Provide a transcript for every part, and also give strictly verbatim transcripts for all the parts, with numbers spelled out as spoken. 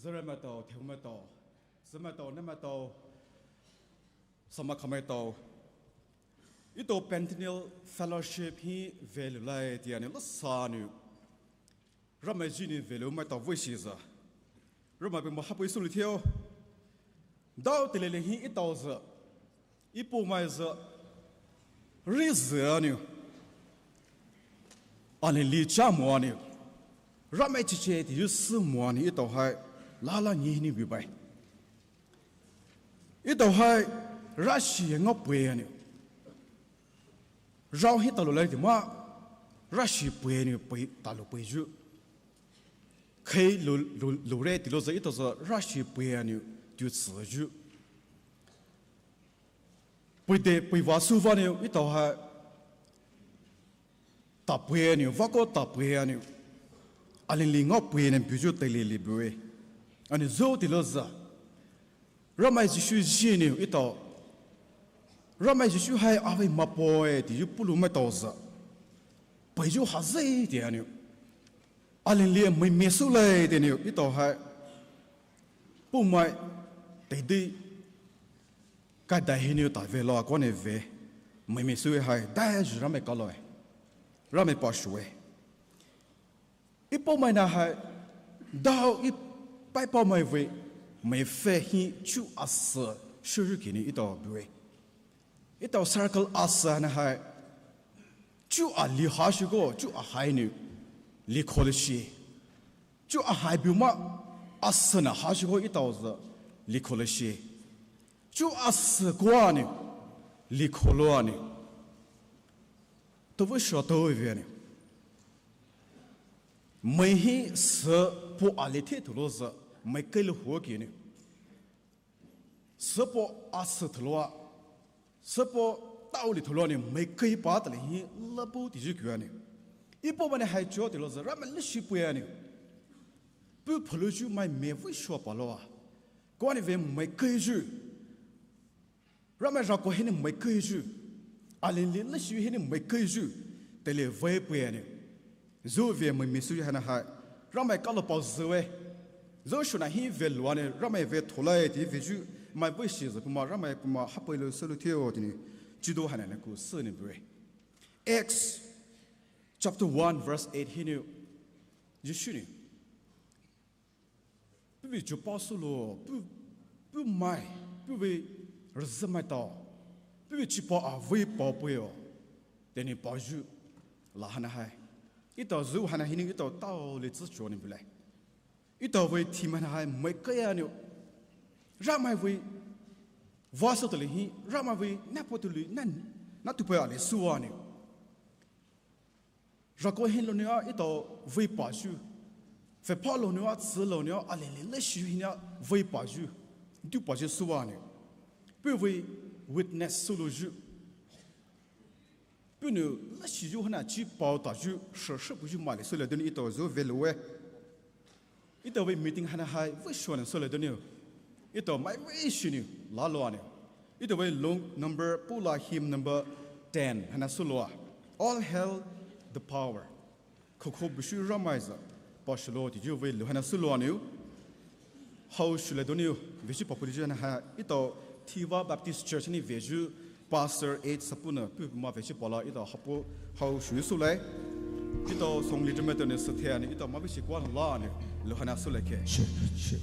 Züre maitao, teacher maitao, sü maitao, ne maitao, samakha maitao. Etao Pentateuch Fellowship hi velulai tea nou lasa nou. Ramai zhi nou velu maitao vei shi zü. Ramai puh ma hapei sulu theo. Dao teile hi etao zü. Epoumai zü. Ri zü anou. Alinli cha mo anou. Ramai chiche tea sü mo anou etao hai. Lala ni hinou bibai. Etao hai rashi nga pei anou. Rao hi talou lai tea ma rashi pei anou pei talou pei zhu. Khei lou lou loure tealo zü etao zü rashi pei anou tea tsü zhu. Pei de pei va sü va nou etao hai. Tapei anou, vako tapei anou. Alinli nga pei anou buyu teile li bue. Anou zü tealo zü. Ramai Jisu zhi nou etao. Ramai Jisu hai avei mapoe tea yu pulu maitao zü. Pei yu hazei tea nou. Alinli mai me sü lai tea nou etao hai. Poumai teidei. Kaidai hinou tave lo akone ve. Mai me sü hai dai zhu ramai kaloe. Ramai pa shue. Epoumai na hai dao epai paomai vei mai fe hi chu asü shuru kini etao bue. Etao circle asü na hai chu ali hashuko chu ahai nou likho le shi. Chu ahai biu ma asü na hashuko etao zü likho le shi. Chu asü koa nou likho lo anou. Tavü sho tavü ve anou. Mai hi sü po ali the tulo zü mai kei le huo ki nou. Sü po asü tulo a. Sü po tao li tulo anou mai kei pa tale hi labu tea zhu kua nou. Epoumai na hai cho tealo zü ramai le shi pei anou. Pu pulu zhu mai me vei sho pa lo a. Koa nou ve mai kei zhu. Ramai rako hinou mai kei zhu. Alinli le shi hinou mai kei zhu. Teile vei pei anou. Zü ve mai me sü hai na hai. Ramai kalo pao zü ve. Zü shuna hi velu anou. Ramai ve tholai tea ve zhu. Mai vei shi zü puma ramai puma hapei lo sulu theo tea nou. Chido hai na na ku sü nou bue. Acts chapter one verse eight hinou. Jisu nou. Puhvei Joppa soulo, puh, puh mai, puhvei rüzü maitao, puhvei chipao avei paopeio, teanou paoyu, la haina hai. Etao zü haina hinou etao taoli tsücho nou bulai. Etao vei team haina hai maikaiya nou. Ramai vei, vah sü tali hi, Ramai vei, napo tuli, na, na tupai ali suwa nou. Rako hinou loua etao vei paoyu. Pfüphao loua, tsü loua, alili leshi hinou vei paoyu. Dupaoyu suwa nou. Puhvei witness soulouyu. Puhnou leshiyu haina chipao taoyu, sheshe puyu mali soulai donou etao zü veloue. Etao vei meeting haina hai vei shona soulai donou. Etao mai vei shinou, laloua nou. Etao vei lung number, pula hymn number ten haina souloua. All hail the power. Khoukhou bushu Ramai zü, paoshulo tiyu vei lou haina souloua nou. Hao shulai donou, veyu paopeiyu haina hai, etao Thiva Baptist Church nou veyu, Pastor Ed Sapuna, puh ma veyu paola, etao hapo, hao shu soulai. Etao song leader maitao nou süthai nou, etao ma veyu kwa la nou, lou haina soulai ke. Sure, sure.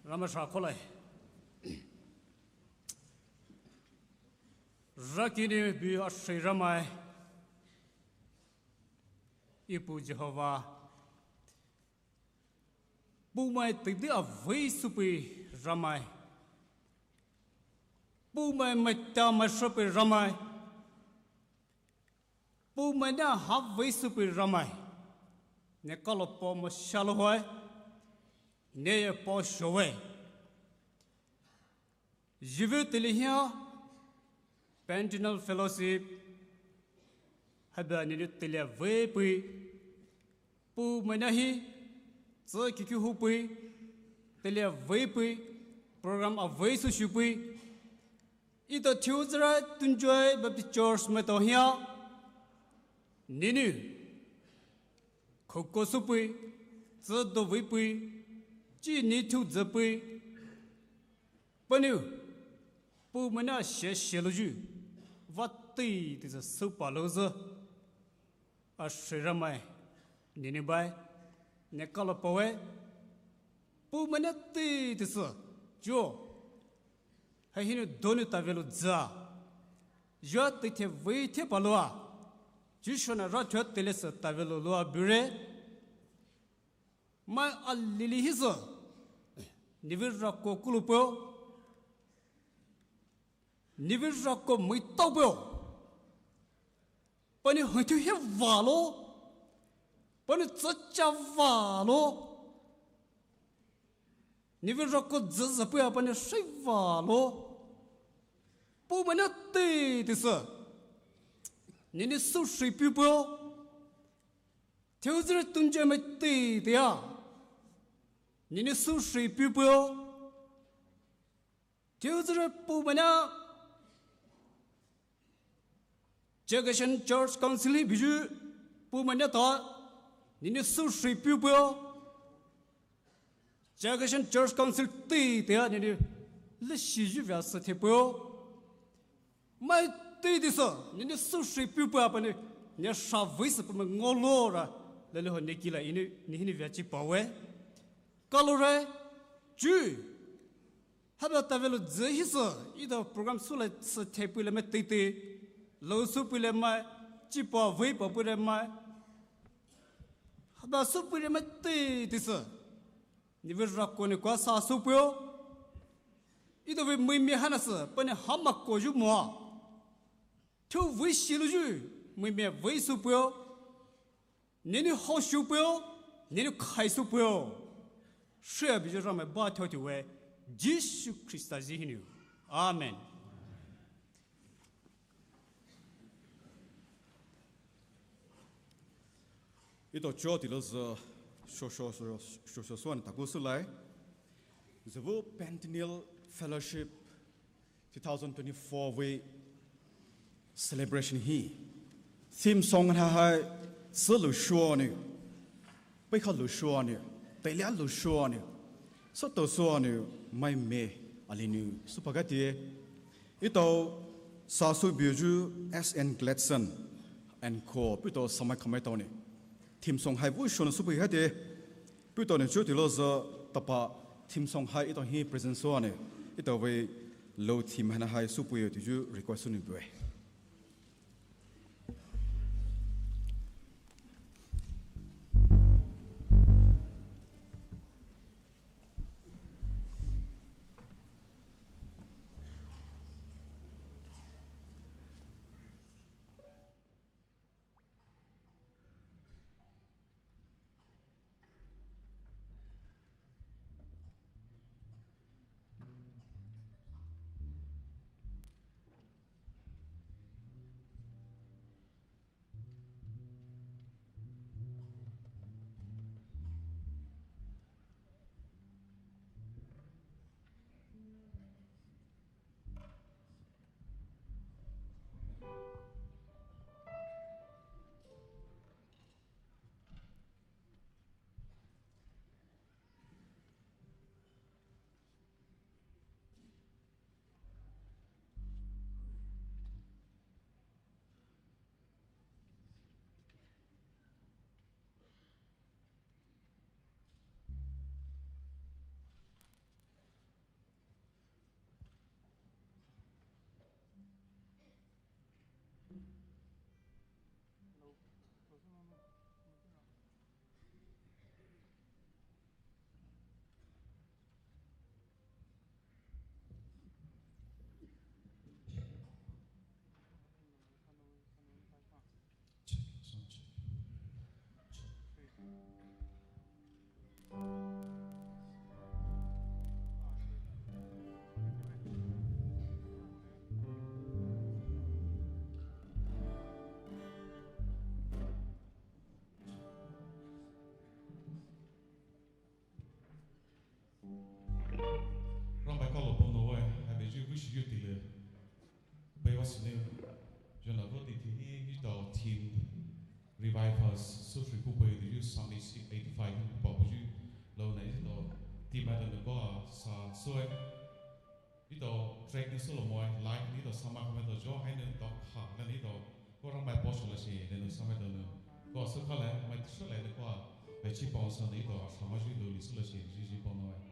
Ramai sha kholai. Rakini bi ashei Ramai. Ipu Jehovah. Puhmai teidei avei soupei Ramai. Puhmai maita maishoupei Ramai. Puhmai na havei soupei Ramai. Ne kalo po mo shalo hoe. Ne ye po showe. Jive teile hia, Pentinal Fellowship, haba nini teile vei pei, puhmai na hi, tsü kiki hu pei, teile vei pei, program avei sou shu pei, ito thiu züra Tunjoy Baptist Church maitao hia, nini, khouko sou pei, tsü do vei pei, chi ni thiu zü pei, Paniu, puhmai na shie shie louyu, vah teitei sü soupa lou zü. Ashei Ramai, nini bai, ne kalo powe. Puhmai na teitei sü, jo. Hai hinou donou tave lou zü. Jua teithe vei the paloua. Jisu na ra thua teile sü tave lou loua bure. Mai alili hisü, nivi rako kulu peo, nivi rako mai tao peo, pani haitu he valo, pani tsacha valo, nivi rako züzü peo pani shei valo, puhmai na teitei sü, nini sou shei piu peo, Thiuzüre Tunjoy mai teitei a. Nini sou shei piu peo. Thiuzüre puhmai na Chakhesang Church Council hi buyu puhmai na ta. Nini sou shei piu peo. Chakhesang Church Council teitei a nini leshi yu via sü the peo. Mai teitei sü, nini sou shei piu peo a pani, ne sha vei sü pao mai ngolou ra, lele ho ne kila ini, ni hinou via chi pawe. Kalo re, ju, haba tave lou zü hisü, ito program sou lai sü the pei le mai teitei, lou sou pei le mai, chi pa vei pa pei le mai, haba sou pei le mai teitei sü. Nive rako ne kua sa sou peo. Ito vei mai me hana sü, pani hama ko ju moa. Thiu vei shi louyu, mai me vei sou peo. Nini hao sou peo, nini khai sou peo. Shia buyu Ramai ba thiu thiu we, Jisu Khrista zi hinou. Amen. Ito cho tilo zü, sho sho sho sho sho swan taku sulai. Züvü Pentinal Fellowship two thousand twenty-four vei celebration hi. Theme song ha hai, sü lu shuo ni. Pei kha lu shuo ni. Teilia lu shuo ni. Soto shuo ni. Mai me ali ni. Supa ka tie. Ito sa sou buyu S N Gladson and co. Puto samai kamai tao ni. Theme song hai vu shuo ni supa ka tie. Puto ni cho tilo zü tapa theme song hai ito hi present sou ni. Ito vei lo theme hana hai sou peo tuyu request sou ni bue. Tile, baiwa sine, jona ro ti thi hi, hi to theme, Revive Us, so sri pu pai di ju Psalm eighty-five, pa pu ju, lo na hi to, theme ai to ne ko sa so e. Hi to track ni so lo mo e, live ni to sama kame to jo, hai ne to kha, na ni to, ko rang mai po so la si, ne ne sama to ne, ko so kha le, mai so le ne ko, bai chi pon so ni to, sama ju do li so la si, ji ji pon no e.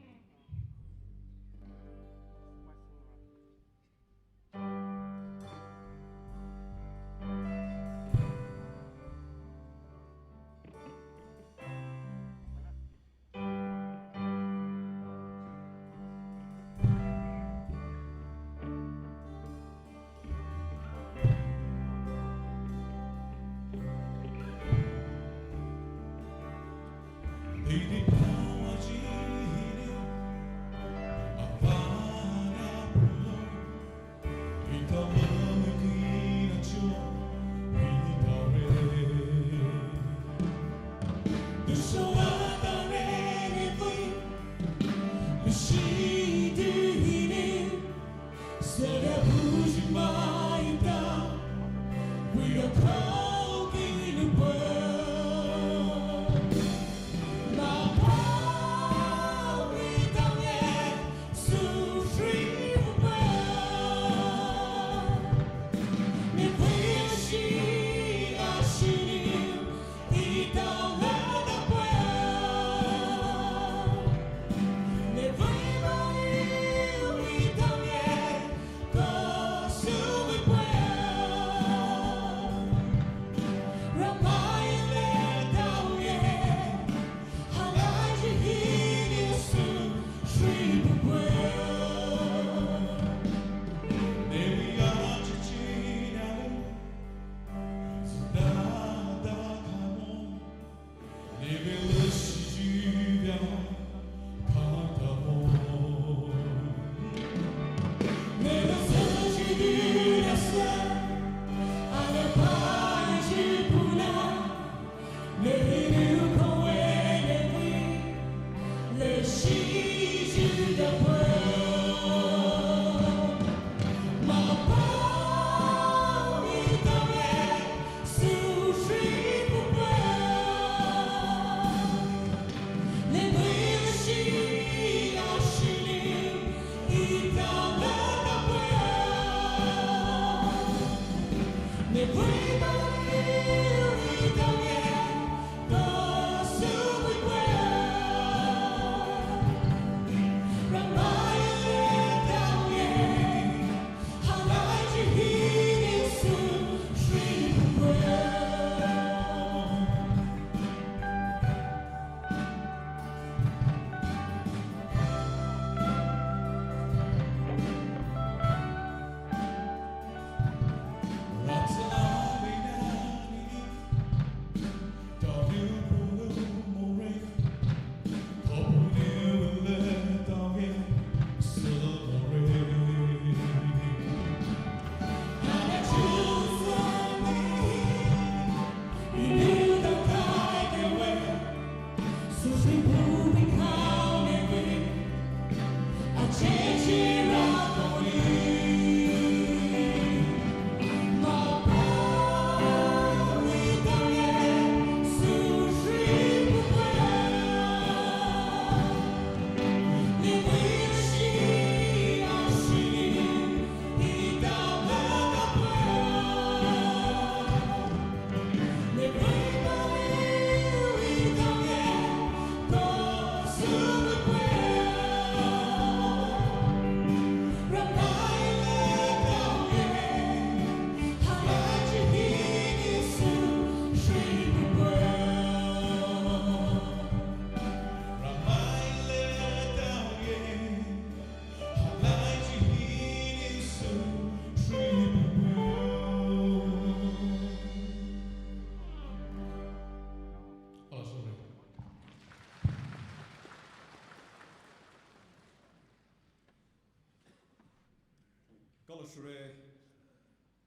Kalo shure,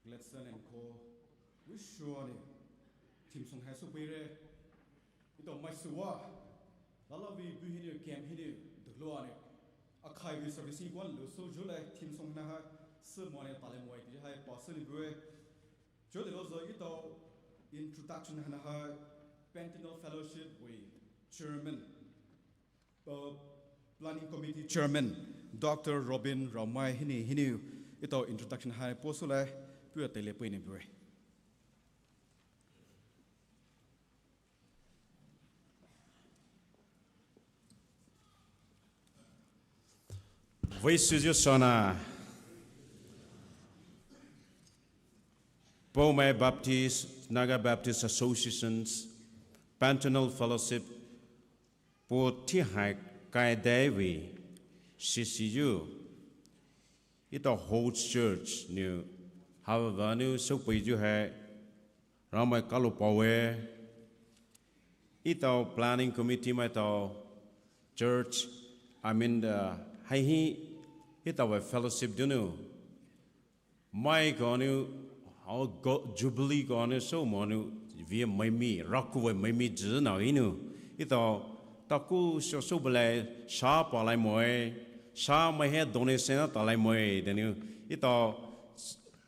Gladson and co, vei shuwa ne, theme song hai sü peire, ito mai shuwa, lala vei bu hinou, camp hinou, dolo ane, akhai vei service hi kwan lo so July theme song na ha, Sü mane tale moe ti hai pastor ni bue. Chode lo zo ito introduction hana hai Pantanal Fellowship wui chairman, uh, planning committee chairman, Doctor Robin Raomai hini hini ito introduction hai pastor le pua tele pui ni bue. Voice is your sona. Poumai Baptist, Naga Baptist Associations, Pantanal Fellowship, po ti hai kai dai wui, C C U, ito host church nu, however nu, so pui ju hai, Raomai kalo pawe, ito planning committee mai to church, I mean, uh, hai hi, ito wui fellowship dunu. Mai kanu, au go, jubilee kanu, so manu, via maimi, raku wui maimi zi na inu. Ito, taku so so belai, sa palai moe, sa mai he donation talai moe, denu. Ito,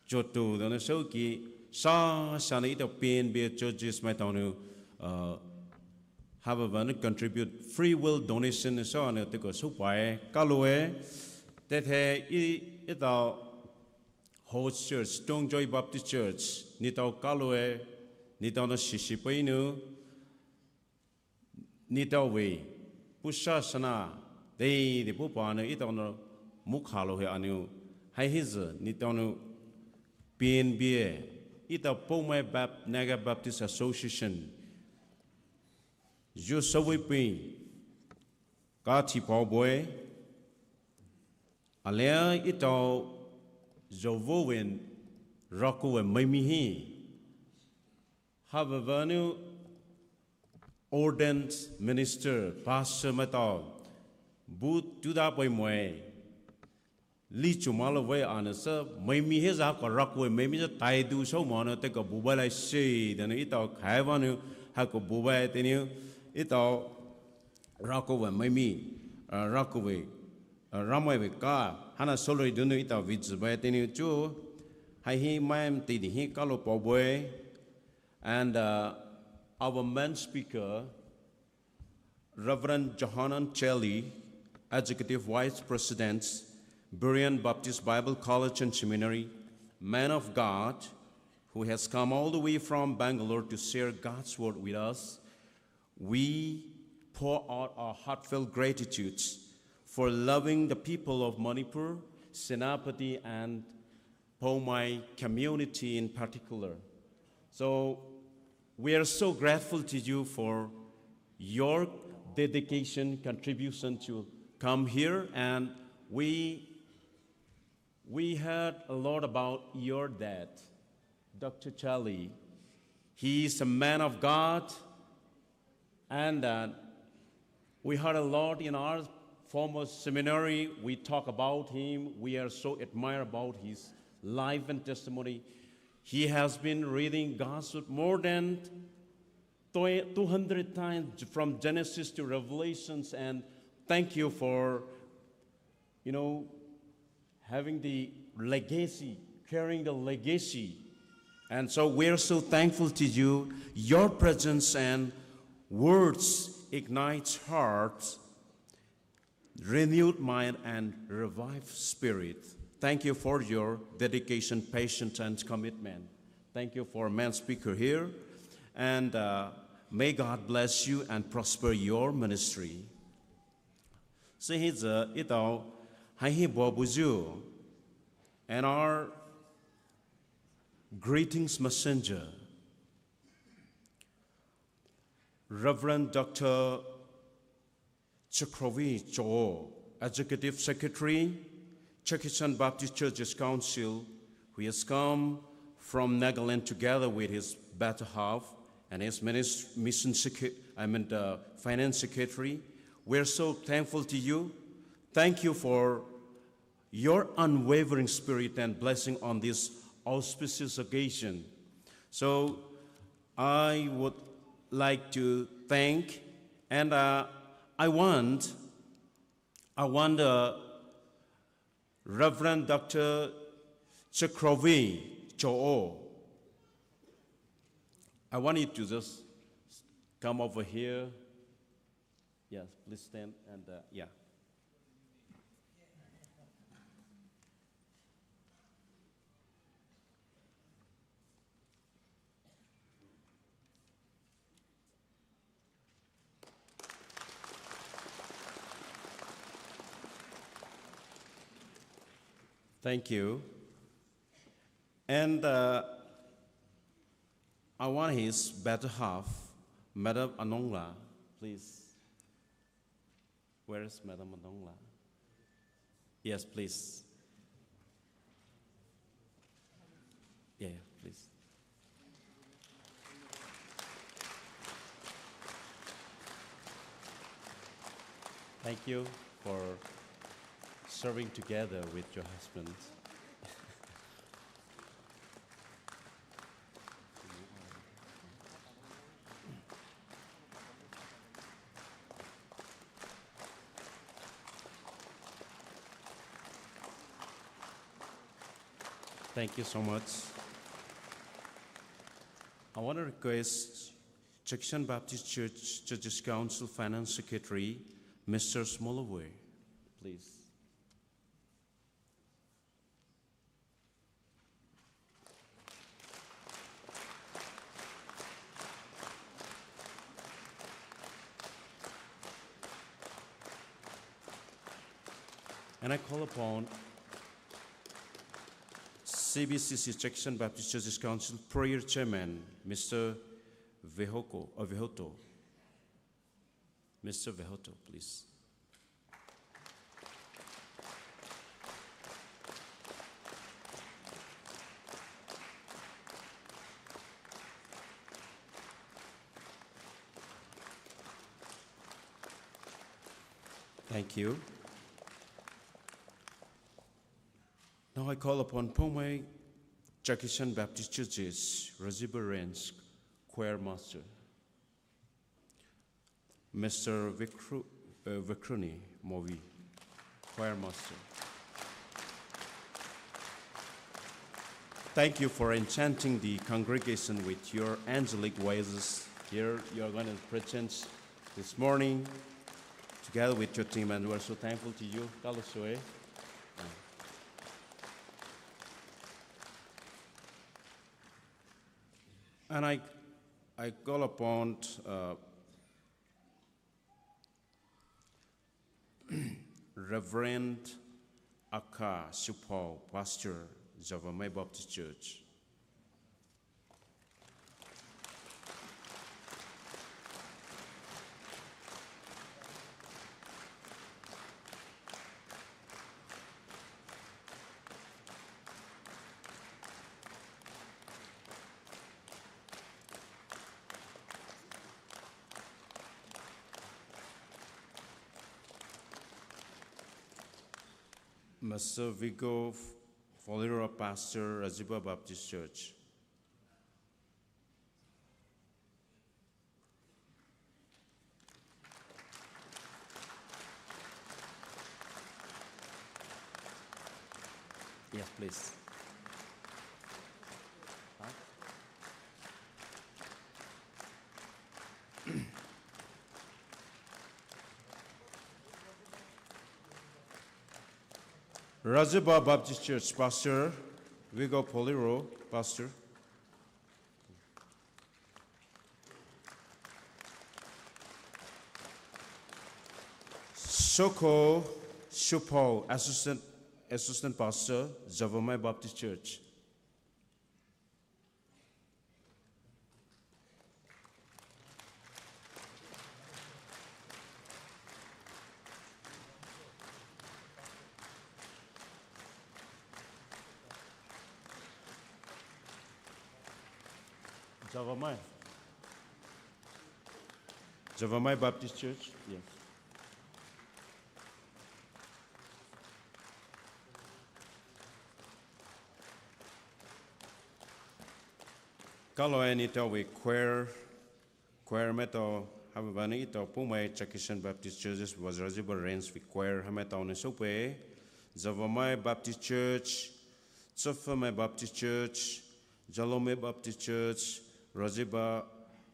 jotu, denu so ki, sa, sa ni ito P N B churches mai tonu, uh, have a contribute free will donation so anu teko so pae, kaloe, te the i, ito, Host Church, Tongjoy Baptist Church, nitao kaloe, nitao na sisi painu, nitao wui, pusa sana, dei dei pu panu, itao na mukhalo he anu, hai hizi, nitao nu P N B, itao Poumai Bap-, Naga Baptist Association, yu sawui pui, ka ti pao boy, Alea itao zovo wen rako wen maimi hi. Havavanu ordained minister, pastor matao. Bu tuda poi moe. Li chumalo wei anasa, maimi he za ko rako wen maimi za taidu so mono te ko bubai lai se, danu itao kaivanu, ha ko bubai teniu, itao rako wen maimi, uh, rako wen, uh, Raomai wui ka, hana soloi dunu itao vizi bai teniu chu, hai hi maim tidi hi kalo pao boy, and, uh, our main speaker, Reverend Johanan Chelly, Executive Vice President, Berean Baptist Bible College and Seminary, man of God, who has come all the way from Bangalore to share God's word with us. We pour out our heartfelt gratitude for loving the people of Manipur, Senapati, and Poumai community in particular. So we are so grateful to you for your dedication, contribution to come here, and we, we heard a lot about your dad, Doctor Charlie. He is a man of God, and, uh, we heard a lot in our former seminary. We talk about him. We are so admire about his life and testimony. He has been reading God's word more than twe-, two hundred times from Genesis to Revelations. And thank you for, you know, having the legacy, carrying the legacy. And so we're so thankful to you. Your presence and words ignites hearts, renewed mind, and revived spirit. Thank you for your dedication, patience, and commitment. Thank you for main speaker here. And, uh, may God bless you and prosper your ministry. Sing hi zi itao, hai hi bo buzu, and our greetings messenger, Reverend Doctor Chakravi Cho, Executive Secretary, Chakhesang Baptist Churches Council, who has come from Nagaland together with his better half and his minis-, mission secre-, I mean, the finance secretary. We're so thankful to you. Thank you for your unwavering spirit and blessing on this auspicious occasion. So I would like to thank, and, uh, I want, I want, uh, Reverend Doctor Chakrovi Cho. I want you to just come over here. Yes, please stand and, uh, yeah. Thank you. And, uh, I want his better half, Madam Anongla, please. Where is Madam Anongla? Yes, please. Yeah, yeah, please. Thank you for serving together with your husband. Thank you so much. I want to request Chakhesang Baptist Church Churches Council Finance Secretary, Mister Smolowe, please. And I call upon C B C C Chakhesang Baptist Churches Council Prayer Chairman, Mister Vehoko, uh, Vehoto. Mister Vehoto, please. Thank you. Now I call upon Poumai Chakhesang Baptist Churches, Razeba Range, Choir Master. Mister Vikru-, uh, Vikruni Movi, Choir Master. Thank you for enchanting the congregation with your angelic voices. Here you are going to present this morning together with your team, and we're so thankful to you. Kalo soe. And I, I call upon, uh, Reverend Aka Supau, Pastor, Zavamai Baptist Church. Mister Vigo Foliro, Pastor, Razeba Baptist Church. Yes, please. Huh? Razeba Baptist Church, Pastor Vigo Poliro, Pastor. Soko Supau, Assistant, Assistant Pastor, Zavamai Baptist Church. Zavamai. Zavamai Baptist Church, yes. Kalo and ito we choir, choir maitao, haibüa nou ito Poumai Chakhesang Baptist Churches Razeba Range we choir haimai tao nou soupeie, Zavamai Baptist Church, Tsüfümai Baptist Church, Jalome Baptist Church, Rajeba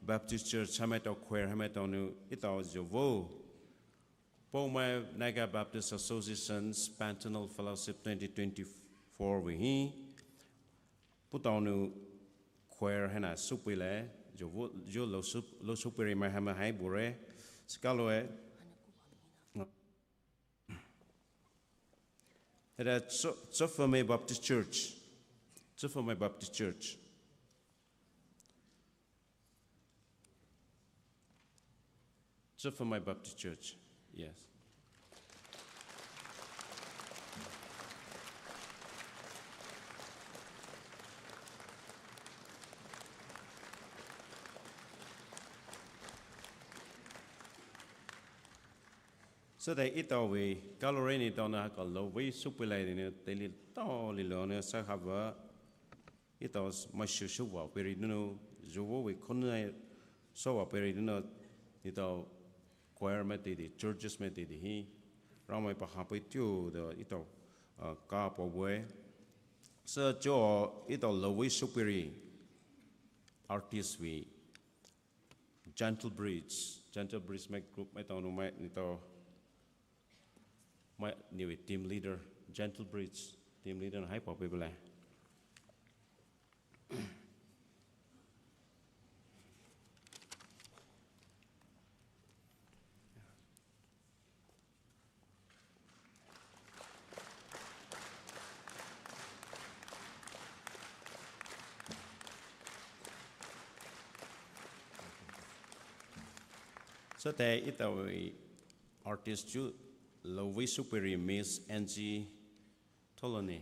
Baptist Church, hamaitao choir, hamaitao nou, etao zhuvo. Poumai Naga Baptist Association, Pantanal Fellowship twenty twenty-four vei hi. Putao nou choir haina soupeilai, zhuvo, zhu lou sou, lou soupeiri mai hamai hai bure. Sikaloe. Hada Tso-, Tsüfümai Baptist Church. Tsüfümai Baptist Church. Tsüfümai Baptist Church. Yes. Süthai etao vei, kalore neletao nou haka louvei soupeilai nou, teile tao lilou nou sa hava, etao maishu souva peiri nou, zhuvo vei khonai souva peiri nou, etao choir mai teidei, churches mai teidei hi, Ramai pahapei tiu de etao, ah, ka paowe. Sü cho etao louvei soupeiri, artist vei, Gentle Breeze, Gentle Breeze mai group maitao nou mai neletao mai nevei team leader, Gentle Breeze team leader hai paopei bele. Süthai etao vei artist chu louvei soupeiri Miss Angie Tholone.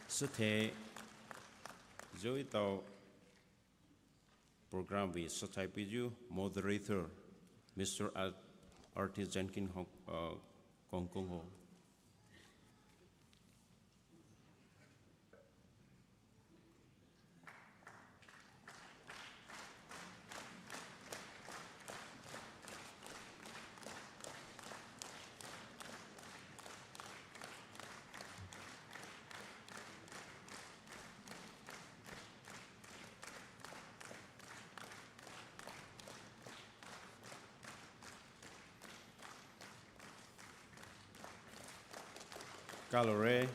Süthai zhu etao program vei süthai peiyu moderator, Mister Ar-, Artist Jenkin Hong, uh, Kongkong ho. Kalore.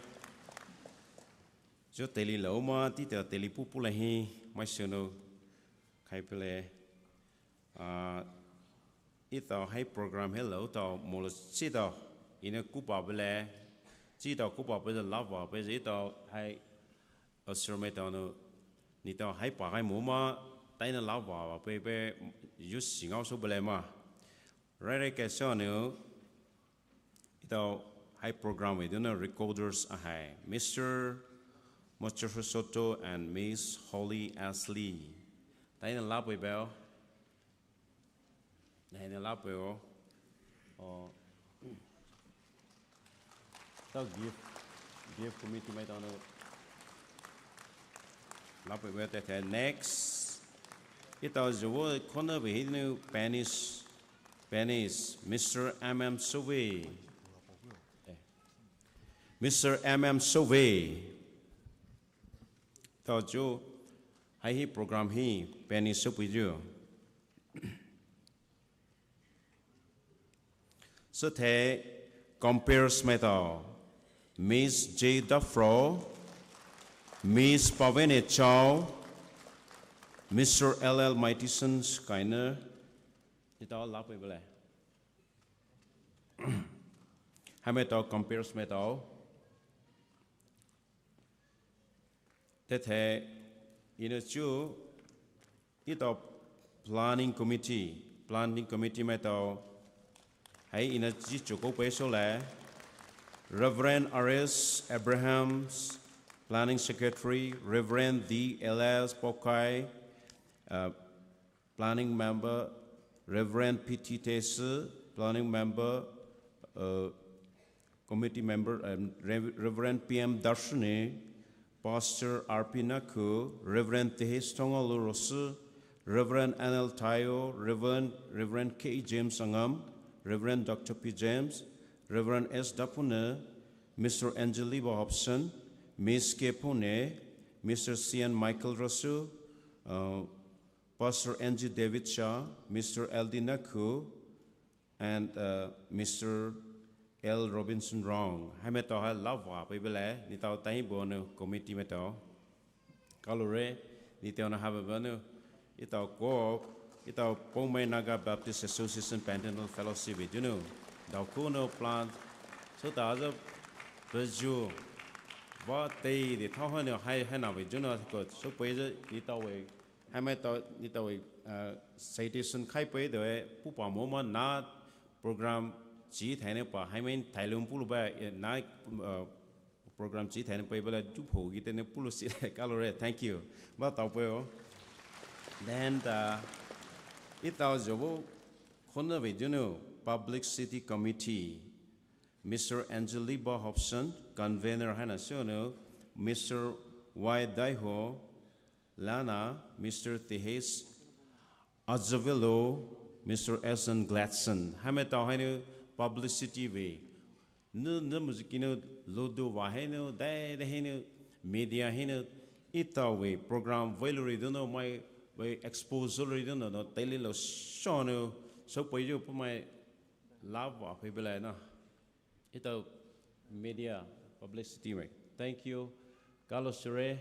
Zhu teile lou ma, tita teile pupu lahi, maishu nou, khai pele. Ah, etao hai program helou tao molo sitao, ina kupa bele, sitao kupa bele lava bele etao hai, asur maitao nou, neletao hai pa hai mo ma, taina lava pe pe, yu singao sou bele ma. Rai rai kaisa nou, etao hai program vei donou recorders ahai, Mister Matsuhiro Soto and Miss Holly Ashley. Taina lape bel. Taina lape o. O. Etao gift, gift committee maitao nou. Lape bel tete next. Etao zhuvo khona vei hi nou Spanish. Spanish, Mister M M Sove. Eh. Mister M M Sove. Tao chu, hai hi program hi, Spanish soupeyu. Süthai, comperes maitao. Miss J Duffro, Miss Pavene Chow, Mister L L Maitison Skyner. Etao lape bele. Hamaitao comperes maitao. Tete, ina chu, etao planning committee, planning committee maitao. Hai ina chi chuko peiso le. Reverend R S Abrahams, planning secretary, Reverend D L S Pokai, uh, planning member, Reverend P T Tesi, planning member, uh, committee member, um, Rev-, Reverend P M Darshini, Pastor R P Naku, Reverend Tehes Tongalu Rosu, Reverend N L Tayo, Reverend, Reverend K James Angam, Reverend Doctor P James, Reverend S Dapune, Mister Angeliba Hobson, Miss K Pune, Mister C N Michael Rosu, uh, Pastor N G David Shah, Mister L D Naku, and uh, Mister L Robinson Rong. Haimai tao hai lava pe bele, ni tao tai bonu committee mai tao. Kalore, ni tao na have bonu. Itao ko, itao Poumai Naga Baptist Association Pantanal Fellowship junu. Dao ko no plan. So ta aza beju. Ba tei de tao hai no hai hai na ve junu ko. So pe je ni tao ve. Haimai tao ni tao ve uh, citation khai pe de pupa mo ma na program chi thai ne pa haimai thai lum pulu ba na uh, program chi thai ne pe bele ju pho gi te ne pulu si kalore. Thank you. Ba tao pe o. Then the itao jobo khona ve junu Publicity Committee. Mister Angeliba Hobson, convener haina sunu, Mister Y Daiho, Lana, Mister Tehes Azavelo, Mister S N Gladson. Haimai tao hainu publicity ve. Nu nu muzikinu ludu va hainu dai dai hainu media hainu itao ve program ve luri duno mai ve expose luri duno no tele lo shonu so pe ju pu mai lava pe bele na. Itao media publicity mai. Thank you. Kalo sure.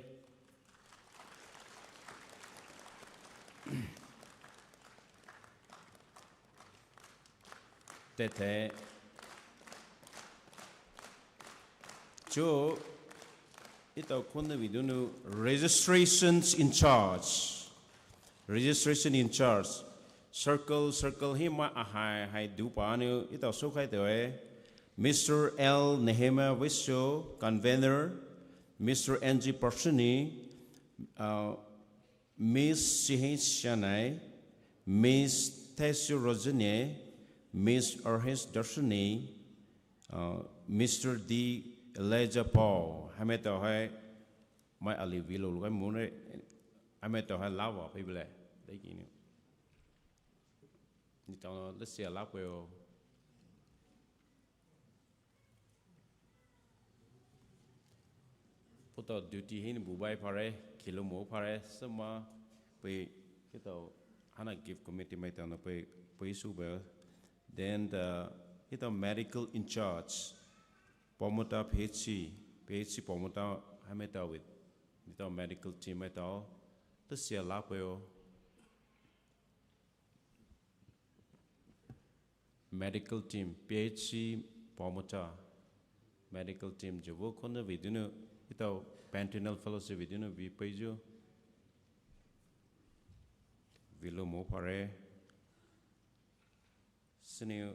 Tete. Cho itao khona ve dunu registrations in charge. Registration in charge. Circle, circle hi ma ahai hai du pa anu itao so khai te ve. Mister L Nehemiah Wisho, convener. Mister N G Parsuni, uh, Miss Sihin Shanai, Miss Tessu Rojane, Miss Orhes Darshuni, uh, Mister D Elijah Paul. Haimai tao hai mai ali vilo lukai mune. Haimai tao hai lava pe bele. Dai kini. Ni tao no lesi ala pe o. Poto duty hin bubai phare, kilo mo phare, sema pe kitao hana gift committee mai tao no pe pe su be. Then the kitao medical in charge, Pomota P H C, P H C Pomota haimai tao with, kitao medical team mai tao, lesi ala pe o. Medical team, P H C Pomota, medical team jobo khona ve dunu, itao Pantanal Fellowship ve dunu ve pe ju. Vilo mo phare. Sini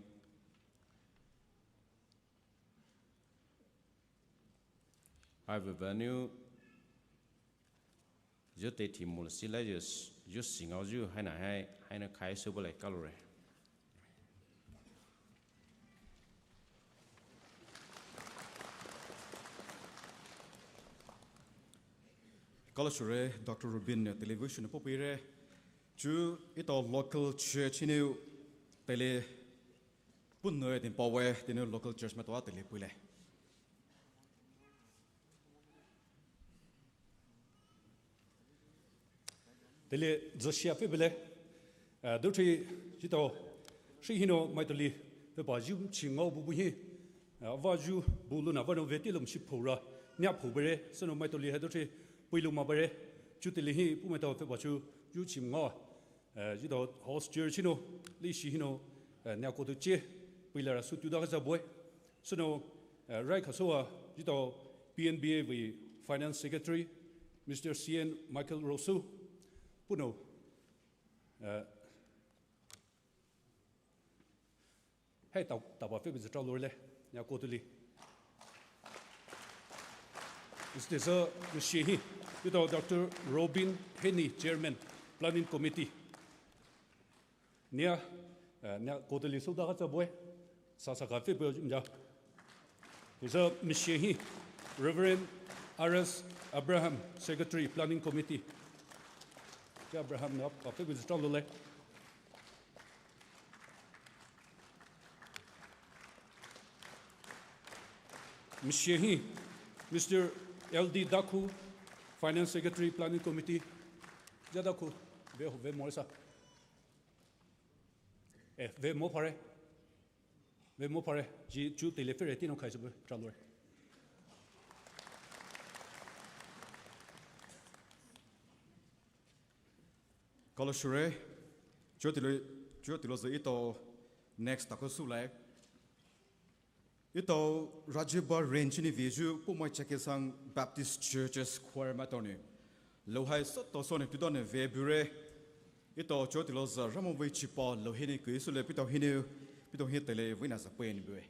Ai vevenu zhu te thi mule sila zhu, zhu singao zhu haina hai, haina khai sou bale kalore. Kalosure Doctor Rubin ne television popire. Chu ito local church inu tele punno e din pawe tinu local church matoa tele puile. Tele Joshua fe bele, eh, dutri jito, shi hino maitoli, fe ba ju chi ngao bubu hi, eh, va ju bu luna va no veti lom shi phora, nya pho bere, seno maitoli ha dutri, pui loma bere, chu tele hi, pu maito fe ba chu, ju chi ngao. Eh, jito host church hino, li shi hino, eh, nya kotu che, pui lara su tu da za boy. Seno, eh, rai khasoa, jito P N B A vi Finance Secretary, Mister C N Michael Rosu, puno, eh, Hei tao tao ba fe bi zatra lor le, nya kotuli. Is this a machine? Ito Doctor Robin Henny, Chairman, Planning Committee. Nya, eh, nya kotuli so da ka boy. Sa sa ka fe bi ja. Is a machine. Reverend R S Abraham, Secretary, Planning Committee. Chi Abraham nou pape ku züta loulai. Mashi hi, Mister L D Daku, Finance Secretary, Planning Committee. Zha Daku, ve ve mo sa. Eh, ve mo phare. Ve mo phare. Ji chu tele fere tino khai sube tralore. Kalo shure, chuo tilo, chuo tilo zü etao next taku sulai. Etao Rajiba Range ni veyu Poumai Chakhesang Baptist Churches Choir maitao nou. Louhai soto sou nou tudane ve bure. Etao chuo tilo zü Ramai vei chipa louhi ni kui sule pitao hinou, pitao hi tele vei na sa pei ni bue.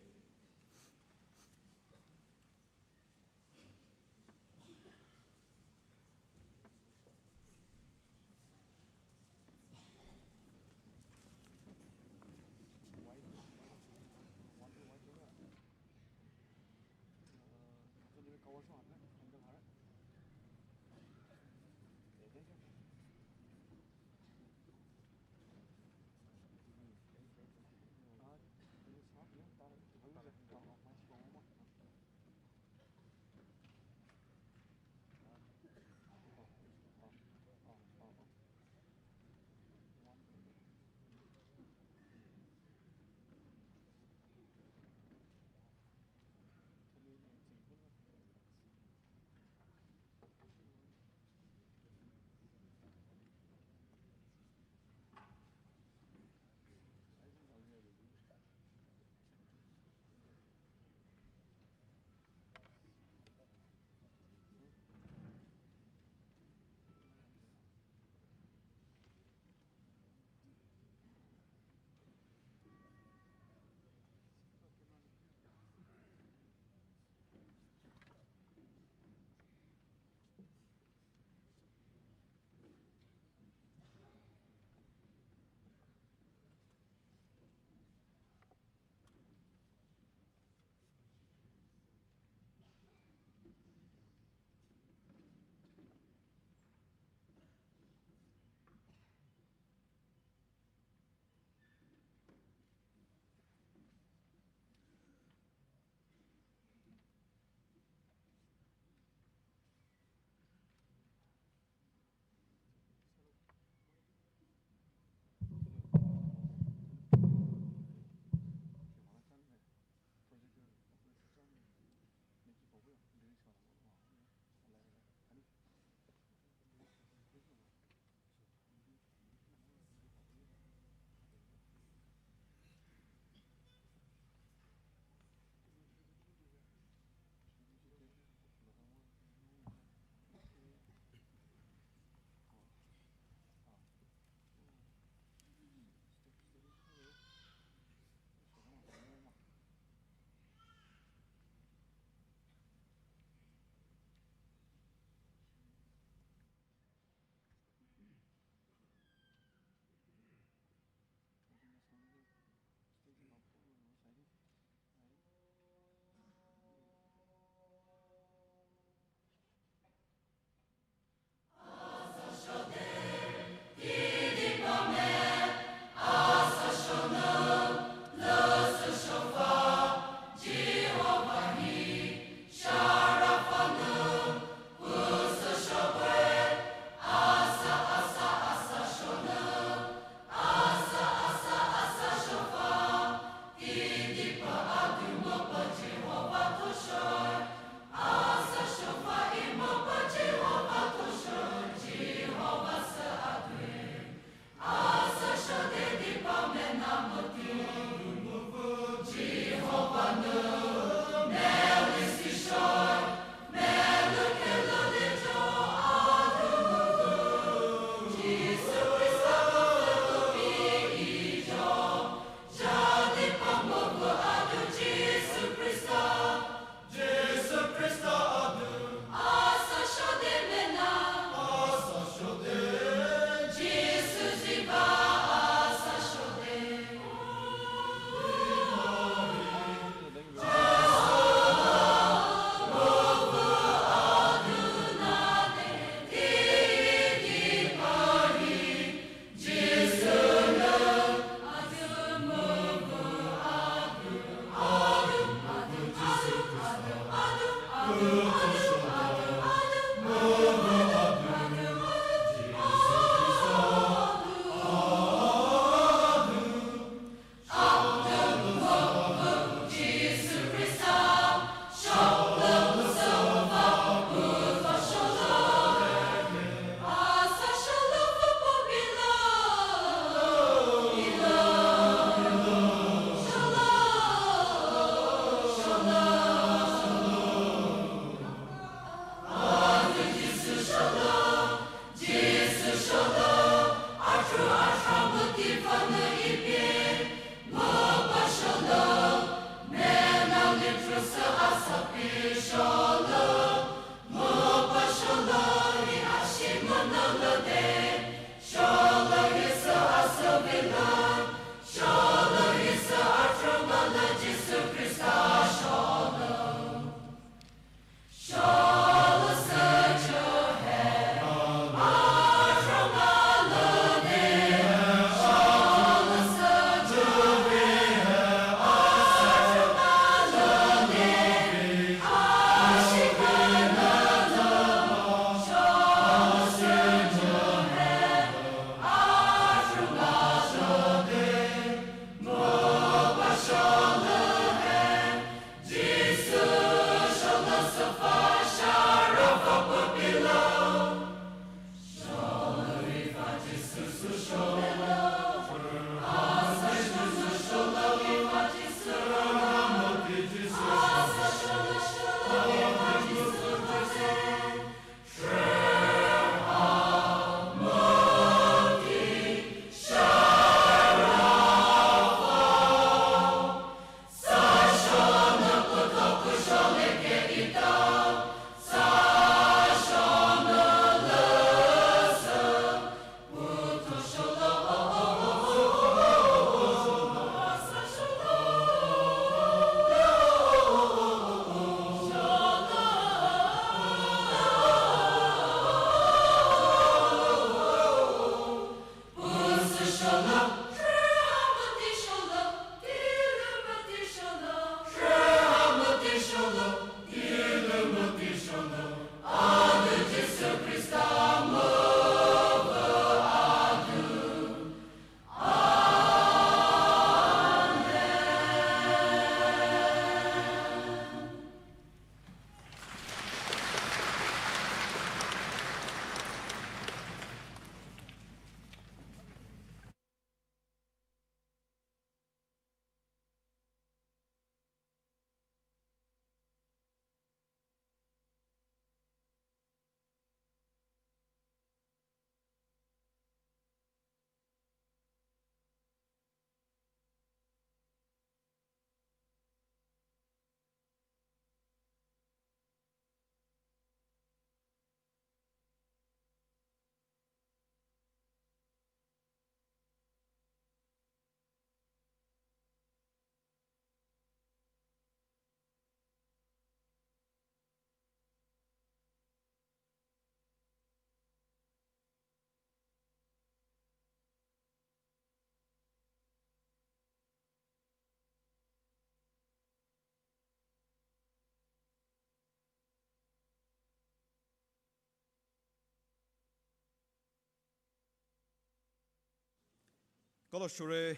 Kalo shore,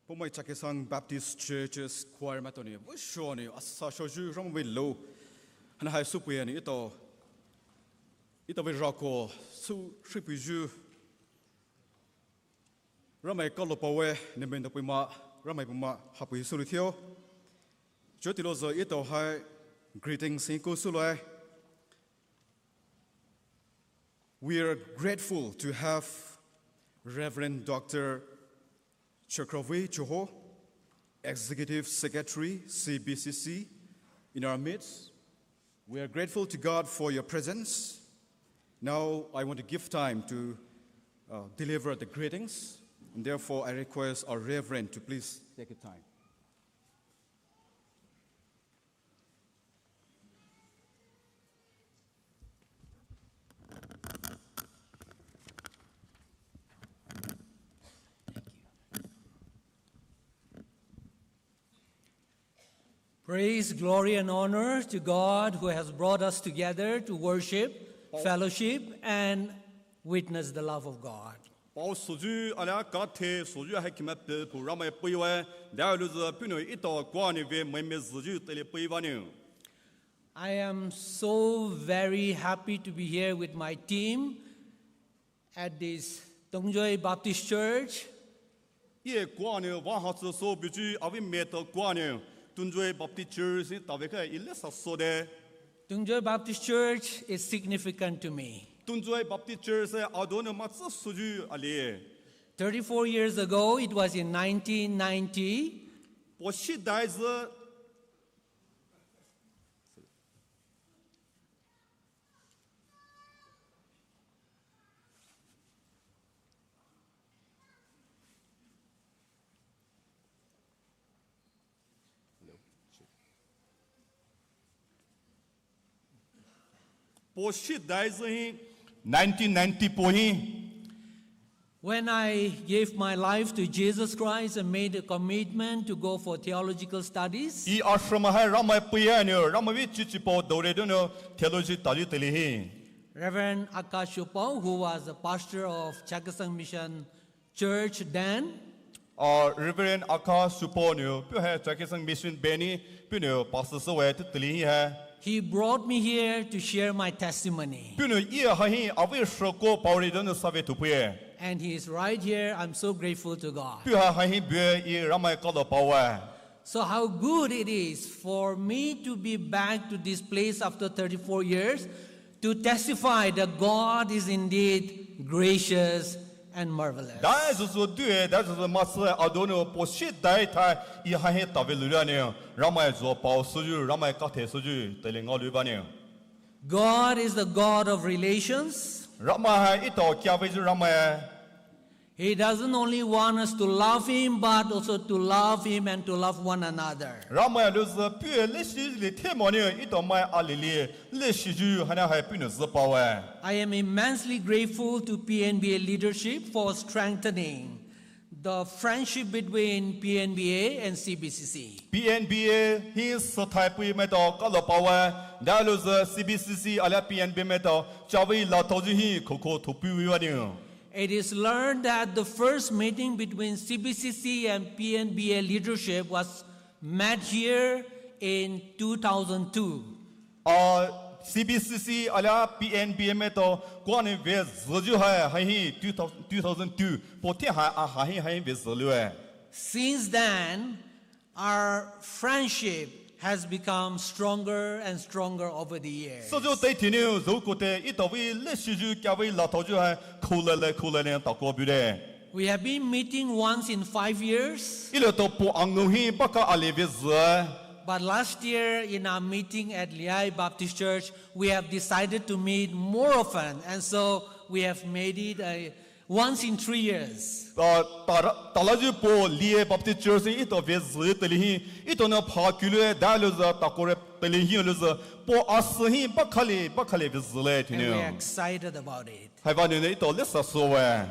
Poumai Chakhesang Baptist Churches Choir maitao nou vei shoni asa shoyu Ramai vei lou hana hai soupeia nou etao, etao vei rako sou shipeiyu Ramai kalo paowe, nemen da puhma, Ramai puhma hapei soulou thio. Chotilo zü etao hai greetings hi kou souloue. We are grateful to have Reverend Doctor Chakravi Choho, Executive Secretary, C B C C, in our midst. We are grateful to God for your presence. Now I want to give time to, uh, deliver the greetings, and therefore I request our Reverend to please take your time. Praise, glory, and honor to God who has brought us together to worship, fellowship, and witness the love of God. Pao souyu alia kathe souyu hai kima pe pu Ramai puiwe, dalu zü puhnou etao kua nou vei mai me züyu teile puiva nou. I am so very happy to be here with my team at this Tungjoy Baptist Church. Eye kua nou vaha tsü sou buyu avei maitao kua nou Tungjoy Baptist Church hi tave kha ile sa sou de. Tungjoy Baptist Church is significant to me. Tungjoy Baptist Church hi adonou matsü souyu ali. Thirty-four years ago, it was in nineteen ninety. Poshi dai zü Po shi dai zü hi, nineteen ninety po hi. When I gave my life to Jesus Christ and made a commitment to go for theological studies, I ashrama hai Ramai püa nou, Ramai vei chichi po dore donou theology tali tali hi. Reverend Akash Upo, who was the pastor of Chakhesang Mission Church then, Ah, Reverend Akash Upo nou, puh hai Chakhesang Mission beni, puh nou pastor süwe tu tali hi hai. He brought me here to share my testimony. Puh nou i hai hi avei shrako paore donou save tu püe. And he is right here. I'm so grateful to God. Puh hai hai hi bue i Ramai kalo paowe. So how good it is for me to be back to this place after thirty-four years to testify that God is indeed gracious and marvelous. Dai züzü due, dai züzü masü adonou po shi dai thai i hai hi tave lula nou, Ramai zo pao süyu, Ramai kathe süyu, tele ngaolua nou. God is the God of relations. Ramai hai ito kia vei zü Ramai. He doesn't only want us to love him, but also to love him and to love one another. Ramai louzü puh leshi li themo nou ito mai alili leshi zü haina hai puh nou zü paowe. I am immensely grateful to P N B A leadership for strengthening the friendship between P N B A and C B C C. P N B A hi süthai pui maitao kalo paowe, dai louzü C B C C alia P N B A maitao chavei la tao zü hi khokho thopui wiwa nou. It is learned that the first meeting between C B C C and P N B A leadership was met here in two thousand two. Ah, C B C C alia P N B A maitao kua nou ve zü zü hai, hai hi two thousand, two thousand two, po thi hai a hai hi hai ve zü lue. Since then, our friendship has become stronger and stronger over the years. Süzü teithi nou zü koute ito vei leshi zü kia vei la tao zü hai khulele khulele tako bude. We have been meeting once in five years. Ile to po angnou hi baka ali ve zü. But last year in our meeting at Liai Baptist Church, we have decided to meet more often, and so we have made it a once in three years. Ta, ta, tala zü po Liai Baptist Church hi ito ve zü tali hi, ito nou pha kulue dai louzü takore tali hi louzü, po asü hi bakhali, bakhali ve zü le And we are thinou. Excited about it. Haiva nou nou ito lesa süwe.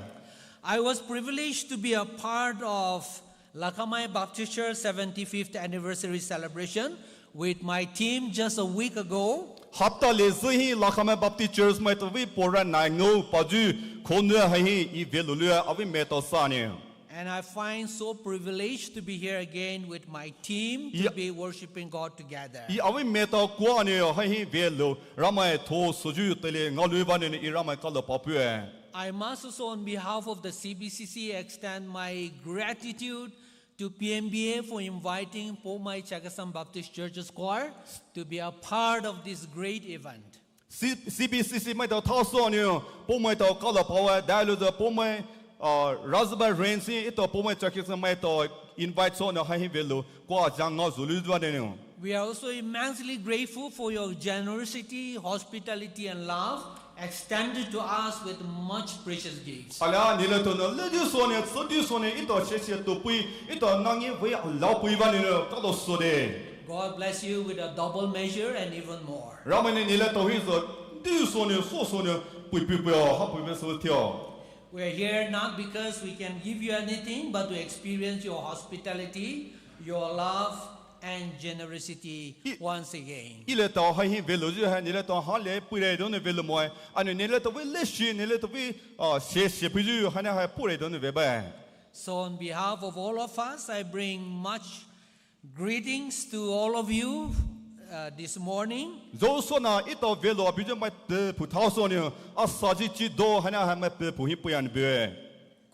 I was privileged to be a part of Lakhamai Baptist Church seventy-fifth anniversary celebration with my team just a week ago. Hapta le zü hi Lakhamai Baptist Church maitao vei pora nai ngou pa zü khonü hai hi i ve loulua avei maitao sa nou. And I find so privileged to be here again with my team to Yeah. be worshiping God together. I avei maitao kua nou hai hi ve lou Ramai tho süzü tele ngaolua nou i Ramai kalo pao püe. I must also, on behalf of the C B C C, extend my gratitude to P N B A for inviting Poumai Chakhesang Baptist Church's choir to be a part of this great event. C-, C B C C maitao thaso nou, Poumai tao kalo paowe, dai louzü Poumai, ah, Razba Range hi ito Poumai Chakhesang maitao invite so nou hai hi ve lou, kua jang ngao zü lu zü wa nou. We are also immensely grateful for your generosity, hospitality, and love extended to us with much precious gifts. Alia neletao nou ledi so nou, sedi so nou, ito sheshe topei, ito nangi vei alao pei wa nou, kalo so de. God bless you with a double measure and even more. Ramai nou neletao hi sedi so nou, so so nou, pei pei pei o, ha pei pei so tio. We are here not because we can give you anything, but to experience your hospitality, your love, and generosity I-, once again. Neletao hai hi velou zü hai, neletao ha le pei re donou velou moe. Ana neletao vei leshi, neletao vei, ah, sheshe pei zü, haina hai pei re donou vei bai. So on behalf of all of us, I bring much greetings to all of you, uh, this morning. Zho so na ito velou abi zü mai te phu thao so nou, a sa zhi chi do haina hai mai te phu hi pei an bue.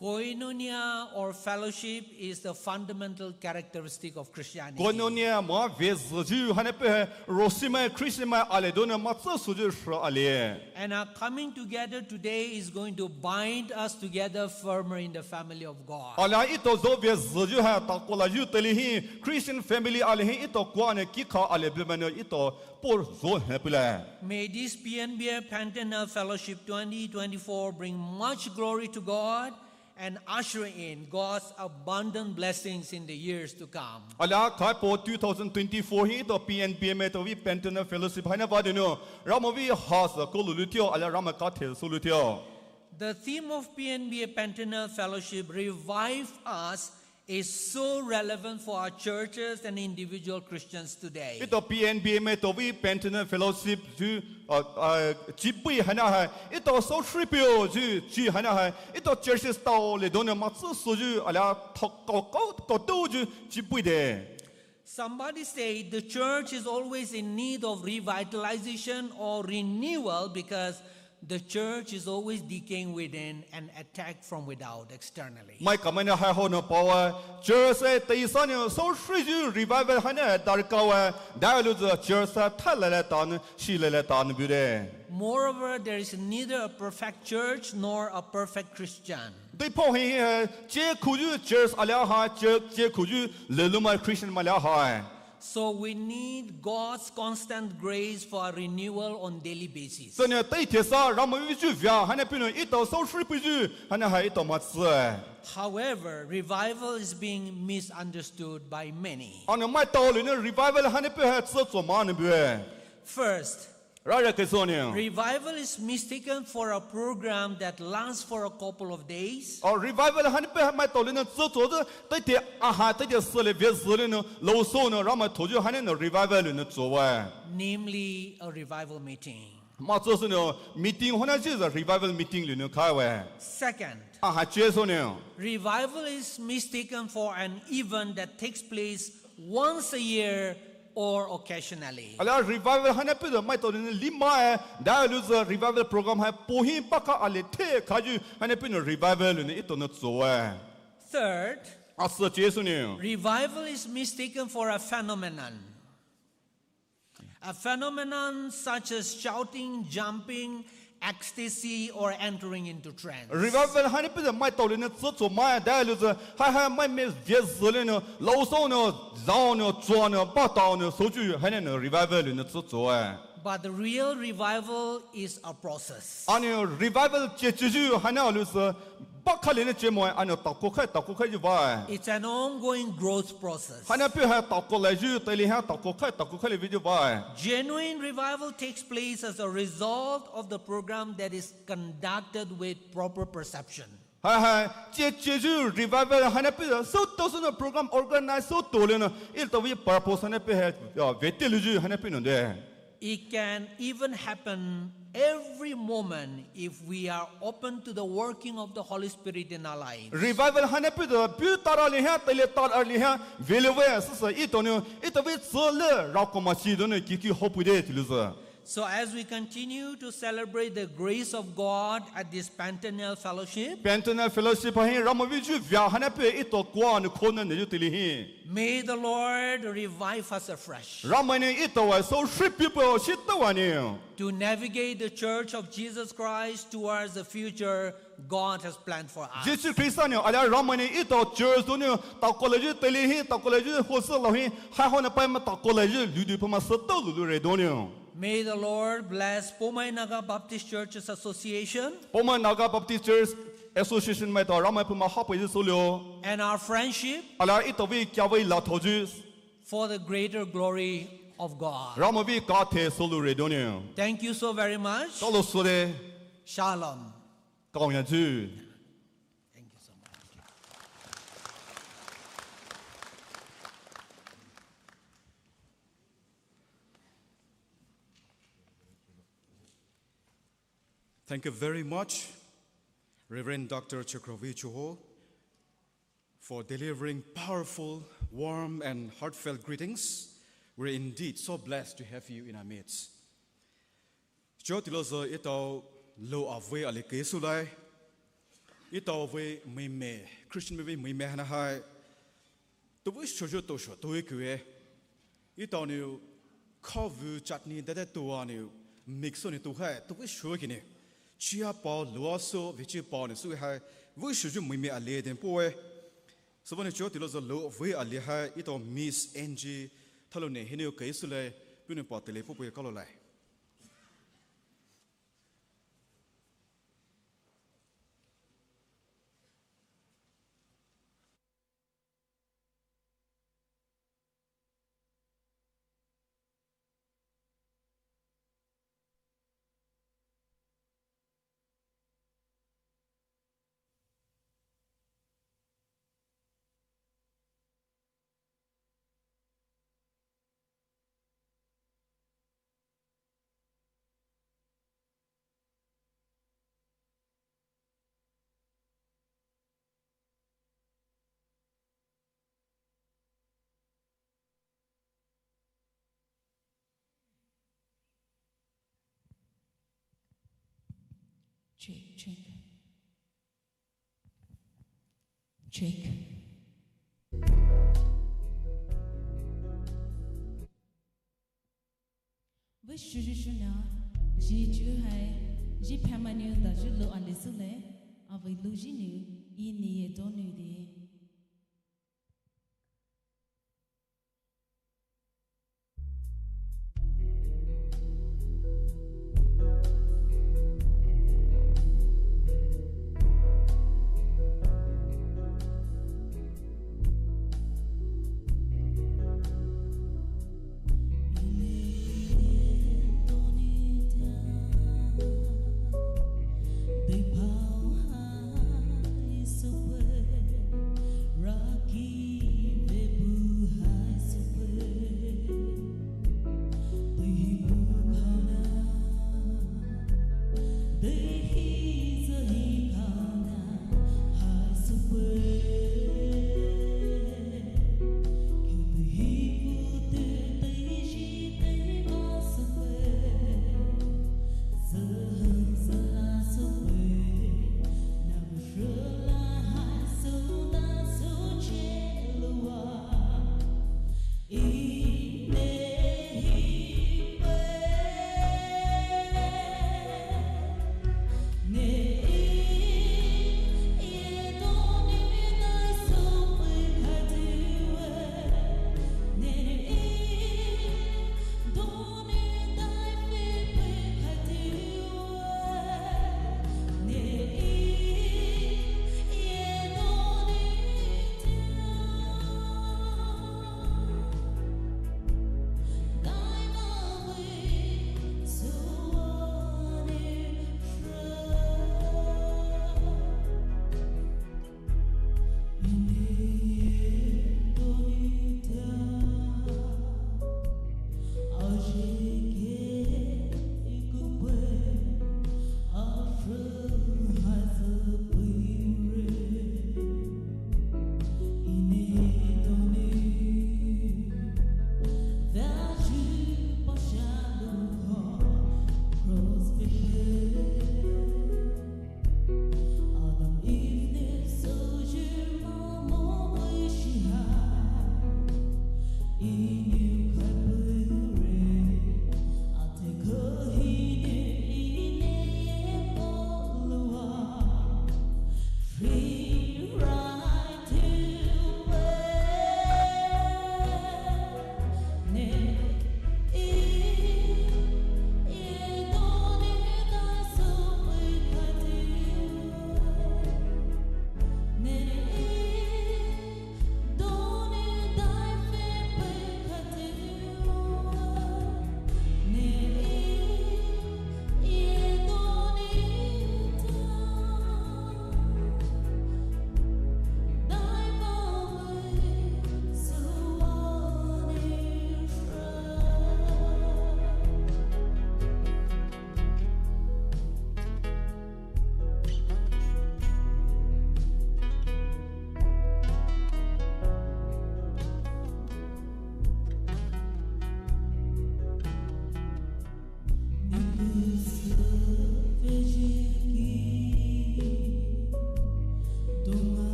Koinonia or fellowship is the fundamental characteristic of Christianity. Koinonia ma vei zü zü haina pei hai rosi mai Christian mai ale donou ma tsü su zü shra ale. And our coming together today is going to bind us together firmer in the family of God. Alia ito zho vei zü zü hai ta kola zü teli hi Christian family ale hi ito kua nou kikha ale bemai nou ito po zho hai pei le. May this P N B A Pentanal Fellowship twenty twenty-four bring much glory to God and usher in God's abundant blessings in the years to come. Alia khaipao two thousand twenty-four hi etao P N B M etao vei Pentecost Fellowship haina vah donou, Ramai vei hasa koulou lou theo, alia Ramai kathai soulou theo. The theme of P N B Pentecost Fellowship, Revive Us, is so relevant for our churches and individual Christians today. Etao P N B M etao vei Pentecost Fellowship chu, uh, uh, chibui haina hai, etao sousri peio chu chi haina hai, etao churches taole donou matsü sou chu alia thok kau kau kau tou chu chibui de. Somebody said the church is always in need of revitalization or renewal because the church is always decaying within and attacked from without, externally. Mai kamai nou hai honou paowe, church e teisa nou sousri chu revival haina darkha we, daiolouzü church e thailele tanou, shilele tanou bu de. Moreover, there is neither a perfect church nor a perfect Christian. Deiphao hi, eh, chekhuyu church alia hai, church chekhuyu lüloumai Christian mai alia hai. So we need God's constant grace for our renewal on daily basis. Sünou teithe sa Ramai vei chu via haina puhnou etao sousri peiyu haina hai etao matsü. However, revival is being misunderstood by many. Ana maitao lounou revival haina puh hai tsücho ma nou bue. First, Rara kei sou nou, revival is mistaken for a program that lasts for a couple of days. Oh, revival haina puh maitao lounou tsücho de, teithe aha, teithe süle vei züle nou, lousou nou, Ramai thoyu haina nou revival lounou chowe. Namely, a revival meeting. Matsü sou nou, meeting haina chiza revival meeting lounou khaiwe. Second, Aha chi sou nou, revival is mistaken for an event that takes place once a year or occasionally. Alia revival haina puh maitao lounou limai, daiolouzü revival program hai pohi paka ali the khayu haina puhnou revival lounou etao nou chowe. Third, Asa chi sou nou, revival is mistaken for a phenomenon. A phenomenon such as shouting, jumping, ecstasy, or entering into trance. Revival haina puh maitao lounou tsücho mai daiolouzü, hai hai mai me vei züle nou, lousou nou, zao nou, choa nou, batao nou, souchu haina nou revival lounou tsüchowe. But the real revival is a process. Ana revival checheyu haina louzü, bakha lounou chemoe, ana takou khai, takou khaiyu bae. It's an ongoing growth process. Haina puh hai takou laiyu, teile hai takou khai, takou khaile veiyu bae. Genuine revival takes place as a result of the program that is conducted with proper perception. Hai hai, checheyu revival haina puh soutao sou nou program organize soutao lounou, etao vei purpose haina puh hai, ya, vete louyu haina puhnou de. It can even happen every moment if we are open to the working of the Holy Spirit in our lives. Revival haina puh de, pu tara li hai, teile tara li hai, veilouwe, sasa etao nou, etao vei tsüle, rakomashi donou, kiki hopu de, chilouzü. So as we continue to celebrate the grace of God at this Pentecost Fellowship, Pentecost Fellowship hi Ramai vei chu via haina puh etao kua nou khona neiyu teile hi, may the Lord revive us afresh. Ramai nou etaowe sousri peiyu pao shitaowa nou, to navigate the Church of Jesus Christ towards the future God has planned for us. Jisu Khrista nou, alia Ramai nou etao church donou, takou laiyu teile hi, takou laiyu hosü lou hi, hai haina paima takou laiyu, ludu paima sütaoloulou re donou. May the Lord bless Poumai Naga Baptist Churches Association. Poumai Naga Baptist Church Association maitao Ramai puh mai hapeiyu soulou. And our friendship. Alia etao vei kavei lathaoyu. For the greater glory of God. Ramai vei kathai soulou re donou. Thank you so very much. Kalo sou de. Shalom. Kaoyayu. Thank you so much. Thank you very much, Reverend Doctor Chakravi Chuho, for delivering powerful, warm, and heartfelt greetings. We're indeed so blessed to have you in our midst. Chuo tilouzü etao lou avei ali kei soulai. Etao vei mime, Christian vei mime haina hai, tavei shoyu to sho tavei kue. Etao nou khavu chutney dede toa nou mix sou nou to hai, tavei sho kine. Chia pao lou sou, veichi pao nou sou hai, vei shoyu mime ali den poe. Sübüa nou chuo tilouzü lou vei ali hai, etao Miss Angie, thalo ne hinou kei soulai, puhnou pa teile popoe kalo lai. Check, check. Check. Vei shuji shuna, ji ju hai, ji phamaniu da ju lo ande sule, avei lo ji niu, i ni ye to niu de.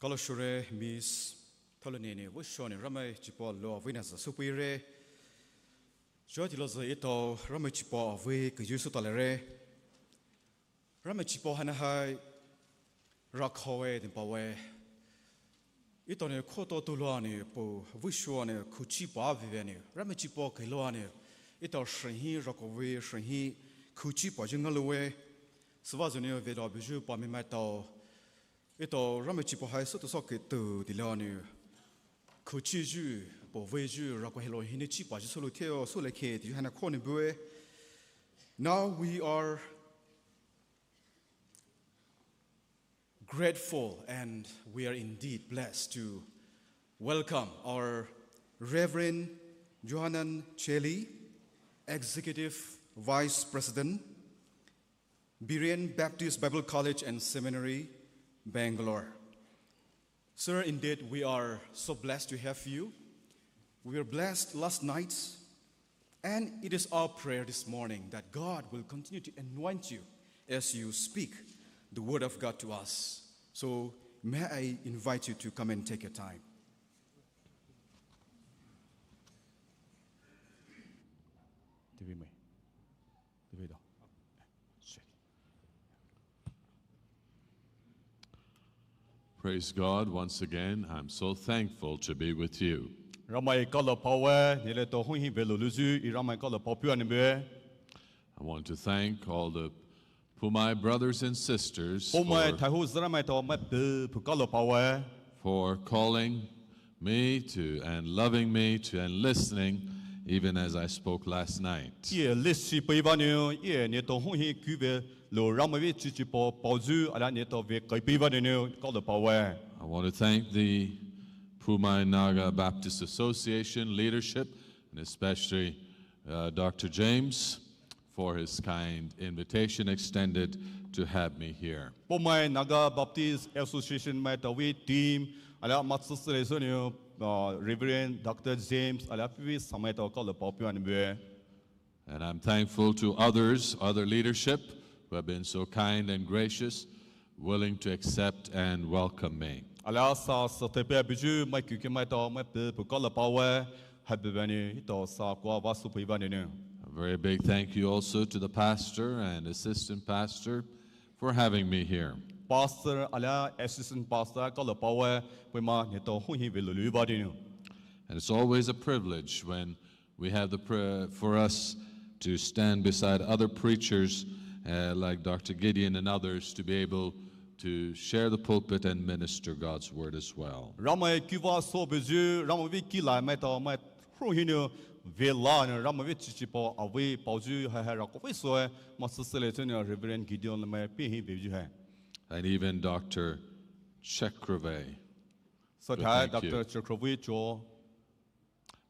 Kalo shure Miss Tholoneni vei shoni Ramai chipao lou vei na za supui re. Jua tilo za ito Ramai chipao vei kuyu su tale re. Ramai chipao hana hai rakhoe din pawe. Ito ne khoto tulo ne po vei shuo ne khuchi pa vive ne. Ramai chipao kilo ne. Ito shrihi rakoe shrihi khuchi pa ju ngaloe. Sva zuni ve do biju pa mi mai tao. Ito Ramai chipao hai su tu so ke tu di lo ne. Khuchi ju, po vei ju, rako helo hini chipa ju sulu theo, sule ke, ti ju hana kho ni bue. Now we are grateful and we are indeed blessed to welcome our Reverend Johanan Cheli, Executive Vice President, Berean Baptist Bible College and Seminary, Bangalore. Sir, indeed, we are so blessed to have you. We were blessed last night, and it is our prayer this morning that God will continue to anoint you as you speak the word of God to us. So may I invite you to come and take your time. Praise God once again. I'm so thankful to be with you. Ramai kalo pawe, nile to hung hi velo luzu, i Ramai kalo pao pua ni bue. I want to thank all the Poumai brothers and sisters Poumai for, thaihu zramai to mai pe pu kalo pawe. For calling me to and loving me to and listening even as I spoke last night. Ie lesi pe iva niu, ie ne to hung hi kuve lo Ramai vei chichi pao pao zu, ala ne to vei kai pe iva niu kalo pawe. I want to thank the Poumai Naga Baptist Association leadership and especially uh, Doctor James for his kind invitation extended to have me here. Poumai Naga Baptist Association mai tawi team, ala matsasele sonio, uh, Reverend Doctor James, ala piwi samai tao kalo pao pua ni bue. And I'm thankful to others, other leadership, who have been so kind and gracious, willing to accept and welcome me. Ala sa sa tepe biju mai kuke mai tao mai pe pu kalo pawe, happy bani ito sa kwa vasu pu iva niu. A very big thank you also to the pastor and assistant pastor for having me here. Pastor ala assistant pastor kalo pawe, puima ne to hung hi velo lu iva niu. And it's always a privilege when we have the prayer for us to stand beside other preachers, uh, like Doctor Gideon and others to be able to share the pulpit and minister God's word as well. Ramai kiva so beju, Ramai vei kila mai tao mai hru hinu vela ne Ramai vei chichi pao awi pao ju hai hai rako vei so e, matsasele chuni Reverend Gideon mai pe hi beju hai. And even Doctor Chakravarty. So thai Doctor Chakravarty cho.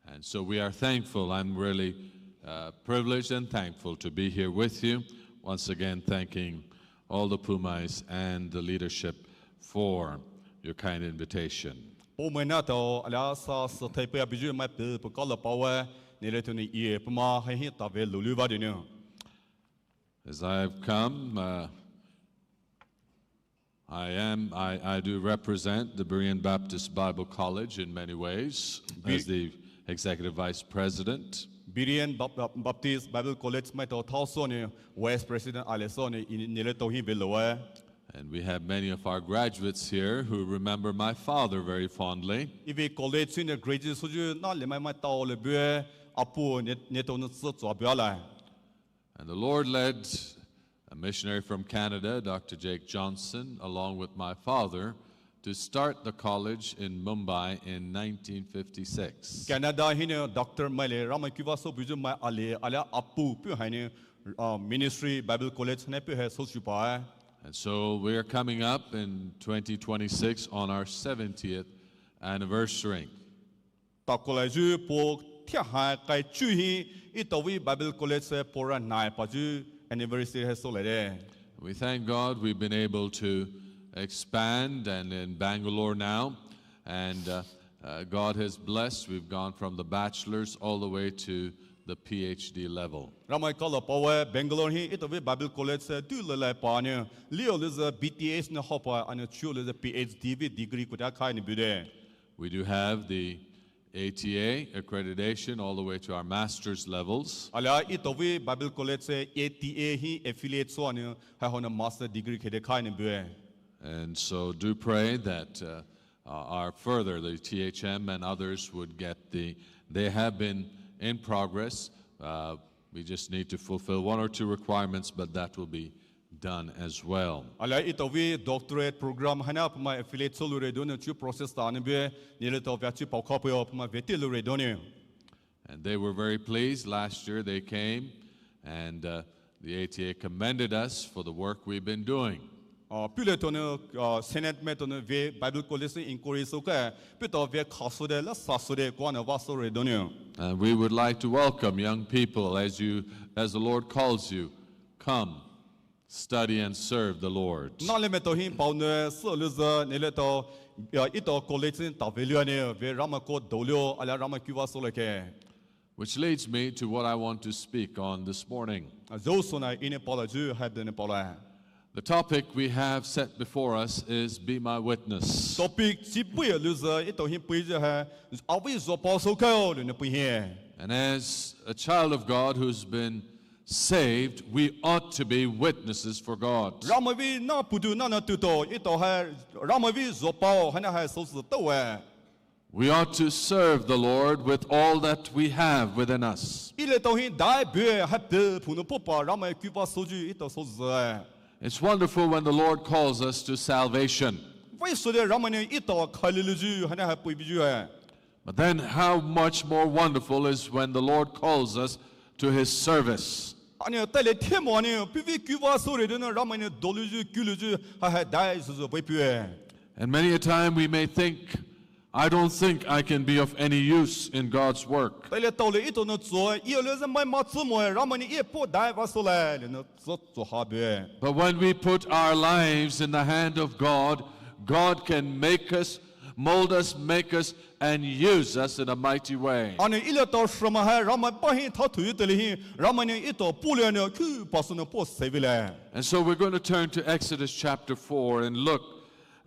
And so we are thankful. I'm really uh, privileged and thankful to be here with you. Once again, thanking all the Poumais and the leadership for your kind invitation. Poumai na tao ala sa sa thai pe abiju mai pe pu kalo pawe, nile tuni ie puma hai hi ta ve lulu va dinu. As I've come, uh, I am, I, I do represent the Berean Baptist Bible College in many ways as the Executive Vice President. Berean Bap-, Bap-, Baptist Bible College mai tao thao so ni Vice President ale so ni i-, nile tao hi velo e. And we have many of our graduates here who remember my father very fondly. Ivi college ni graduate so ju na le mai mai tao le bue apu ne, ne tao ne tsu tsu bue la. And the Lord led a missionary from Canada, Doctor Jake Johnson, along with my father, to start the college in Mumbai in nineteen fifty-six. Canada hinu Doctor mai le Ramai kiva so buju mai ale, ale apu pu haini, uh, ministry Bible College ne pu hai so chupa. And so we are coming up in twenty twenty-six on our seventieth anniversary. Takolai ju po thia hai kai chu hi i tawi Bible College se pora nai pa ju anniversary hai so le de. We thank God we've been able to expand and in Bangalore now. And uh, uh, God has blessed. We've gone from the bachelor's all the way to the P H D level. Ramai kalo paowe Bangalore hi etao vei Bible College se tu lele pa ne, lio lezü B Th ne haopa, ana chuo lezü P H D vei degree koute khaine bue de. We do have the A T A accreditation all the way to our master's levels. Alia etao vei Bible College se A T A hi affiliate soua ne, haihao ne master degree khede khaine bue. And so do pray that, uh, uh, our further, the T H M and others would get the, they have been in progress. Uh, we just need to fulfill one or two requirements, but that will be done as well. Alia etao vei doctorate program haina pamai affiliate sou loure donou chu process ta ne bue, neletao vei chu paokha peio pamai vete loure donou. And they were very pleased. Last year they came, and, uh, the A T A commended us for the work we've been doing. Ah, puletao nou, ah, Senate maitao nou vei Bible College ne inquiry souke, puletao vei khasoua de, la sasoua de, koa nou vasoure donou. And we would like to welcome young people as you, as the Lord calls you. Come, study and serve the Lord. Nahlemai tao hi paonou sü lezü neletao, ah, etao college ne tave lua ne, vei Ramai koa doulio, alia Ramai kuva soulakhe. Which leads me to what I want to speak on this morning. Ah, zhou souna Ih nou paolayu haibüa nou paola. The topic we have set before us is Be My Witness. Topic chi puhye lezü etao hi puhye hai, Avei zhopao soukhao lene puhye. And as a child of God who's been saved, we ought to be witnesses for God. Ramai vei nahpoutu nahna tuto etao hai, Ramai vei zhopao haina hai souzü taowe. We ought to serve the Lord with all that we have within us. Eletao hi dai bue haipei phounou popa Ramai kuva souyu etao souzü. It's wonderful when the Lord calls us to salvation. Vei soule Ramai nou etao khaileleyu haina hai puhbuyu hai. But then how much more wonderful is when the Lord calls us to his service. Ana taile themo ana puhvei kuva soure donou Ramai nou doleyu kuleyu haihai dai souzü vei puhye. And many a time we may think, I don't think I can be of any use in God's work. Taile taole etao nou zho, Ih lezü mai matsü moe, Ramai nou Ih po dai vasoulai lenou zho zhoha bue. But when we put our lives in the hand of God, God can make us, mold us, make us, and use us in a mighty way. Ana eletao shrümai hai Ramai pa hi thathouyu teile hi, Ramai nou etao polai nou khupa sounou po seveile. And so we're going to turn to Exodus chapter four and look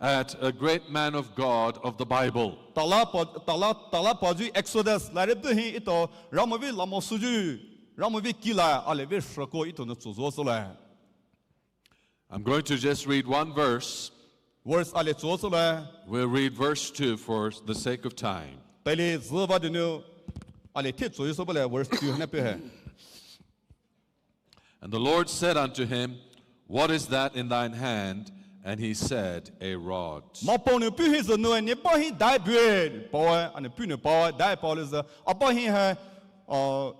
at a great man of God of the Bible. Talapa, tala, talapayu Exodus laire buh hi etao Ramai vei lamosouyu, Ramai vei kila, alia vei shrüko etao nou zhozho soulai. I'm going to just read one verse. Verse alia zho soulai. We'll read verse two for the sake of time. Taile züva donou alia the zhoyu soubailai verse two haina puhye. And the Lord said unto him, What is that in thine hand? And he said, A rod. Mapao nou puhye zü nou, Ne pa hi dai bue paowe, ana puhnou paowe dai paowe lezü, apa hi hai, uh,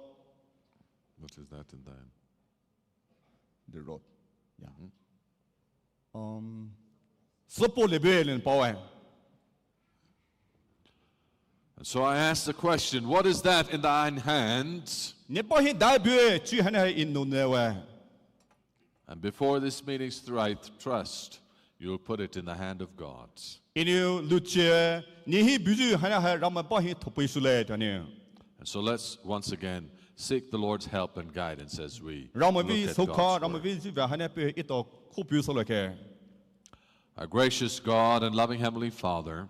What is that in thine? The rod. Yeah. Um, Süpo le bue lenou paowe. And so I ask the question, What is that in thine hand? Ne pa hi dai bue chu haina hai Ih nou newe. And before this meeting's through, I trust you'll put it in the hand of God. Enou luche, ne hi buyu haina hai Ramai pa hi thoupei soulai tane. And so let's once again seek the Lord's help and guidance as we look at God's word. Ramai vei soukha, Ramai vei zhuvea haina puhye etao khopei soulakhe. Our gracious God and loving Heavenly Father,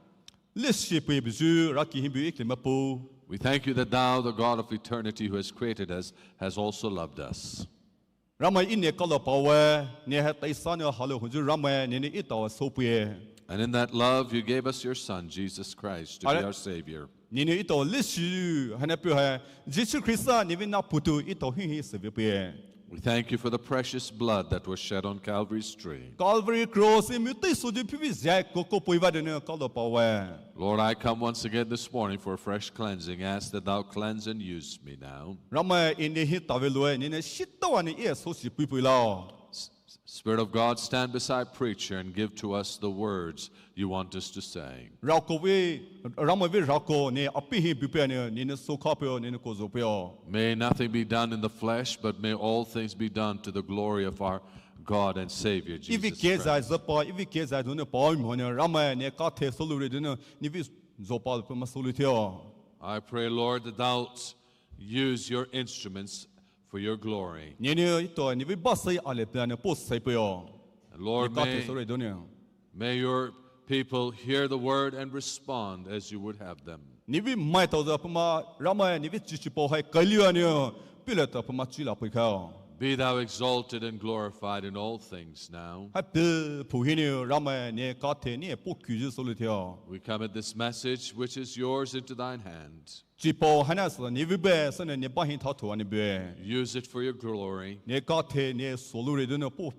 Leshi pei buyu, raki hi bu ikli mapu. We thank you that thou, the God of eternity who has created us, has also loved us. Ramai Ih nou kalo paowe, ne hai taisa nou halo huyu Ramai, ne nou etao soupeiye. And in that love, you gave us your Son, Jesus Christ, to be our Savior. Ne nou etao leshiyu haina puhye, Jisu Khrista ne vei nahpoutu etao hi hi sevepeiye. We thank you for the precious blood that was shed on Calvary's tree. Calvary cross hi mutei souyu puhvei zai koko peiva donou kalo paowe. Lord, I come once again this morning for a fresh cleansing. Ask that thou cleanse and use me now. Ramai Ih nou hi tave loue, ne nou shitaowa nou Ih soushi peipei lao. S-, Spirit of God, stand beside preacher and give to us the words you want us to say. Rako vei, Ramai vei rako nou api hi bupei nou, ne nou soukha peio, ne nou kouzho peio. May nothing be done in the flesh, but may all things be done to the glory of our God and Savior, Jesus Christ. Ivei kezai züpa, ivei kezai donou paowe monou, Ramai nou kathe souloure donou, nevei zhopa pama soulou theo. I pray, Lord, that thou Use your instruments for your glory. Nenou ito nevei basai ale pia nou po sai peio. And Lord, Neka may, teso re donou. May your people hear the word and respond as you would have them. Nevei maitao zü puma Ramai nevei chichipao hai kaliu anou pile ta puma chila pui kao. Be thou exalted and glorified in all things now. Hai pei phu hinou Ramai ne kathe ne po kuyu solu theo. We commit this message, which is yours, into thine hand. Chipao haina sü nevei be sü ne ne bahi thathu anou bue. Use it for your glory. Ne kathe ne solu re donou po.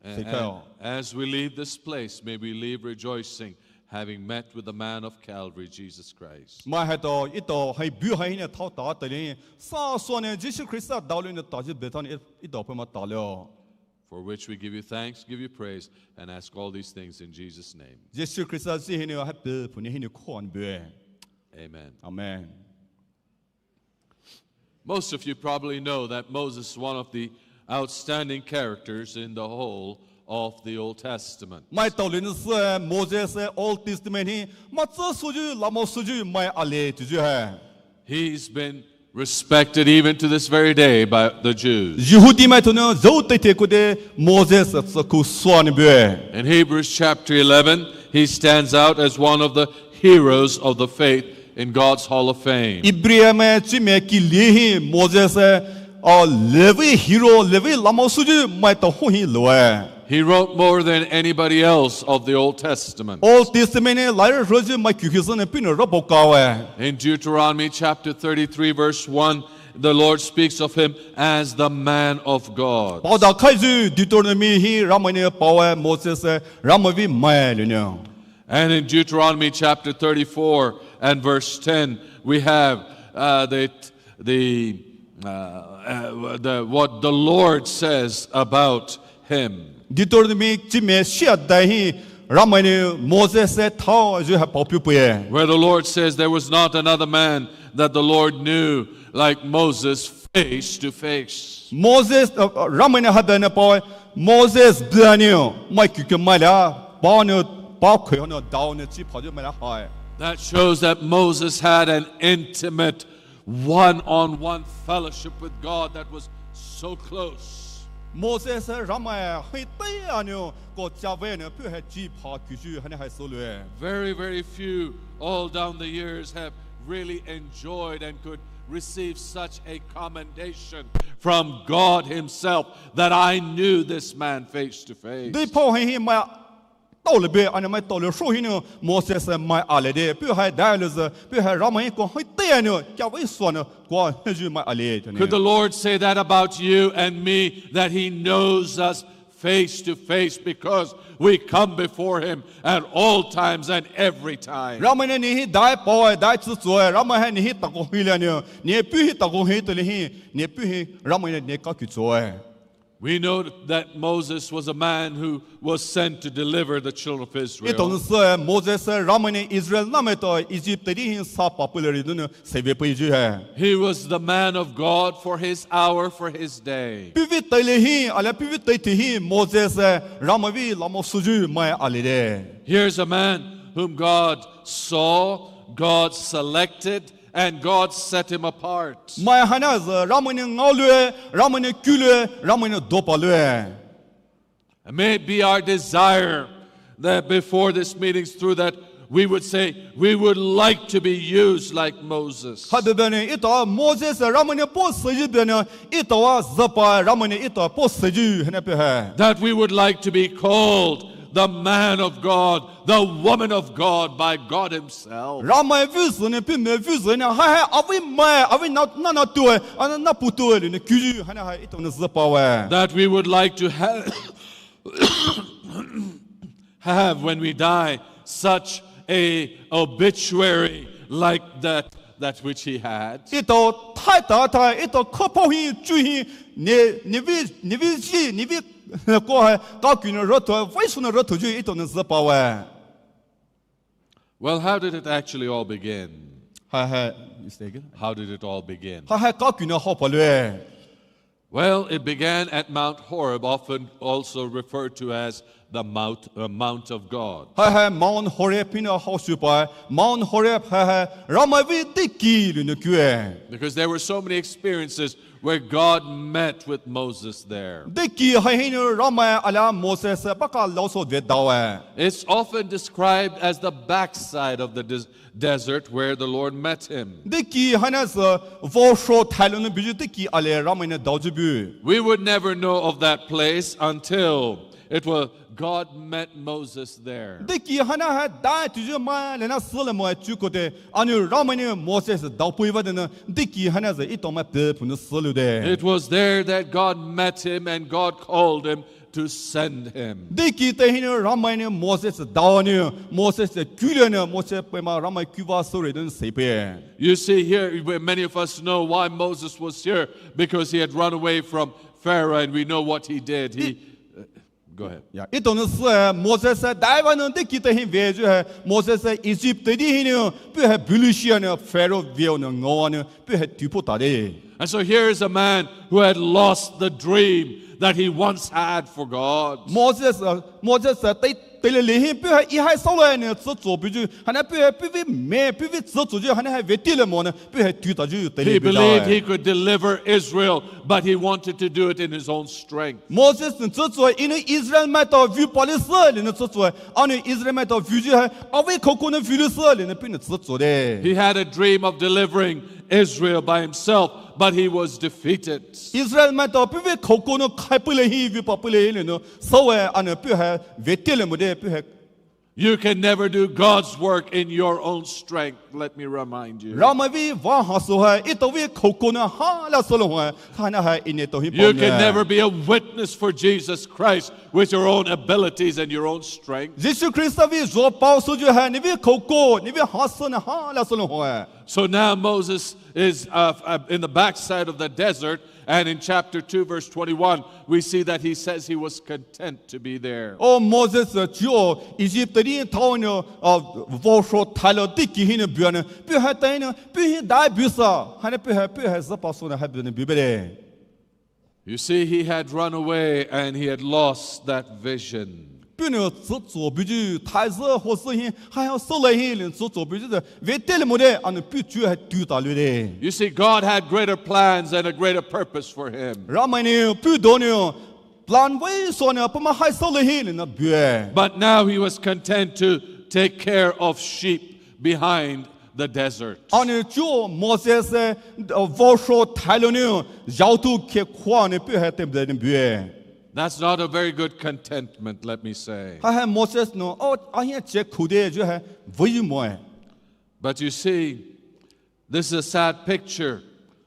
And, and as we leave this place, may we leave rejoicing, having met with the man of Calvary, Jesus Christ. Mai haitao ito hai bu hai hinou thao ta tali sa so ne Jisu Khrista daolin ne taji betan ito puma talio. For which we give you thanks, give you praise, and ask all these things in Jesus' name. Jisu Khrista zi hinou hai pei phu ne hinou kho anou bue. Amen. Amen. Most of you probably know that Moses is one of the outstanding characters in the whole of the Old Testament. Maitao lin sü Moses Old Testament hi matsü suyu lamo suyu mai ale tuyu hai. He's been respected even to this very day by the Jews. Jihudimai tunou zütei te kude Moses tsüku sua nou bue. In Hebrews chapter eleven, he stands out as one of the heroes of the faith in God's Hall of Fame. Ibrahim chime kili hi Moses a levei hero levei lamo suyu maitao ho hi loe. He wrote more than anybody else of the Old Testament. Old Testament ne lai royu mai kuki sü ne pinu rapo kawe. In Deuteronomy chapter thirty-three, verse one, the Lord speaks of him as the man of God. Paoda khaiyu Deuteronomy hi Ramai ne paoe Moses Ramai vei mai le nou. And in Deuteronomy chapter thirty-four and verse ten, we have, uh, the, the, uh, uh, the, what the Lord says about him. Deuteronomy chime shia dai hi Ramai ne Moses thao yu hai pao piu pui e. Where the Lord says, "There was not another man that the Lord knew like Moses face to face." Moses, uh, uh, Ramai ne hadan ne paoe Moses bia nou mai kuki mai la pa nou pa khe nou dao nou chi pha yu mai la hai. That shows that Moses had an intimate one-on-one fellowship with God that was so close. Moses Ramai hai tei anou ko chave nou pui hai chi pha kuyu haina hai solu e. Very, very few all down the years have really enjoyed and could receive such a commendation from God himself that I knew this man face to face. Dei pao hai hi mai tao le be anou mai tao le sho hinou Moses mai ale de pui hai dai le zü pui hai Ramai ko hai tei anou kia vei sua nou kua heyu mai ale. Could the Lord say that about you and me, that he knows us face to face because we come before him at all times and every time? Ramai ne ne hi dai paoe dai tsu tsoe Ramai hai ne hi tako hi le nou ne pui hi tako hi tali hi ne pui hi Ramai ne ne kaku tsoe. We know that Moses was a man who was sent to deliver the children of Israel. Ito nou sü Moses Ramai ne Israel nahmai to Egypt teidei hi sa pa pule ri donou save pui yu hai. He was the man of God for his hour, for his day. Puhvei teile hi, ale puhvei teithe hi Moses Ramai vei lamo suyu mai ale de. Here's a man whom God saw, God selected, and God set him apart. Mai haina zü Ramai ne ngaoloue, Ramai ne kuloue, Ramai ne dopa loue. And may it be our desire that before this meeting's through, that we would say, "We would like to be used like Moses." Haibüa nou ito Moses Ramai ne po seiyu bia nou ito a züpa Ramai ne ito po seiyu haina pei hai. That we would like to be called the man of God, the woman of God by God himself. Ramai vuzü nou pumai vuzü nou hai hai avei mai avei na na na tue, ana na pu tue le nou kuyu haina hai ito nou züpaoe. That we would like to have, have when we die such a obituary like that, that which he had. Ito thai ta thai ito khapao hi chu hi ne ne vei ne vei ji ne vei ko hai kaku nou rotho vei su nou rotho ju ito nou züpaoe. Well, how did it actually all begin? Hai hai, is that good? How did it all begin? Hai hai kaku nou haopa loue. Well, it began at Mount Horeb, often also referred to as the Mount, uh, Mount of God. Haihai Mount Horeb hinou haoshipae, Mount Horeb haihai Ramai vei dekhi lonou kue. Because there were so many experiences where God met with Moses there. Dekhi hai hinou Ramai alia Moses pakha laosou vei daoe. It's often described as the backside of the des-, desert where the Lord met him. Dekhi haina sü vaoshou thailounou buyu dekhi alia Ramai nou daoyu bu. We would never know of that place until it was God met Moses there. Dekhi haina hai dai touyu mai lena sülemo chukoute anou Ramai nou Moses daopei vadenü dekhi haina sü etao mai pei puhnou süloude. It was there that God met him and God called him to send him. Dekhi tei hinou Ramai nou Moses daonou, Moses kulenü, Moses peima Ramai kuva soure den seipe. You see here, we- many of us know why Moses was here, because he had run away from Pharaoh, and we know what he did. He, uh, go ahead. Ya, etao nou sü Moses daivanou dekhi tei hi veiyu hai Moses Egypt teidei hinou puhai bulushianou Pharaoh veonou ngaoanou puhai tupu tade. And so here is a man who had lost the dream that he once had for God. Moses, uh, Moses uh, tei teile lihi puhai ehai saolounou tsütsou buyu haina puhai puhvei me puhvei tsütsouyu haina hai vei teile monou puhai tu tayu teile. He believed he could deliver Israel, but he wanted to do it in his own strength. Moses nou tsütsou inou Israel maitao vei pali sü lenou tsütsou, anou Israel maitao veiyu hai avei khoukhou nou veilu sü lenou puhnou tsütsou de. He had a dream of delivering Israel by himself, but he was defeated. Israel maitao puhvei khoukhou nou khai pele hi vei pa pele hi lenou soue anou puhai vei teile mode puhai. You can never do God's work in your own strength, let me remind you. Ramai vei vah hasou hai etao vei khoukhou nou hala soulou hai, haina hai ine tao hi. You can never be a witness for Jesus Christ with your own abilities and your own strength. Jisu Khrista vei zhopao souyu hai nevei khoukhou nevei hasou nou hala soulou hai. So now Moses is, uh, uh, in the backside of the desert, and in chapter two, verse twenty-one, we see that he says he was content to be there. O Moses uh, chuo Egypt teidei thaonou uh, vaoshou thailou dekhi hinou bunou, puhai teinou puhi dai busa haina puhai puhai zhopao sounou hai bunou bubede. You see, he had run away and he had lost that vision. Puhnou tsütsou buyu thaiyu hosü hi haihai soulai hi lenou tsütsou buyu vei teile mode anou puh chuo hai tu taloude. You see, God had greater plans and a greater purpose for him. Ramai nou puh donou plan vei sounou peima hai soulai hi lenou bue. But now he was content to take care of sheep behind the desert. Anou chuo Moses uh, vaoshou thailounou zhaotu khe khuanou puhai temde nou bue. That's not a very good contentment, let me say. Haihai Moses nou o ahia che khude yu hai vei moe. But you see, this is a sad picture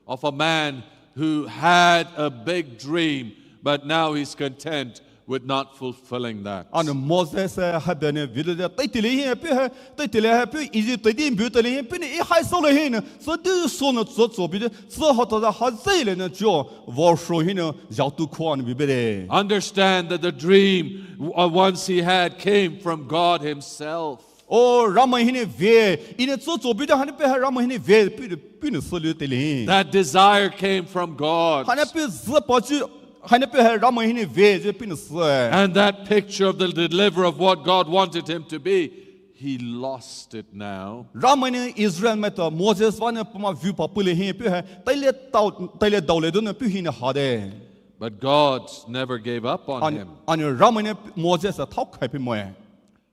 of a man who had a big dream, but now he's content with not fulfilling that. Anou Moses uh, hai bunou video de tei teile hi puhai tei teile hai puh Egypt teidei bu teile hi puhnou ehai soulou hinou sü du sounou tsütsou buyu sü hotao da hazei lenou chuo vaoshou hinou zhaotu khuanou bubede. Understand that the dream, uh, once he had, came from God himself. O Ramai hinou vei inou tsütsou buyu haina puhai Ramai hinou vei puh puhnou soulou teile hi. That desire came from God. Haina puh zhopao chu haina puhai Ramai hinou vei yu puhnou sü. And that picture of the deliverer of what God wanted him to be, he lost it now. Ramai nou Israel maitao Moses vanou peima vei pa pele hi puhai teile tao teile daole donou puh hinou hade. But God never gave up on him. Anou Ramai nou Moses uh thaokhai puh moe.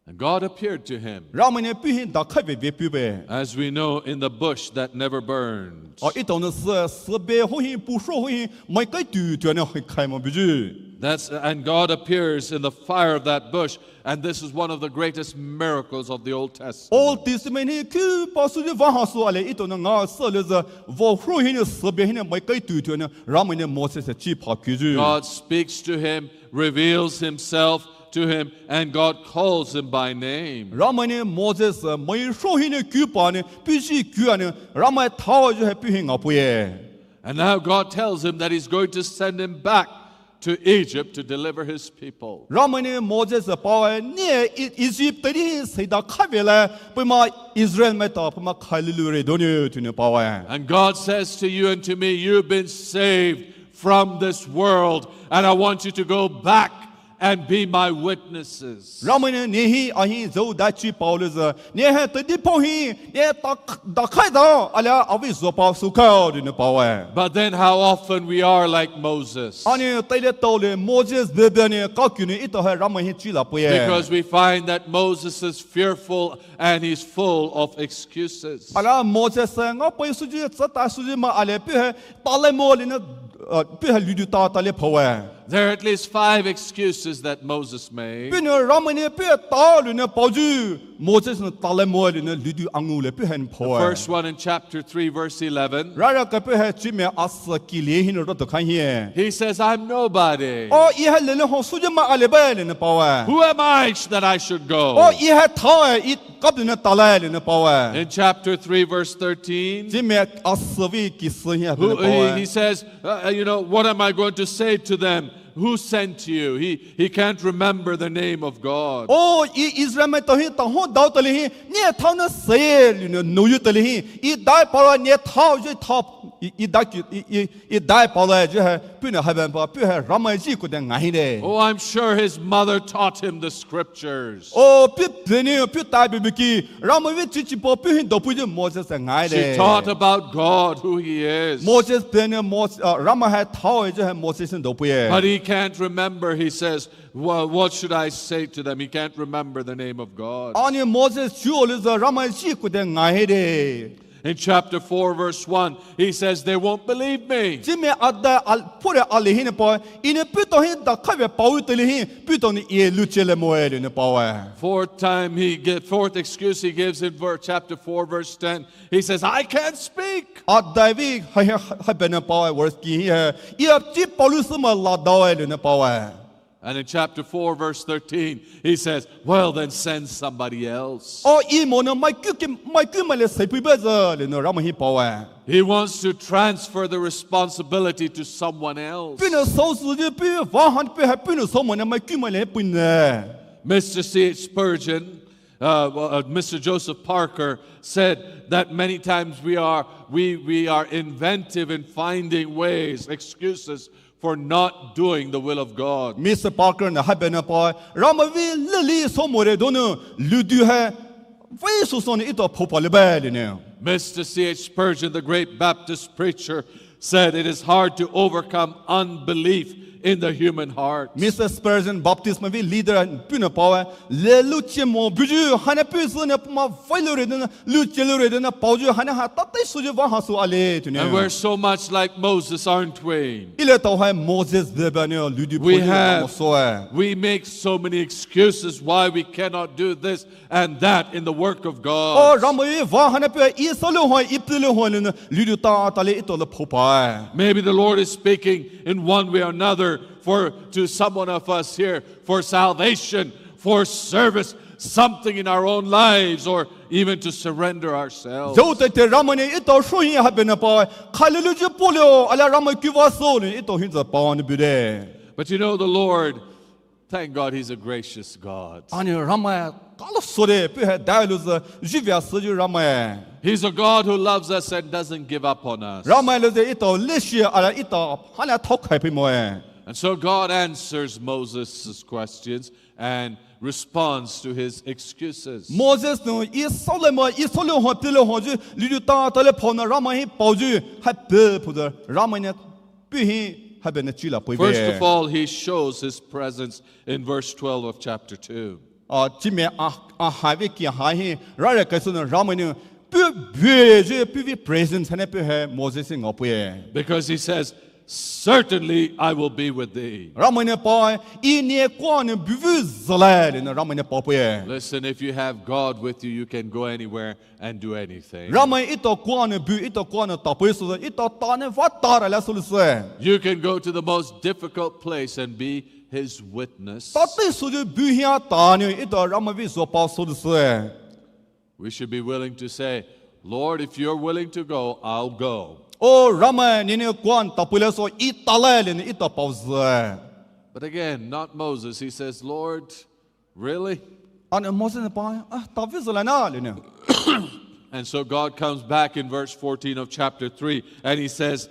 And God appeared to him. Ramai nou puh hi dakhai vei vei pupe. As we know, in the bush that never burned. O etao nou sü sü be ho hi puhsou ho hi mai kai tu tuanou hai khai mo buyu. That's, and God appears in the fire of that bush, and this is one of the greatest miracles of the Old Testament. Old Testament hi khupa souyu vah hasou alia etao nou ngao sü lezü vaoshou hinou sü be hinou mai kai tu tuanou Ramai nou Moses uh chi pha kuyu. God speaks to him, reveals himself to him, and God calls him by name. Ramai nou Moses uh maishou hinou kupanou puhsü kuanou Ramai thaoyu hai puh hi ngaopoe. And now God tells him that he's going to send him back to Egypt to deliver his people. Ramai nou Moses uh paoe ne E- Egypt teidei hi seida khavei la peima Israel maitao peima khailulu re donou tunou paoe. And God says to you and to me, you've been saved from this world, and I want you to go back and be my witnesses. Ramai nou ne hi ahi zhou dai chi paolouzü, ne hai teidei phou hi ne ta dakhai dao alia avei zopao soukhai-o tea nou paoe. But then how often we are like Moses. Ana teile taole Moses bebüa nou kaku nou etao hai Ramai hi chila peie. Because we find that Moses is fearful and he's full of excuses. Alia Moses hai ngaopa souyu, tsüta souyu ma alia puh hai talai mo tea nou, uh, puh hai ludu ta tale phoue. There are at least five excuses that Moses made. Puhnou Ramai nou puh hai tao tea nou paoyu, Moses nou talai mo tea nou ludu angu le puh hai phoue. The first one in chapter three, verse eleven. Rara ka puh hai chimai asü kili hinou rotokhai hie. He says, "I'm nobody." O, E hai lele hon souyu ma alia baie tea nou paoe. Who am I that I should go? O, E hai thaoe, E kap tea nou talai tea nou paoe. In chapter three, verse thirteen, chimai asü vei kisü hi ha tea nou paoe. He, he says, uh, you know, "What am I going to say to them? Who sent you?" He, he can't remember the name of God. O, E Israelmai tao hi tahon dao tale hi, ne thao nou saye tea nou nou yu tale hi, E dai paolai ne thao yu thao, E, E dai ki, E, E, E dai paolai yu hai, puhnou haibüa pa, puh hai Ramai zhi koute ngai hide. Oh, I'm sure his mother taught him the scriptures. O, puh puhnou, puh tai bebü ki, Ramai vei chichi pao puh hi daopui tea Moses hai ngai hide. She taught about God, who he is. Moses puhnou Mos-, uh, Ramai hai thaoe tea hai Moses nou daopuie. But he can't remember, he says, "Wha-, what should I say to them?" He can't remember the name of God. Ana Moses chuo louzü Ramai zhi koute ngai hide. In chapter four, verse one, he says, "They won't believe me." Chimai adai al-, phure ali hinou paoe, Enou puh tao hi dakhai ve paoyu tale hi, puh tao nou E luchile moe tea nou paoe. Fourth time he gi-, fourth excuse he gives in ver-, chapter four, verse ten, he says, "I can't speak." Adai vei hai, hai, haibüa nou paoe, verse ki hi hai, E ap chi paolou sü ma ladaoe tea nou paoe. And in chapter four, verse thirteen, he says, "Well, then send somebody else." O, E mo nou mai ku ki, mai ku maile saipui baie zü tea nou Ramai hi paoe. He wants to transfer the responsibility to someone else. Puhnou sousü tea puh vahan puh hai puhnou sou mo nou mai ku maile puhnou. Mister C H Spurgeon, uh, uh, Mister Joseph Parker said that many times we are, we, we are inventive in finding ways, excuses for not doing the will of God. Mister Parker nou haibüa nou paoe, Ramai vei lili sou more donou ludu hai vei sousou nou etao phoupale baie tea nou. Mister C H Spurgeon, the great Baptist preacher, said, "It is hard to overcome unbelief in the human heart." Mister Spurgeon, Baptistmai vei leader puhnou paoe, lelou chemo buyu haina puh sü nou puma vei loure tea nou, luche loure tea nou paoyu haina ha tatai souyu vaha sou ale tea nou. And we're so much like Moses, aren't we? Ele tao hai Moses bebüa nou ludu phoyu ha mo soue. We make so many excuses why we cannot do this and that in the work of God. O, Ramai vei vaha haina puh hai E soulou hon, E pilou hon tea nou ludu ta tale etao le phoupae. Maybe the Lord is speaking in one way or another for, to someone of us here for salvation, for service, something in our own lives, or even to surrender ourselves. Zhou teitei Ramai nou etao shou hi haibüa nou paoe, khalilou chi polio, alia Ramai ku va sou tea nou etao hi zü paonou bude. But you know the Lord, thank God he's a gracious God. Ana Ramai kalo soure puh hai daiolouzü zhuvea süyu Ramai. He's a God who loves us and doesn't give up on us. Ramai louzü etao leshi alia etao haina thaokhai pei moe. And so God answers Moses' questions and responds to his excuses. Moses nou E soulou mo, E soulou hon, pilou hon yu ludu ta tale phou nou Ramai hi paoyu hai puh phuyu Ramai nou puh hi haibüa nou chila pui ve. First of all, he shows his presence in verse twelve of chapter two. A, chimai a, a hai vei ki hai hi rara kasü nou Ramai nou puh buyu puh vei presence haina puh hai Moses hi ngaopuie. Because he says, "Certainly I will be with thee." Ramai nou paoe, E ne kua nou buyu zülaie tea nou Ramai nou paopuie. Listen, if you have God with you, you can go anywhere and do anything. Ramai etao kua nou bu, etao kua nou tapui sü, etao ta nou vah tara la sülou sü. You can go to the most difficult place and be his witness. Tatai souyu bu hia ta nou etao Ramai vei zopao sülou sü. We should be willing to say, "Lord, if you're willing to go, I'll go." O Ramai, nenou kua nou tapui la sü, E talai tea nou etao paozü. But again, not Moses. He says, "Lord, really?" Ana Moses nou paoe, "A, tavei zülaina tea nou." And so God comes back in verse fourteen of chapter three, and he says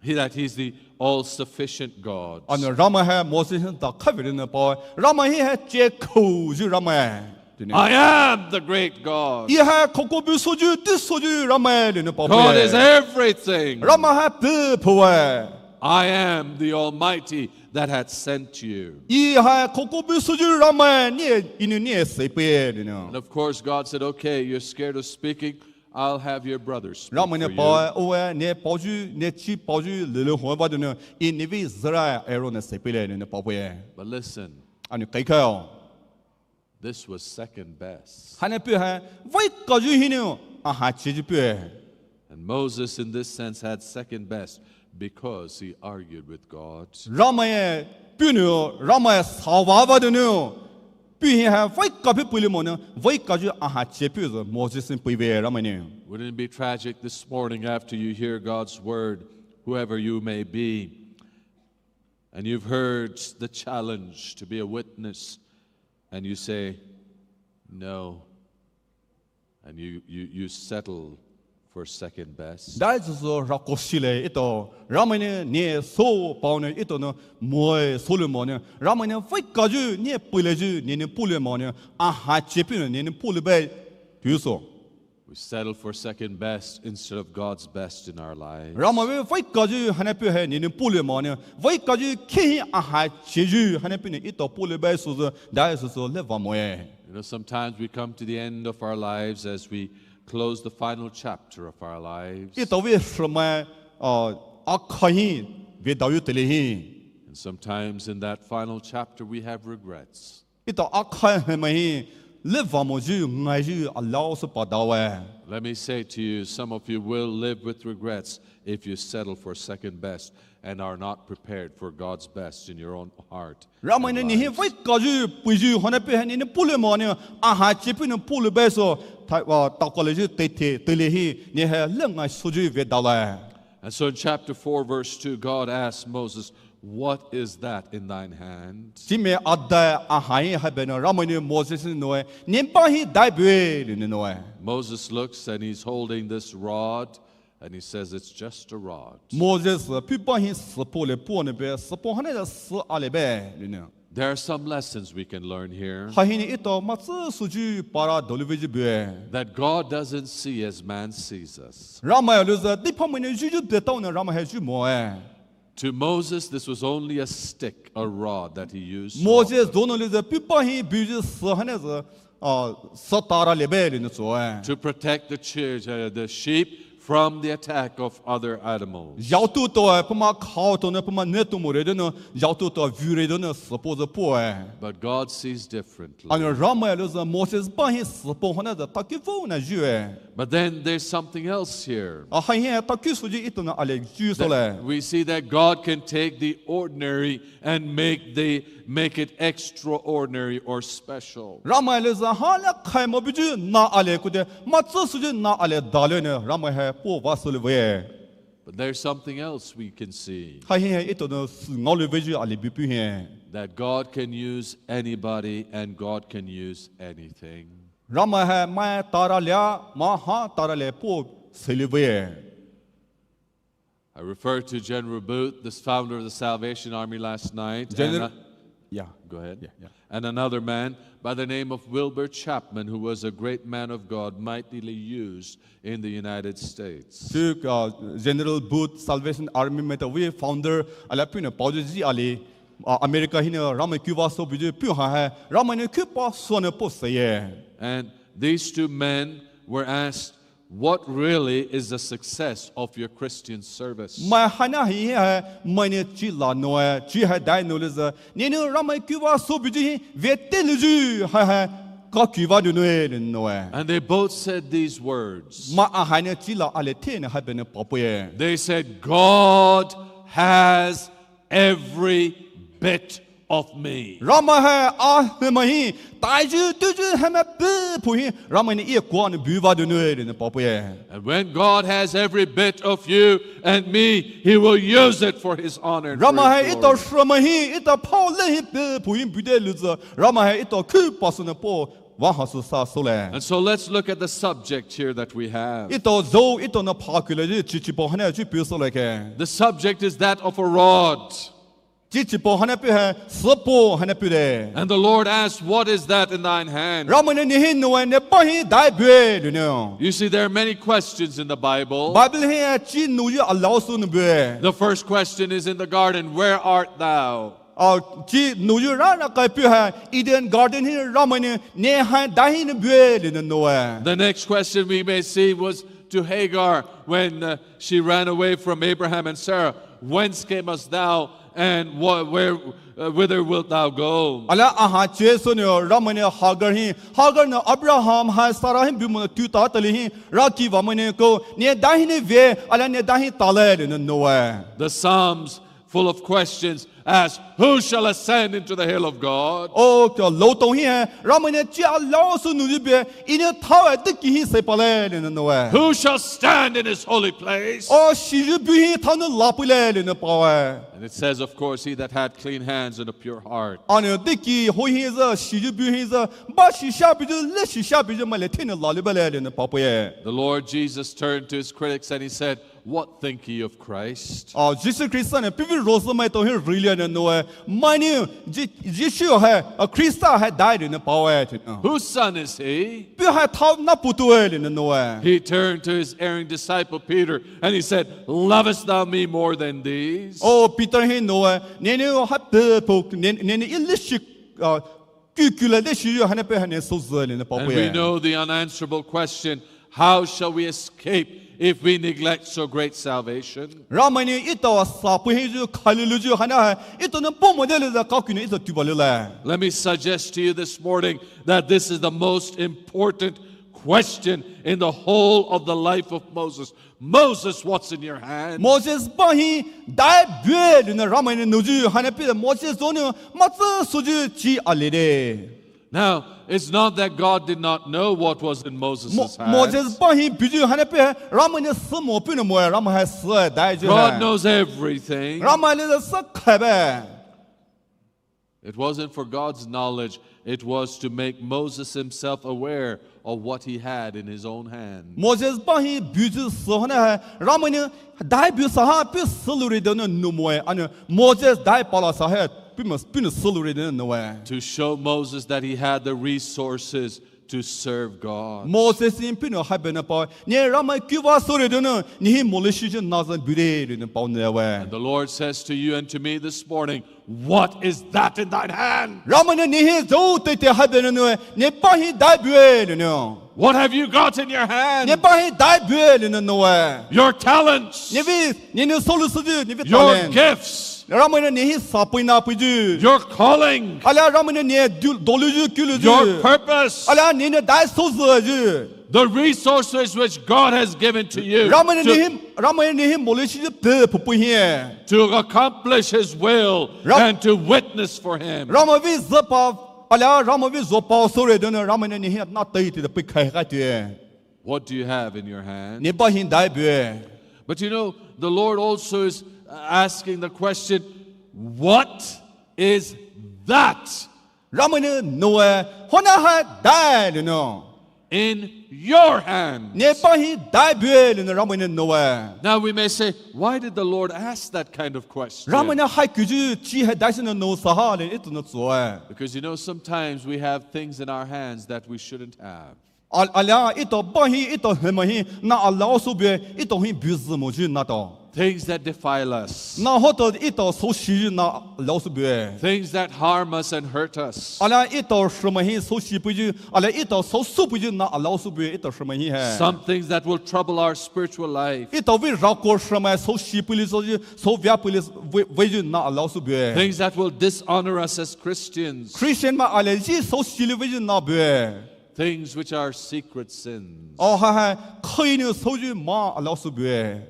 he, that he's the all-sufficient God. Ana Ramai hai Moses ta khavei linou paoe, Ramai hi hai chekouyu Ramai. Tea nou. I am the great God. Ea hai khakobu souyu, teisouyu Ramai linou paoe. God is everything. Ramai hai pei phoue. I am the Almighty that had sent you. Ea hai khakobu souyu Ramai, ne Enou ne seipeie tea nou. And of course, God said, "Okay, you're scared of speaking. I'll have your brothers speak for you." Ramai nou paoe, oe, ne paoyu, ne chi paoyu lele hoba tea nou, Enou nevei zürai Aaron nou seipeile tea nou paoe. But listen. Ana kaikhao. This was second best. Haina puh hai veikayu hinou ahai cheyu puh. And Moses, in this sense, had second best because he argued with God. Ramai puhnou, Ramai savava tea nou, puh hi hai veika puh peilai moa nou, veikayu ahai che puh zü Moses nou peiwe Ramai nou. Wouldn't it be tragic this morning after you hear God's word, whoever you may be, and you've heard the challenge to be a witness, and you say, "No." And you, you, you settle for second best. Dai züzü rakoshile etao, Ramai nou ne sou paonou etao nou moe soulai moa nou, Ramai nou veikayu ne peilayu nenou pulai moa nou, ahai che puhnou nenou pulai baie tuso. We settle for second best instead of God's best in our lives. Ramai vei veikayu haina puh hai nenou pulai moa nou, veikayu khe hi ahai cheyu haina puhnou etao pulai baie souzü, dai züzü leva moe. You know, sometimes we come to the end of our lives as we close the final chapter of our lives. Etao vei sümai, uh, akhai hi vedayu teile hi. And sometimes in that final chapter we have regrets. Etao akhai hemai hi leva moyu ngaiyu alaosou padaoe. Let me say to you, some of you will live with regrets if you settle for second best and are not prepared for God's best in your own heart and lives. Ramai nou ne hi veikayu peiyu haina puh hai nenou pulai moa nou, ahai che puhnou pulai baie sou, thaiwa takalaiyu teithe teile hi ne hai le ngai souyu vedaolai. And so in chapter four, verse two, God asked Moses, "What is that in thine hand?" Chimai adai ahai hai bue nou Ramai nou Moses nou noue, ne ba hi dai bue tea nou noue. Moses looks and he's holding this rod and he says, "It's just a rod." Moses puh ba hi süpo le puo nou bue, süpo haina zü sü ale baie tea nou. There are some lessons we can learn here. Haihinou etao matsü souyu para doliveiyu bue. That God doesn't see as man sees us. Ramai louzü deiphao mainou yuyu betaonou Ramai hai yu moe. To Moses, this was only a stick, a rod that he used so often. Moses donou louzü puh ba hi buyu sü haina zü, uh, sü tara le baie tea nou soue. To protect the church, uh, the sheep from the attack of other animals. Yaotu toue, puhmai khao tonou, puhmai ne tou more tea nou, yaotu toue vure tea nou süpo zü poe. But God sees differently. Ana Ramai louzü Moses ba hi süpo haina zü takivonou yue. But then there's something else here. Ah, haihi takisoyu etao nou ale yu soulai. That we see that God can take the ordinary and make the, make it extraordinary or special. Ramai louzü hala khai moa buyu na ale koute, matsü souyu na ale dalai nou Ramai hai po vah soulai vei. But there's something else we can see. Haihi etao nou sü ngaolouveiyu ale bupu hi. That God can use anybody and God can use anything. Ramai hai mai tara lia, mai ha tara le po seilai vei. I referred to General Booth, the founder of the Salvation Army, last night, and, General, uh, yeah. Go ahead. Yeah, yeah. And another man by the name of Wilbur Chapman, who was a great man of God, mightily used in the United States. Chu, uh, General Booth, Salvation Army mai tao vei founder, ala puhnou paoyu zi ali, uh, America hinou Ramai kuvah soubuyu puh hai hai, Ramai nou kupa souna po seiye. And these two men were asked, "What really is the success of your Christian service?" Mai haina hi hai, mainou chi la noue, chi hai dai nou louzü, nenou Ramai kuvah soubuyu hi veteilaiyu hai hai, kakuvah nou noue tea nou noue. And they both said these words. Mai ahaina chi la ale tenou hai bue nou paopoe. They said, "God has every bit of me." Ramai hai ahemai hi, taiyu tuyu hemai pei phu hi, Ramai nou e kua nou buvah tea nou noue tea nou paopoe. And when God has every bit of you and me, He will use it for His honor and for His glory. Ramai hai etao sümai hi, etao phao le hi pei phu hi bute louzü, Ramai hai etao kupa souna po vah hasü sa soulai. And so let's look at the subject here that we have. Etao zhou, etao nou pha kulai chi, chi chi pao haina chi pao soulai ke. The subject is that of a rod. Chi chi pao haina pao hai, süpao haina pao de. And the Lord asked, "What is that in thine hand?" Ramai nou nehi nüwe, ne pa hi dai bue lünou. You see, there are many questions in the Bible. Bible hi chi nuyu alaosou nou bue. The first question is in the garden, "Where art thou?" A, chi nuyu rara kai pao hai, Eden Garden hi Ramai nou ne hai dai hinou bue lünou nüwe. The next question we may see was to Hagar when, uh, she ran away from Abraham and Sarah, "Whence camest thou, and wh-, where, uh, whither wilt thou go?" Alia aha chi sünou Ramai nou Hagar hi, Hagar nou Abraham hai Sarah hi bumoa nou tuta tali hi, raki vamai nou ko, ne dai hinou vei, alia ne dai hi talai lünou nüwe. The Psalms, full of questions, ask, "Who shall ascend into the hill of God?" O, kyo loutou hi hai, Ramai nou chi alaosou nuyu bue, Enou thaowe deki hi seipalai lünou nüwe. "Who shall stand in his holy place?" O, shiyu buh hi thaonou lapeilai lünou paowe. And it says, of course, "He that hath clean hands and a pure heart." Ana deki ho hi zü, shiyu buh hi zü, ba shisha buyu, le shisha buyu maili thaonou lalu balai lünou paopeie. The Lord Jesus turned to his critics and he said, "What think ye of Christ?" A, Jisu Khrista nou puhvei rozümaitao hi rilia nou nüwe, mai nou, Ji-, Jisu hai, a, Khrista hai dai lünou paowe thaonou. "Whose son is he?" Puh hai thao nahpoutuwe lünou nüwe. He turned to his erring disciple Peter and he said, "Lovest thou me more than these?" O, Peter hi nüwe, nenou hai pei pao, ne-, nenou ei leshi, a, kukula leshi yu haina pao haina souzü lünou paopeie. And we know the unanswerable question, "How shall we escape if we neglect so great salvation?" Ramai nou etao sapei hiyu, khailuluyu haina hai, etao nou puh mo de lüzü kaku nou etao tuba lilai. Let me suggest to you this morning that this is the most important question in the whole of the life of Moses. "Moses, what's in your hand?" Moses pa hi dai bue lünou Ramai nou nuyu haina pao Moses zhou nou matsü souyu chi ali de. Now, it's not that God did not know what was in Moses' hand. Mo-, Moses pa hi buyu haina pao Ramai nou sümo puhnou moe, Ramai hai sü daiyu hai. God knows everything. Ramai nou sü khaibe. It wasn't for God's knowledge. It was to make Moses himself aware of what he had in his own hand. Moses pa hi buyu sü haina hai, Ramai nou dai bue sa ha pao sü loure donou nou moe, ana Moses dai pala sa hai, puhmo, puhnou sü loure donou nüwe. To show Moses that he had the resources to serve God. Moses hi puhnou haibe nou paowe, ne Ramai kuva soure donou, nehi moleishiyu nazan bure lünou paonou nüwe. And the Lord says to you and to me this morning, "What is that in thine hand?" Ramai nou nehi zhou teitei haibe nou nüwe, ne pa hi dai bue lünou. "What have you got in your hand?" Ne pa hi dai bue lünou nüwe. Your talents. Nevei, nenou soulou souyu, nevei talent. Your gifts. Ramai nou nehi sapei nahpeiyu. Your calling. Alia Ramai nou ne du-, dolouyu kuluyu. Your purpose. Alia nenou dai souzüyu. The resources which God has given to you Ramai nou to nehi, Ramai nou nehi moleishiyu pei phoupei hi. To accomplish his will Ram- and to witness for him. Ramai vei züpa, alia Ramai vei züpa soure donou Ramai nou nehi na teitei de peikhai khaitoue. What do you have in your hand? Ne pa hi dai bue. But you know, the Lord also is asking the question, "What is that?" Ramai nou nüwe, haina hai dai lünou. In your hand. Ne pa hi dai bue lünou Ramai nou nüwe. Now we may say, "Why did the Lord ask that kind of question?" Ramai nou hai kuyu chi hai dai sünou nou sa ha le etao nou tsoe. Because you know, sometimes we have things in our hands that we shouldn't have. Al-, alia etao pa hi, etao hema hi, na alaosou bue, etao hi buyu moyu na tao. Things that defile us. Na hotao etao soushiyu na alaosou bue. Things that harm us and hurt us. Alia etao shrümai hi soushi peiyu, alia etao sousou peiyu na alaosou bue, etao shrümai hi hai. Some things that will trouble our spiritual life. Etao vei rako shrümai soushi peili souyu, souvia peili vei, veiyu na alaosou bue. Things that will dishonor us as Christians. Christian mai alia yi soushi li veiyu na bue. Things which are secret sins. O hai hai, khainou souyu ma alaosou bue.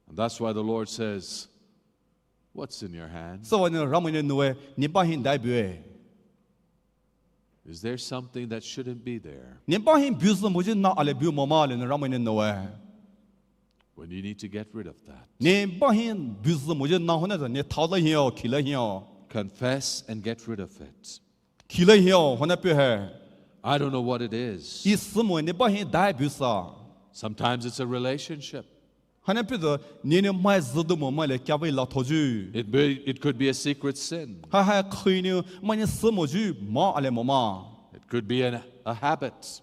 And that's why the Lord says, "What's in your hand?" Süvanou Ramai nou nüwe, ne pa hi dai bue. Is there something that shouldn't be there? Ne pa hi buyu moyu na alia bu mama lünou Ramai nou nüwe. When you need to get rid of that. Ne pa hi buyu moyu na haina zü ne thaolai hiyo, khilai hiyo. Confess and get rid of it. Kile hio, hona pü hai. I don't know what it is. Ih sümo ne ba hi dai bu sa. Sometimes it's a relationship. Hana pü do, ne ne mai zü du mo mai le kya vei la thoju. It be, it could be a secret sin. Ha ha khui ne, mai ne sümo ju, ma ale mo ma. It could be an, a habit.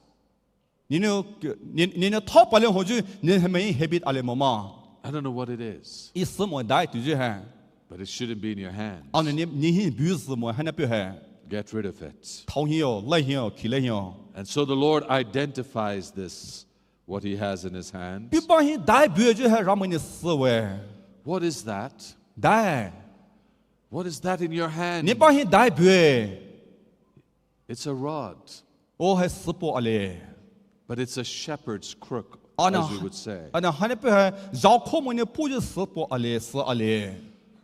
Ne ne, ne, ne ne thop ale hoju, ne he mai habit ale mo ma. I don't know what it is. Ih sümo dai tuju hai. But it shouldn't be in your hand. Ano ne, ne hi bu sümo hana pü hai. Get rid of it. Thao hio, lai hio, kile hio. And so the Lord identifies this, what he has in his hand. Pü ba hi dai bu ju hai Ramai ne süwe. What is that? Dai. What is that in your hand? Ne ba hi dai bu e. It's a rod. O hai süpo ale. But it's a shepherd's crook, as we would say. Ana hana pü hai, zao kho mo ne pu ju süpo ale, sü ale.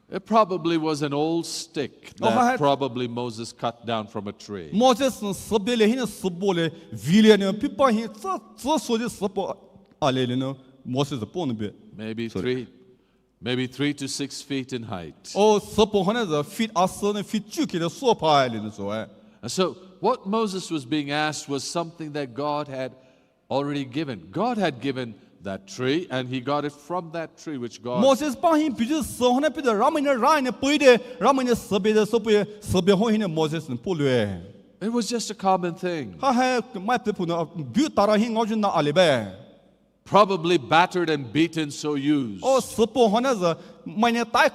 It probably was an old stick that probably Moses cut down from a tree. Moses ne sübe le, hina sübo le, vile ne, pü ba hi, tsü, tsü so ju süpo ale le ne, Moses po ne be. Maybe three, maybe three to six feet in height. O süpo hana za feet asü ne feet chu kile so pa le ne so eh. And so what Moses was being asked was something that God had already given. God had given that tree, and he got it from that tree which God Moses ba hi pü ju so hana pü de Ramai ne rai ne pui de, Ramai ne sübe de so pui, sübe ho hina Moses ne po lue. It was just a common thing. Ha hai mai pü pu na, bu tara hi ngao ju na ale be. Probably battered and beaten, so used. O süpo hana za, mai ne tai,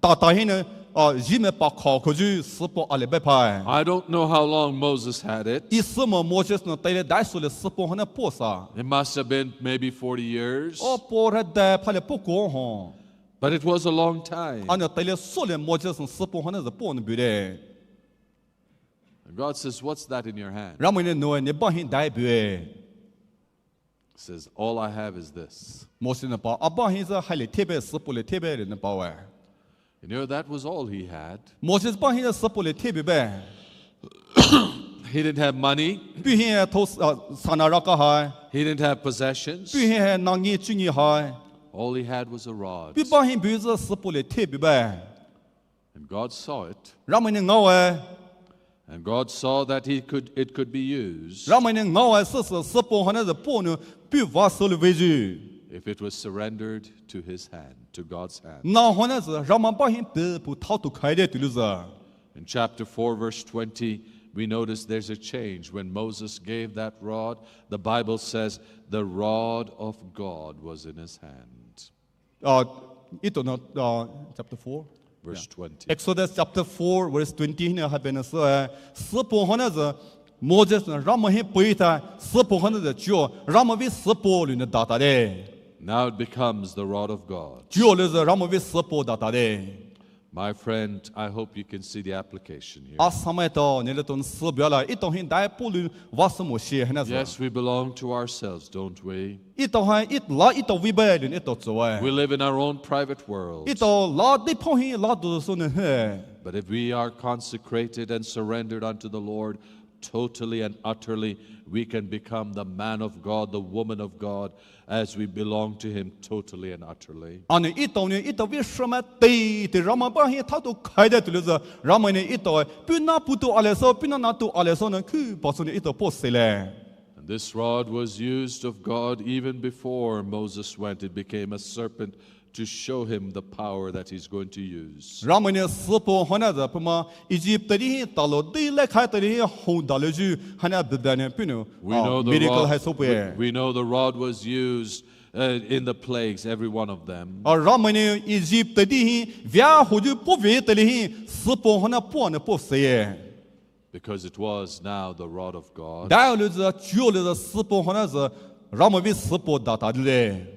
ta ta hina, o ji me pa kho kho ju süpo ale be pai. I don't know how long Moses had it. Ih sümo Moses ne tai le dai so le süpo hana po sa. It must have been maybe forty years. O po re dai pa le po ko ho. But it was a long time. Ana tai le so le Moses ne süpo hana za po ne bu de. And God says, "What's that in your hand?" Ramai ne no ne ba hi dai bu e. Says, "All I have is this." Moses ne pa, a ba hi za hai le thebe, süpo le thebe le ne pa we. You know, that was all he had. Moses ba hi za süpo le thebe be. He didn't have money. Pü hi tho, uh, sana raka hai. He didn't have possessions. Pü hi nangi chungi hai. All he had was a rod. Pü ba hi bu za süpo le thebe be. And God saw it. Ramai ne ngao e. And God saw that he could, it could be used. Ramai ne ngao e sü sü süpo hana za po ne pü va so le ve ju. If it was surrendered to his hand, to God's hand. Na hana za Ramai ba hi pü pu thao tu khai de tu lu za. In chapter four, verse twenty, we notice there's a change. When Moses gave that rod, the Bible says the rod of God was in his hand. Uh, ito na, uh, chapter four? Verse twenty. Exodus chapter four, verse twenty hina ha bena sü, eh, süpo hana za, Moses ne Ramai hi pui ta, süpo hana za chuo, Ramai vei süpo le ne da ta de. Now it becomes the rod of God. Chuo le za Ramai vei süpo da ta de. My friend, I hope you can see the application here. A samai to, ne le ton sübia la, ito hi dai po le va sümo shi hana za. Yes, we belong to ourselves, don't we? Ito hai, it la ito vei be le ito zo e. We live in our own private world. Ito la di po hi la du so ne he. But if we are consecrated and surrendered unto the Lord totally and utterly, we can become the man of God, the woman of God, as we belong to him totally and utterly. Ana ito ne, ito vei shama te, te Ramai ba hi thao tu khai de tu le za, Ramai ne ito, pü na pu tu ale so, pü na na tu ale so ne, ku pa so ne ito po se le. And this rod was used of God even before Moses went. It became a serpent to show him the power that he's going to use. Ramai ne süpo hana za pü ma Egypt tadi hi talo di le khai tadi hi ho da le ju hana bibia ne pü ne, we know the miracle rod, hai so pü e. We, we know the rod was used, uh, in the plagues, every one of them. A Ramai ne Egypt tadi hi via ho ju po ve tadi hi süpo hana po ne po se e. Because it was now the rod of God. Dai le za, chuo le za, süpo hana za, Ramai vei süpo da ta le.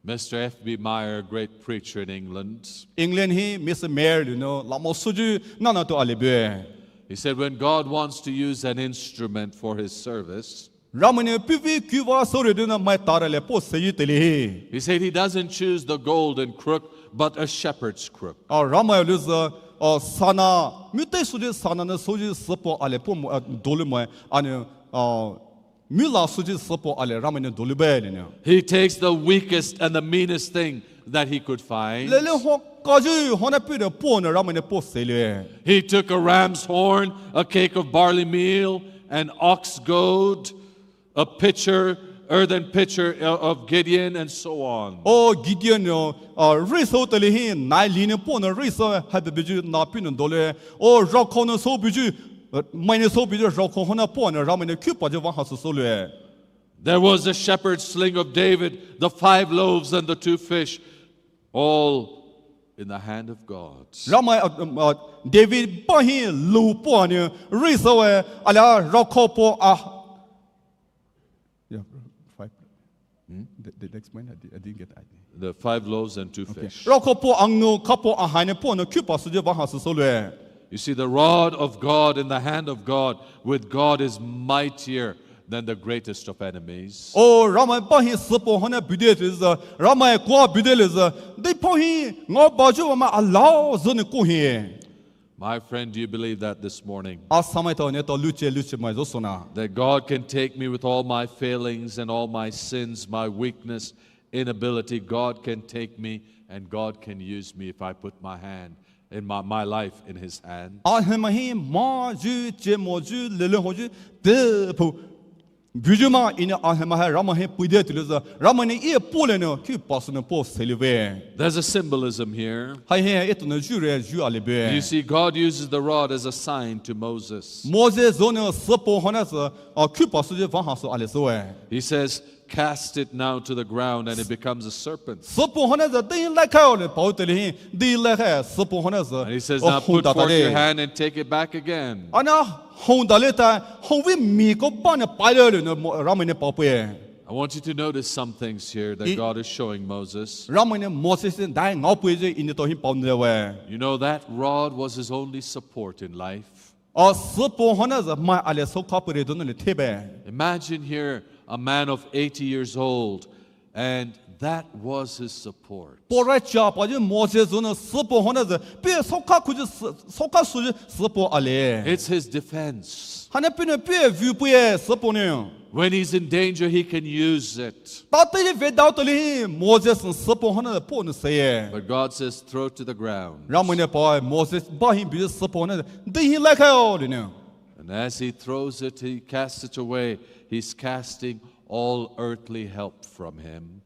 Mister F B Meyer, a great preacher in England. England hi Mister Meyer le no, la mo so ju na na tu ale be. He said, when God wants to use an instrument for his service, Ramai ne pü vei ku va so re du na mai ta re le po se ju te le hi. He said he doesn't choose the golden crook, but a shepherd's crook. A Ramai le za, a sana, mu te so ju sana ne so ju süpo ale po mo, a, do le mo, a ne, a, mu la so ju süpo ale Ramai ne do le be le ne. He takes the weakest and the meanest thing that he could find. Le le ho kayu hona puhnou ponou Ramai nou po seiloue. He took a ram's horn, a cake of barley meal, an ox goad, a pitcher, earthen pitcher o-, of Gideon, and so on. Oh Gideon nou, ah, reisou teile hi nai linou ponou reisou haibüyu na puhnou doule. Oh rakhaonou soubuyu, ah, mainou soubuyu rakhao hona ponou Ramai nou khupayu vah hasü souloue. There was the shepherd's sling of David, the five loaves and the two fish, all in the hand of God. Ramai, ah, ah, David bah hi lou ponou reisoue, alia rakhao po a. Yeah, five. Hmm? The, the next point, I di-, I didn't get that. The five loaves and two fish. Rakhao po angnou, khapo ahaina ponou khupa süyu vah hasü souloue. You see, the rod of God in the hand of God, with God, is mightier than the greatest of enemies. Oh, Ramai bah hi süpo hona bude louzü, Ramai kua bude louzü, deiphao hi ngaobayu vamai alaoyu nou kuhi. My friend, do you believe that this morning? Asamaitao neletao luche luchemai zosona. That God can take me with all my failings and all my sins, my weakness, inability. God can take me and God can use me if I put my hand in my, my life in His hand. Ahemai hi mayu chemoyu lele hoyu tepu buyu mai Enou ahemai hai Ramai hi puide toulouzü Ramai nou eye polai nou khupa sünou po seiloue. There's a symbolism here. Haihi etao nou yure yu ali bue. You see, God uses the rod as a sign to Moses. Moses zünou süpo hona sü, ah, khupa süyu vah hasü ali soue. He says, "Cast it now to the ground and it becomes a serpent." Süpo hona sü deihi laikhaio le pao teile hi, deihi laikhaio süpo hona sü. And he says, "Now put forth your hand and take it back again." Ana hongdale ta, hongvei miko bah nou pailou le nou Ramai nou paopeie. I want you to notice some things here that God is showing Moses. Ramai nou Moses nou dai ngaopeie enou taohi paonou we. You know, that rod was his only support in life. Ah, süpo hona sü mai ali soukha peire donou le thebe. Imagine here a man of eighty years old, and that was his support. Porai chapayu Moses zünou süpo hona sü puhye soukha khuyu sü-, soukha süyu süpo ali. It's his defense. Hana puhnou puhye vupeie süpo nou. When he's in danger, he can use it. Tateili vedao teile hi Moses nou süpo hona sü ponou seiye. But God says, "Throw it to the ground." Ramai nou paoe Moses bah hi buyu süpo hona sü deihi laikhaio le nou. And as he throws it, he casts it away, he's casting all earthly help from him.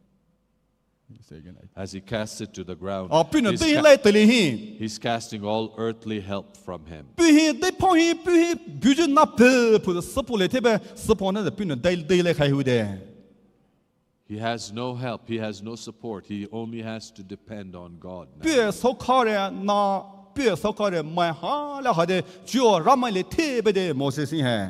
Say again, I As he casts it to the ground, Ah, puhnou he's deihi ca- lai teile hi. He's casting all earthly help from him. Puh hi deiphao hi, puh hi buyu na pei phu süpo le thebe, süpo nou puhnou dei, deihi laikhai hude. He has no help. He has no support. He only has to depend on God now. Puhye soukhare na, puhye soukhare mai hala hade, chuo Ramai le thebe de Moses hi hai.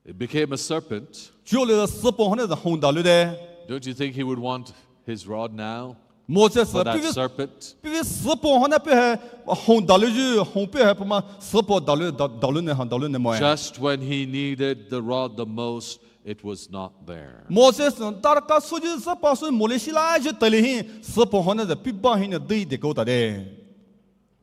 It became a serpent. Chuo le süpo hona sü hongdalou de. Don't you think he would want his rod now Moses for that serpent? Puhvei süpo hona puhye hongdalou yu, hong puhye puma süpo dalou, da-, dalou ne, hongdalou ne moe. Just when he needed the rod the most, it was not there. Moses nou darkha süyu süpa sü moleshilai yu teile hi süpo hona sü puh bah hinou dei dekouta de.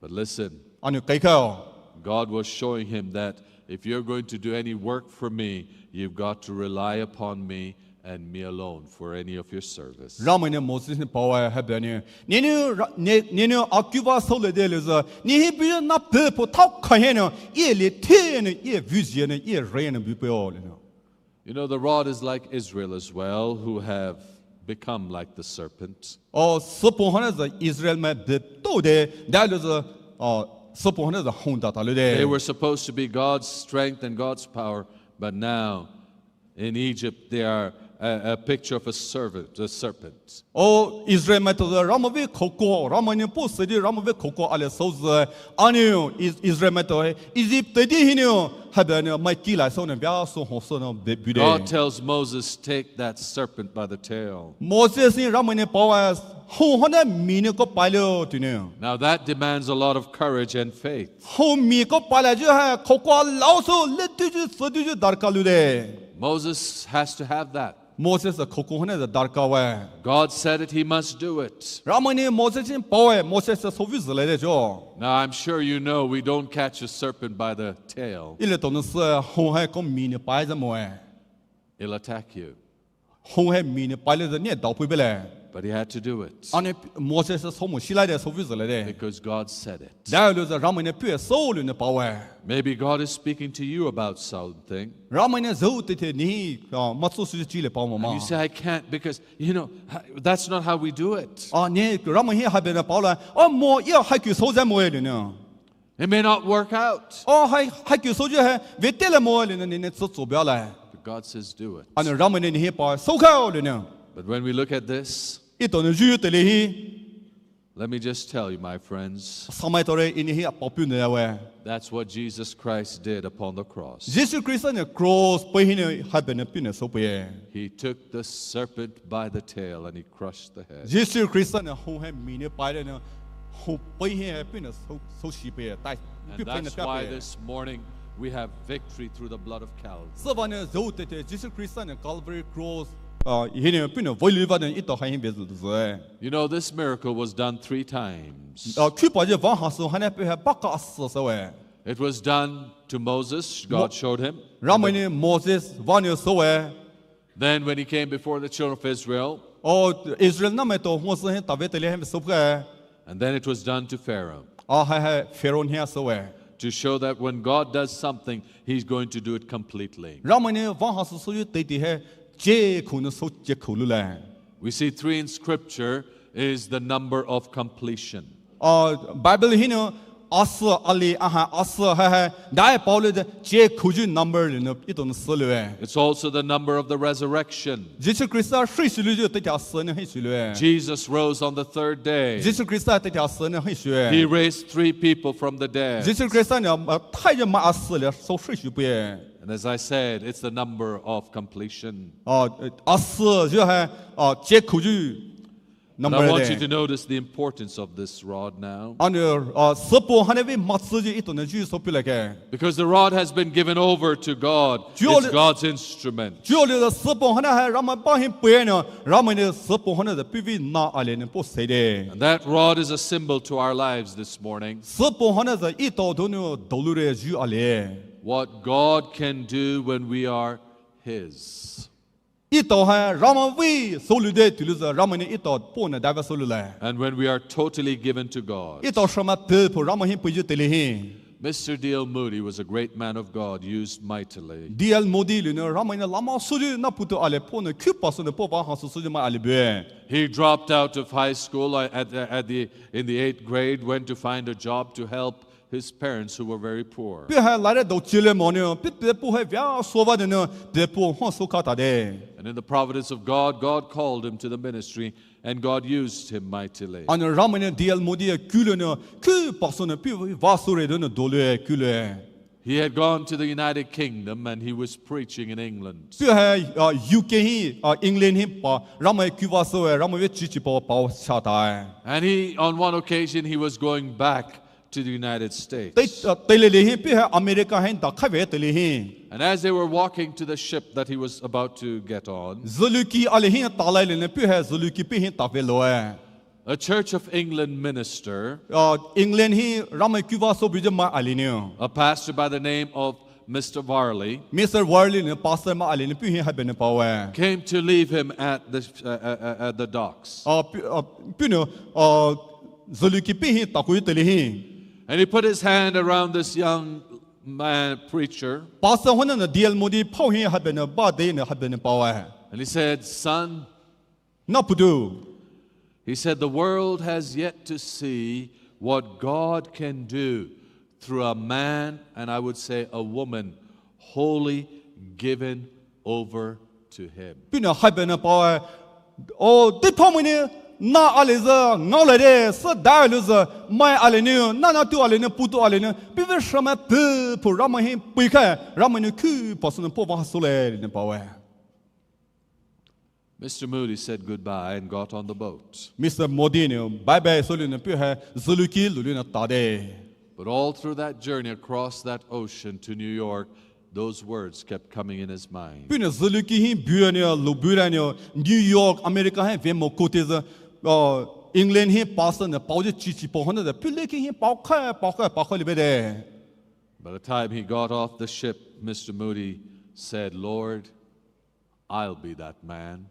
But listen, Anou kaikhao. God was showing him that if you're going to do any work for me, you've got to rely upon me and me alone for any of your service. Ramai nou Moses nou paoe haibüa nou, nenou ra-, ne-, nenou akhiva soulai de louzü, ne hi buyu na pei phu thaokha hinou, eye le theinou, eye vuzhinou, eye reinou bupeio le nou. You know, the rod is like Israel as well, who have become like the serpent. Oh, süpo hona sü Israel mai beptou de, daiolouzü, oh, süpo hona sü hongda talou de. They were supposed to be God's strength and God's power, but now in Egypt they are a, a picture of a servant, a serpent. Oh, Israel maitao sü Ramai vei khouko, Ramai nou posü di Ramai vei khouko ali souzü, anou Is-, Israel maitao hai Egypt teidei hinou, haibüa nou mai kilai sounou bia sü hong sounou be-, bu de. God tells Moses, "Take that serpent by the tail." Moses nou Ramai nou paoe, hong hona minou kou pailou tounou. Now that demands a lot of courage and faith. Hong minou kou pailai yu hai khouko laosou, letuyu, sütuyu darkha lou de. Moses has to have that. Moses sü khouko hona sü darkha we. God said it, he must do it. Ramai nou Moses nou paoe, Moses sü souvei zülai de chuo. Now, I'm sure you know we don't catch a serpent by the tail. Eletao nou sü hong hai kou minou paizü moe. He'll attack you. Hong hai minou pailou sü ne daopui bele. But he had to do it. Ana Moses sou mo shilai de, sou vei zü lai de. Because God said it. Daiolouzü Ramai nou puhye sou louzü paowe. Maybe God is speaking to you about something. Ramai nou zhou teitei nehi, ah, matsü sü chi le pao mo ma. And you say, "I can't because, you know, ha-, that's not how we do it." Ah, ne Ramai hi haibüa nou paolai. Oh, mo ye haiku sou zai moe louzü. It may not work out. Oh, hai, haiku souyu hai, vei teile moe louzü, ne, ne, tsü tsü bia lai. But God says, "Do it." Ana Ramai nou nehi paowe, soukhai louzü. But when we look at this, Etao nou zhu teile hi. Let me just tell you, my friends. Samai taore, I nehi apao puhnou yawe. That's what Jesus Christ did upon the cross. Jisu Khrista nou cross pei hinou haibüa nou puhnou sou peiye. He took the serpent by the tail and he crushed the head. Jisu Khrista nou hou hai mi nou pai de nou, hou pei hi hai puhnou sou, sou shi peiye, tai. And that's why this morning we have victory through the blood of Calvary. Süvanou zhou teitei Jisu Khrista nou Calvary cross, ah, hinou puhnou veilu vanou etao hai hi vei zü zü. You know, this miracle was done three times. Ah, khupayu vah hasü haina puh hai baka asü souwe. It was done to Moses, God showed him. Ramai nou Moses vanou souwe. Then when he came before the children of Israel, Oh, Israel nahmaitao hua sü hi tave teile hai souwe. And then it was done to Pharaoh. Ah, hai hai Pharaoh hi souwe. To show that when God does something, he's going to do it completely. Ramai nou vah hasü souyu teitei hai, chekhu nou sou chekhu loulai. We see three in scripture is the number of completion. Ah, Bible hinou asü ali, ah, asü hai hai, dai paolou de chekhuyu number louzü etao nou sü loue. It's also the number of the resurrection. Jisu Khrista hrishulouyu teitei asü nou hrishuloue. Jesus rose on the third day. Jisu Khrista teitei asü nou hrishuloue. He raised three people from the dead. Jisu Khrista nou, ah, thaiyu mai asü le sou hrishu peiye. And as I said, it's the number of completion. Ah, asüyu hai, ah, chekhuyu number de. But I want you to notice the importance of this rod now. Ana, ah, süpou haina vei matsüyu etao nou zhu sou peilai ke. Because the rod has been given over to God. It's God's instrument. Chuo le süpou haina hai Ramai bah hi peiye nou, Ramai nou süpou haina de puhvei na ali nou po seide. And that rod is a symbol to our lives this morning. Süpou haina zü etao donou doulure zhu ali. What God can do when we are His. Etao hai Ramai vei soulou de toulouzü Ramai nou etao puhnou daiva soulou lai. And when we are totally given to God. Etao shamai pei pho Ramai hi peiyu teile hi. Mister D L Moody was a great man of God, used mightily. D L Moody louzü Ramai nou lama souyu nahpoutu ali puhnou khupa sünou puh vah hasü souyu mai ali bue. He dropped out of high school, uh, at, at the, in the eighth grade, went to find a job to help his parents who were very poor. Puh hai laire dou chile monou, puh, puh hai via souva de nou, puh hua soukha tade. And in the providence of God, God called him to the ministry, and God used him mightily. Ana Ramai nou D L Moody ye kulonou, khupa sünou puh vah soure donou doulou kuloue. He had gone to the United Kingdom and he was preaching in England. Puh hai, ah, U K hi, ah, England hi pa, Ramai kuvah soue, Ramai vei chichi pao pao shatai. And he, on one occasion, he was going back to the United States. Tei, ah, teile le hi puh hai America hi dakhaive teile hi. And as they were walking to the ship that he was about to get on, züluki ali hi talai louleu puh hai züluki puh hi tave loue. A Church of England minister, ah, England hi Ramai kuvah soubuyu mai ali nou. A pastor by the name of Mister Varley, Mister Varley nou pastor mai ali nou puh hi haibüa nou paoue. Came to leave him at the, uh, uh, uh, at the docks. Ah, puh, ah, puhnou, ah, züluki puh hi takou teile hi. And he put his hand around this young man preacher. Pastor haina nou D L Moody pao hi haibüa nou ba de nou haibüa nou paoue. And he said, "Son," Nahpoutu. He said, "The world has yet to see what God can do through a man, and I would say a woman, wholly given over to Him." Puhnou haibüa nou paoue. O, deiphao mai nou, na ali zü ngaolai de, sü daiolouzü, mai ali nou, na na tu ali nou, poutu ali nou, puhvei shamai pei pho Ramai hi peikhai, Ramai nou khupa sünou puh vah soulai nou paoue. Mister Moody said goodbye and got on the boat. Mister Moody nou bye bye soulou nou puh hai züluki loulou nou tade. But all through that journey across that ocean to New York, those words kept coming in his mind. Puhnou züluki hi buyu nou lou buyu nou New York, America hi ve mo koute zü, ah, England hi pastor nou paoyu chichi pao haina zü puh leki hi paokhai, paokhai, paokhai libe de. By the time he got off the ship, Mister Moody said, "Lord, I'll be that man."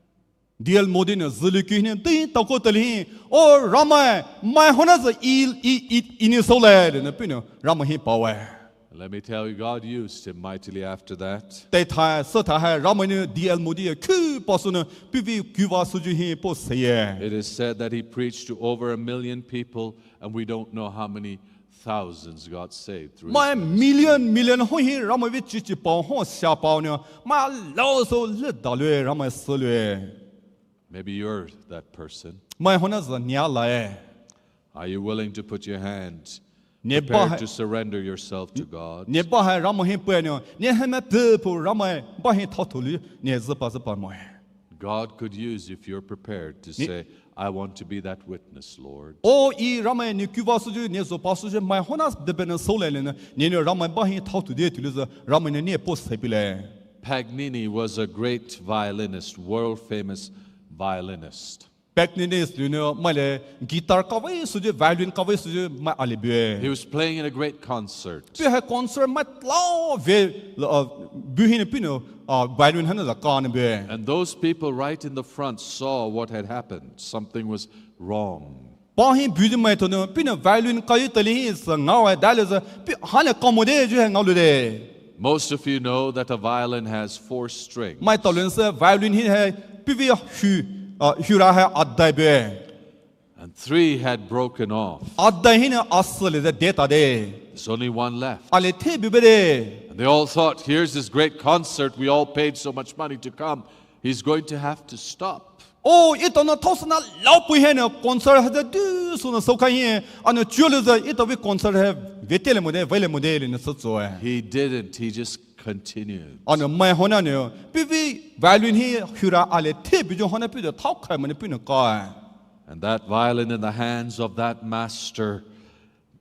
D L Moody nou zülou ki hinou dai takou tali hi, o Ramai, mai hona zü i, i, i, inou soulai lounou puhnou Ramai hi paoe. Let me tell you, God used him mightily after that. Teitei süthai Ramai nou D L Moody ye khupasünou puhvei kuva süyu hi po seiye. It is said that he preached to over a million people, and we don't know how many thousands got saved through his ministry. Mai million million ho hi Ramai vei chichi pao ho sia paonou mai laosou le daloue Ramai süloue. Maybe you're that person. Mai hona zü ne alaie. Are you willing to put your hand, ne prepared to surrender yourself to God? Ne bahai Ramai hi puhnou ne hemai pfüphou Ramai bah hi thaothou lou ne züpa züpa moe. God could use you if you're prepared to say, "I want to be that witness, Lord." O i Ramai ne kuva süyu ne züpa süyu mai hona debenü soulai lounou nenou Ramai bah hi thaothou de toulouzü Ramai nou ne po seipeilai. Paganini was a great violinist, world famous violinist. Paganini lounou maile guitar kavei süyu, violin kavei süyu mai ali bue. He was playing in a great concert. Puhai concert mai lao vei, uh, bu hinou puhnou, uh, violin hanou zü kanou bue. And those people right in the front saw what had happened. Something was wrong. Bah hi buyu maitounou puhnou violin kayu tali hi sü ngaoe dalouzü puh hana kamode yu hai ngaoloure. Most of you know that a violin has four strings. Maitao lounou sü violin hi hai puhvei hu, uh, hura hai adai bue. And three had broken off. Adai hinou asüle zü detade. There's only one left. Ali the bu bede. And they all thought, "Here's this great concert. We all paid so much money to come. He's going to have to stop." O etao nou thaosüna laopui hinou concert hai zü dusünou soukhai hi, anou chuo louzü etao vei concert hai veitele mode, veile mode lounou sütsoe. He didn't. He just continued. Anou mai hona nou puhvei violin hi hura ali the buyu hona puhnou thaokhai monou puhnou kae. And that violin in the hands of that master,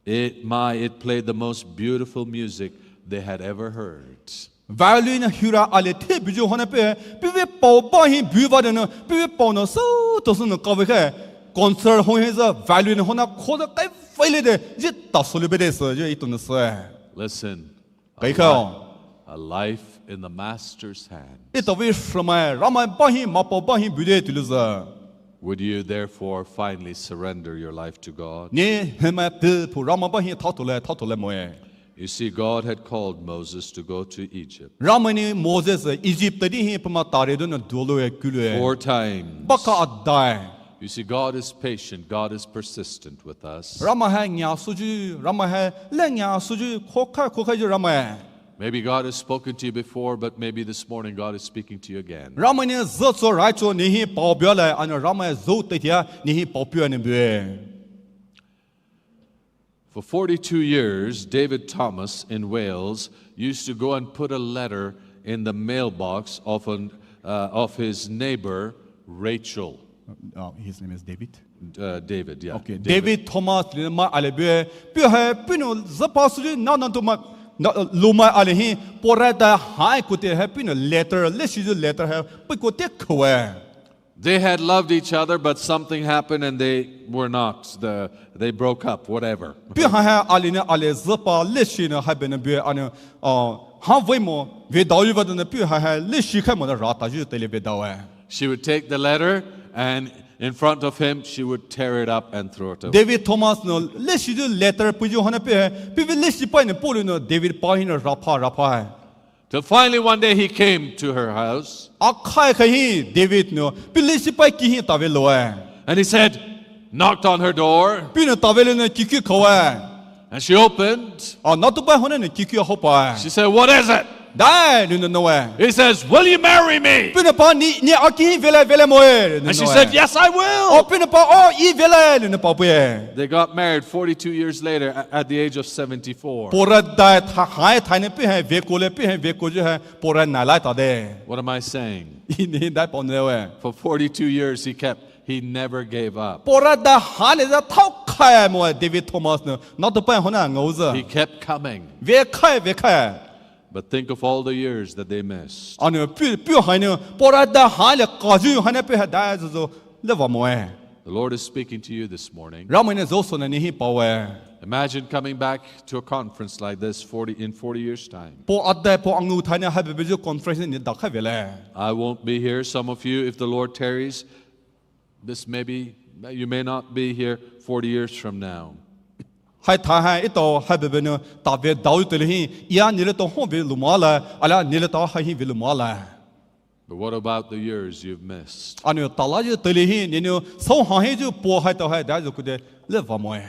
it, my, it played the most beautiful music they had ever heard. Violin hura ali the buyu hona puh puhvei pao bah hi bu vadenou puhvei pao nou sütao sünou kavei khai concert ho hi zü violin hona khozü kai veile de zhi tasoulou bede süyu etao nou sü. Listen. Kaikhao. A li-, a life in the master's hand. Etao vei shamai Ramai bah hi, maipao bah hi bude toulouzü. Would you therefore finally surrender your life to God? Ne hemai pfüphou Ramai bah hi thaothou lai, thaothou lai moe. You see, God had called Moses to go to Egypt. Ramai nou Moses Egypt teidei hi pamai tare donou duoloue kuloue. Four times. Bah kha adai. You see, God is patient, God is persistent with us. Ramai hai nia süyu, Ramai hai le nia süyu, khokhai khokhaiyu Ramai. Maybe God has spoken to you before, but maybe this morning God is speaking to you again. Ramai nou zücho raicho ne hi paopeilai, anou Ramai zü teitia ne hi paopei nou bue. For forty-two years, David Thomas in Wales used to go and put a letter in the mailbox of an, uh, of his neighbor, Rachel. Uh, his name is David? Uh, David, yeah. Okay, David. David Thomas lounou mai ali bue, puhai puhnou züpa süyu na na tou mai, na, uh, loumai ali hi, pora dai hai koute hai puhnou letter, leshiyu letter hai puh koute khaoe. They had loved each other, but something happened and they were not, the, they broke up, whatever. Puhai hai ali nou ali züpa leshinou hai benou bue anou, uh, ha vei mo, vedaoyu vadenou puhai hai leshi khai mo na ratayu teile vedaoe. She would take the letter and in front of him, she would tear it up and throw it away. David Thomas nou leshiyu letter puyu hona puhai, puhvei leshipai nou polounou David pa hinou rapha, rapha. Till finally one day he came to her house. Akhai khai hi David nou puh leshipai ki hi tave loue. And he said, knocked on her door. Puhnou tave lounou kikhu khaoe. And she opened. A natoupai hona nou kikhu haopae. She said, "What is it?" Dai lounou noue. He says, "Will you marry me?" Puhnou pa ne, ne aki hi velai, velai moe lounou noue. And she said, "Yes, I will." O puhnou pa o i velai lounou paopei. They got married forty-two years later a-, at the age of seventy-four. Pora dai tha hai thai nou puhai vekoulai puhai vekoyu hai pora nailai tade. What am I saying? I ne dai paonou e. For forty-two years he kept, he never gave up. Pora dai haile zü thaokhai moe David Thomas nou, natoupai hona ngaozü. He kept coming. Vekhai, vekhai. But think of all the years that they missed. Anou puh, puhai nou pora dai haile kayu haina puhai dai züzü le va moe. The Lord is speaking to you this morning. Ramai nou zhou sou nou ne hi paoe. Imagine coming back to a conference like this forty, in forty years' time. Po adai po angu thaina haibübüyu conference ne dakhai vele. I won't be here. Some of you, if the Lord tarries, this may be, you may not be here forty years from now. Hai tha hai etao haibübü nou tave dao teile hi, ia neletao hong ve lumala, alia neletao hai hi ve lumala. But what about the years you've missed? Ana talayu teile hi, nenou sou hahiyu po haitao hai dayu kude le vamoe.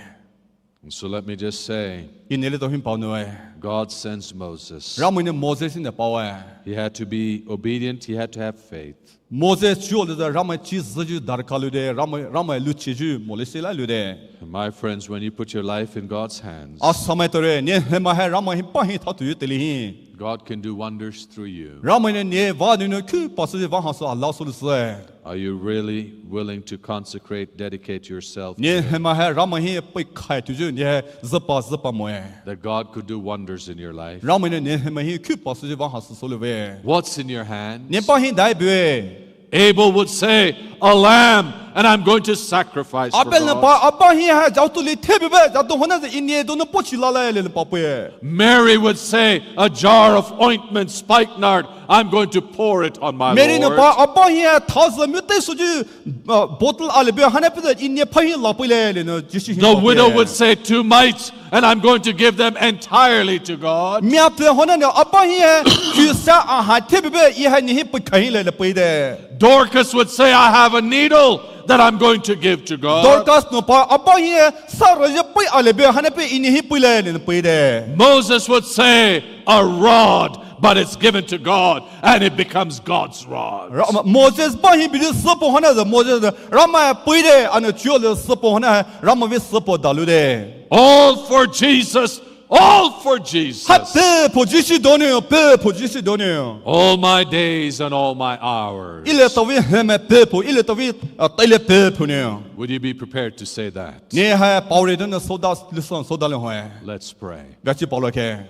And so let me just say, I neletao hi paonoue. God sends Moses. Ramai nou Moses nou paoe. He had to be obedient, he had to have faith. Moses chuo leza Ramai chi züyu darkha lude, Ramai, Ramai luchiyu molesi la lude. And my friends, when you put your life in God's hands, Asamai tore, ne hemai hai Ramai hi pahi thatuyu teile hi. God can do wonders through you. Ramai nou ne vanou nou khupa süyu vaha sü ala sü lusü. Are you really willing to consecrate, dedicate yourself to Him? Ne hemai hai Ramai hi peikhai tuyu ne hai züpa züpa moe. That God could do wonders in your life. Ramai nou ne hemai hi khupa süyu vaha sü sü luve. What's in your hand? Ne pahi dai bue. Abel would say, "A lamb, and I'm going to sacrifice for God." Abel nou paoe, Abel hi hai zhaotu li thebübü, zhaotu hona ze I ne donou pochi lala le paopue. Mary would say, "A jar of ointment, spikenard, I'm going to pour it on my Lord." Mary nou paoe, Abel hi hai thaza mute süyu, uh, bottle ali bü hana püze I ne pahi lapeile le nou Jisu hi paopue. The widow would say, "Two mites, and I'm going to give them entirely to God." Miapfü hona nou Abel hi hai, chusa a hai thebübü I hai ne hi peikhai le le peide. Dorcas would say, "I have a needle that I'm going to give to God." Dorcas nou paoe, Abel hi hai, sarayu pei ali bü hana pü I ne hi peile le nou peide. Moses would say, "A rod, but it's given to God, and it becomes God's rod." Ra-, Moses pahi buyu süpo hana ze Moses Ramai peide, ana chuo le süpo hana Ramai vei süpo dalude. All for Jesus, all for Jesus. Hai pei po Jisu donou, pei po Jisu donou. All my days and all my hours. Iletao vei hemai pei po, iletao vei, uh, teile pei po nou. Would you be prepared to say that? Ne hai paore donou soda, listen, soda le hoe. Let's pray. Veachi paolo ke.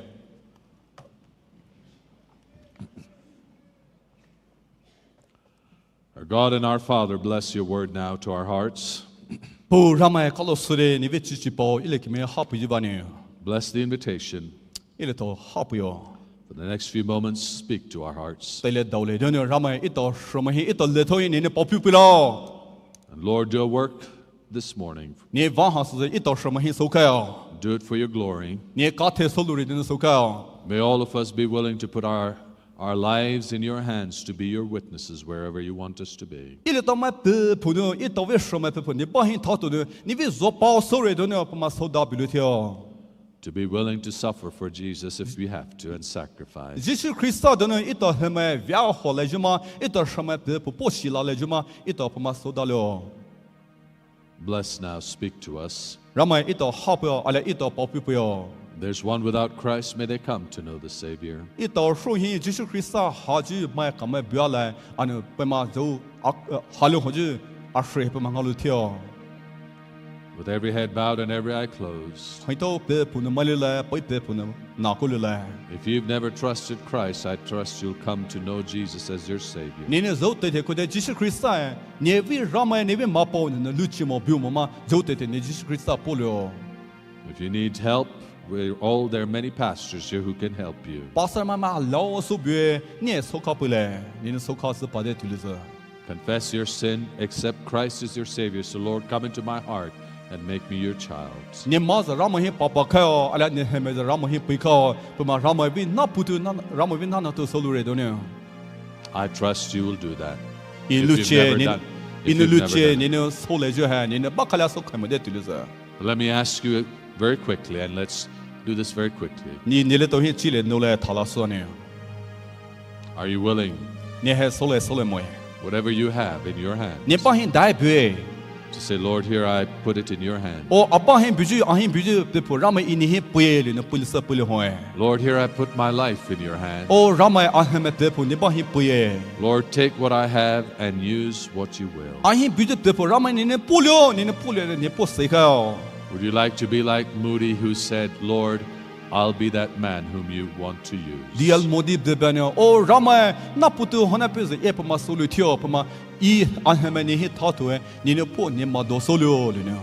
Our God and our Father, bless your word now to our hearts. Puh Ramai kalo süre nevei chichi pao, ile kime hapuyu vanou. Bless the invitation. Iletao hapuyo. For the next few moments, speak to our hearts. Teile daole donou Ramai etao shrümai hi etao lethou hi nenou paopiu pulo. And Lord, do a work this morning. Ne vaha süze etao shrümai hi soukhao. Do it for your glory. Ne kathe soulure donou soukhao. May all of us be willing to put our, our lives in your hands to be your witnesses wherever you want us to be. Iletao mai pei po nou, etao vei shrümai pei po nou, ne pahi thatu nou, nevei zopao soure donou, pama souda bulutio. To be willing to suffer for Jesus if we have to and sacrifice. Jisu Khrista donou etao hemai via ho le juma, etao shrümai pei po poshi la le juma, etao pama souda lo. Bless now, speak to us. Ramai etao hapuyo, alia etao paopiu puyo. There's one without Christ, may they come to know the Savior. Etao shuhi Jisu Khrista hayu mai kamai bua le, ana pema zhou ak-, uh, halu hoyu, ashre pema ngaolutio. With every head bowed and every eye closed. Haitao pei po nou mailile, pei pei po nou nakoulile. If you've never trusted Christ, I trust you'll come to know Jesus as your Savior. Nenou zhou teithe kude Jisu Khrista, nevei Ramai nevei mapao nou luchimo bumo ma, zhou teithe ne Jisu Khrista polio. If you need help, we're all, there are many pastors here who can help you. Pastor mai ma lao sü bue, ne soukha puile, nenou soukha sü pade tulize. Confess your sin, accept Christ as your Savior. Say, "Lord, come into my heart and make me your child." Ne ma ze Ramai hi papa khao, alia ne hemai ze Ramai hi pei khao, pema Ramai vei na putu na, Ramai vei na natu soulure donou. I trust you will do that. If you've never done, if you've never done it. Inou luchie, nenou soule ju hai, nenou bakhalia soukha mode tulize. Let me ask you very quickly, and let's do this very quickly. Ni neletao hi chile noule thala soane. Are you willing? Ne hai soule, soule moe. Whatever you have in your hand. Ne pahi dai bue. To say, "Lord, here I put it in your hand." O Abel hi buyu, ahi buyu pei po Ramai I ne hi puye le nou puilisa puile hoe. "Lord, here I put my life in your hand." O Ramai ahemai pei po ne pahi puye. "Lord, take what I have and use what you will." Ahi buyu pei po Ramai nenou polio, nenou polio, ne po seikhao. Would you like to be like Moody, who said, "Lord, I'll be that man whom you want to use. D L Moody tea bani, O Ramai, nahpoutu haina peiyu e puma soulou thio puma, E ahemai nehi thatou e, nenou puh ne mado soulou lounou.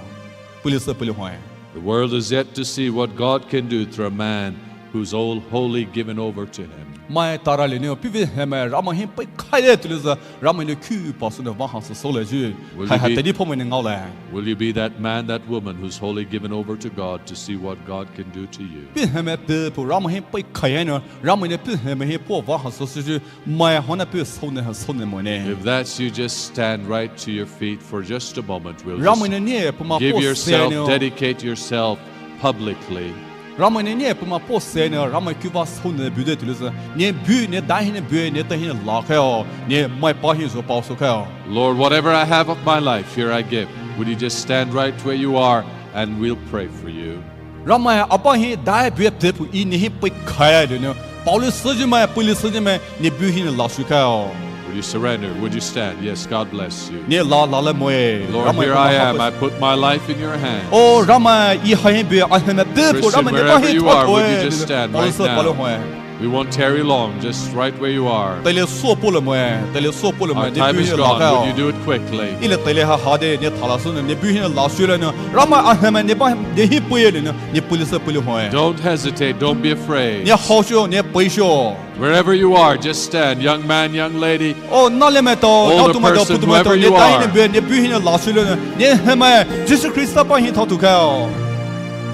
Pulisa pulihoi. The world is yet to see what God can do through a man who's all wholly given over to Him. Mai tara lounou, puhvei hemai Ramai hi peikhai toulouzü, Ramai nou khupa sünou vah hasü soulaiyu. Will you be, hai hai tadi phomai ne ngaolai. Will you be that man, that woman who's wholly given over to God to see what God can do to you? Puhvei hemai puh Ramai hi peikhai nou, Ramai nou puhvei hemai hi puh vah hasü süyu, mai haina puh soune ha soune moe ne. If that's you, just stand right to your feet for just a moment. We'll just Ramai nou ne puma give puh yourself, seinou, dedicate yourself publicly. Ramai nou ne puma puh seinou, Ramai kuvah soune bu de toulouzü. Ne bu, ne dai hinou bu, ne ta hinou la khaio, ne mai pa hi zho pao sou khaio. Lord, whatever I have of my life, here I give. Would you just stand right where you are, and we'll pray for you. Ramai, apa hi dai bu peipu E nehi peikhai lounou. Paoli süyu mai, puli süyu mai, ne bu hinou la sou khaio. Would you surrender? Would you stand? Yes, God bless you. Ne la, la le moe. Lord, Ramai here I am. I put my life in your hands. O Ramai, E hahi bu ahemai peipu Ramai ne pa hi thatou e. Christian, wherever you are, would you just stand right now? Paoli sü paolihoi. We won't tarry long, just right where you are. Teile soupou le moe, teile soupou le moe. Our time is gone. Would you do it quickly? Ile teile ha hade, ne thala sünou, ne bu hinou la sou lounou. Ramai ahemai ne pa, nehi pei lounou, ne pulisa pulihoi. Don't hesitate, don't be afraid. Ne haosho, ne peisho. Wherever you are, just stand. Young man, young lady. O naolemai tao, naotumai tao, putumai tao, ne dai hinou bu, ne bu hinou la sou lounou, ne hemai Jisu Khrista pa hi thatou khaio.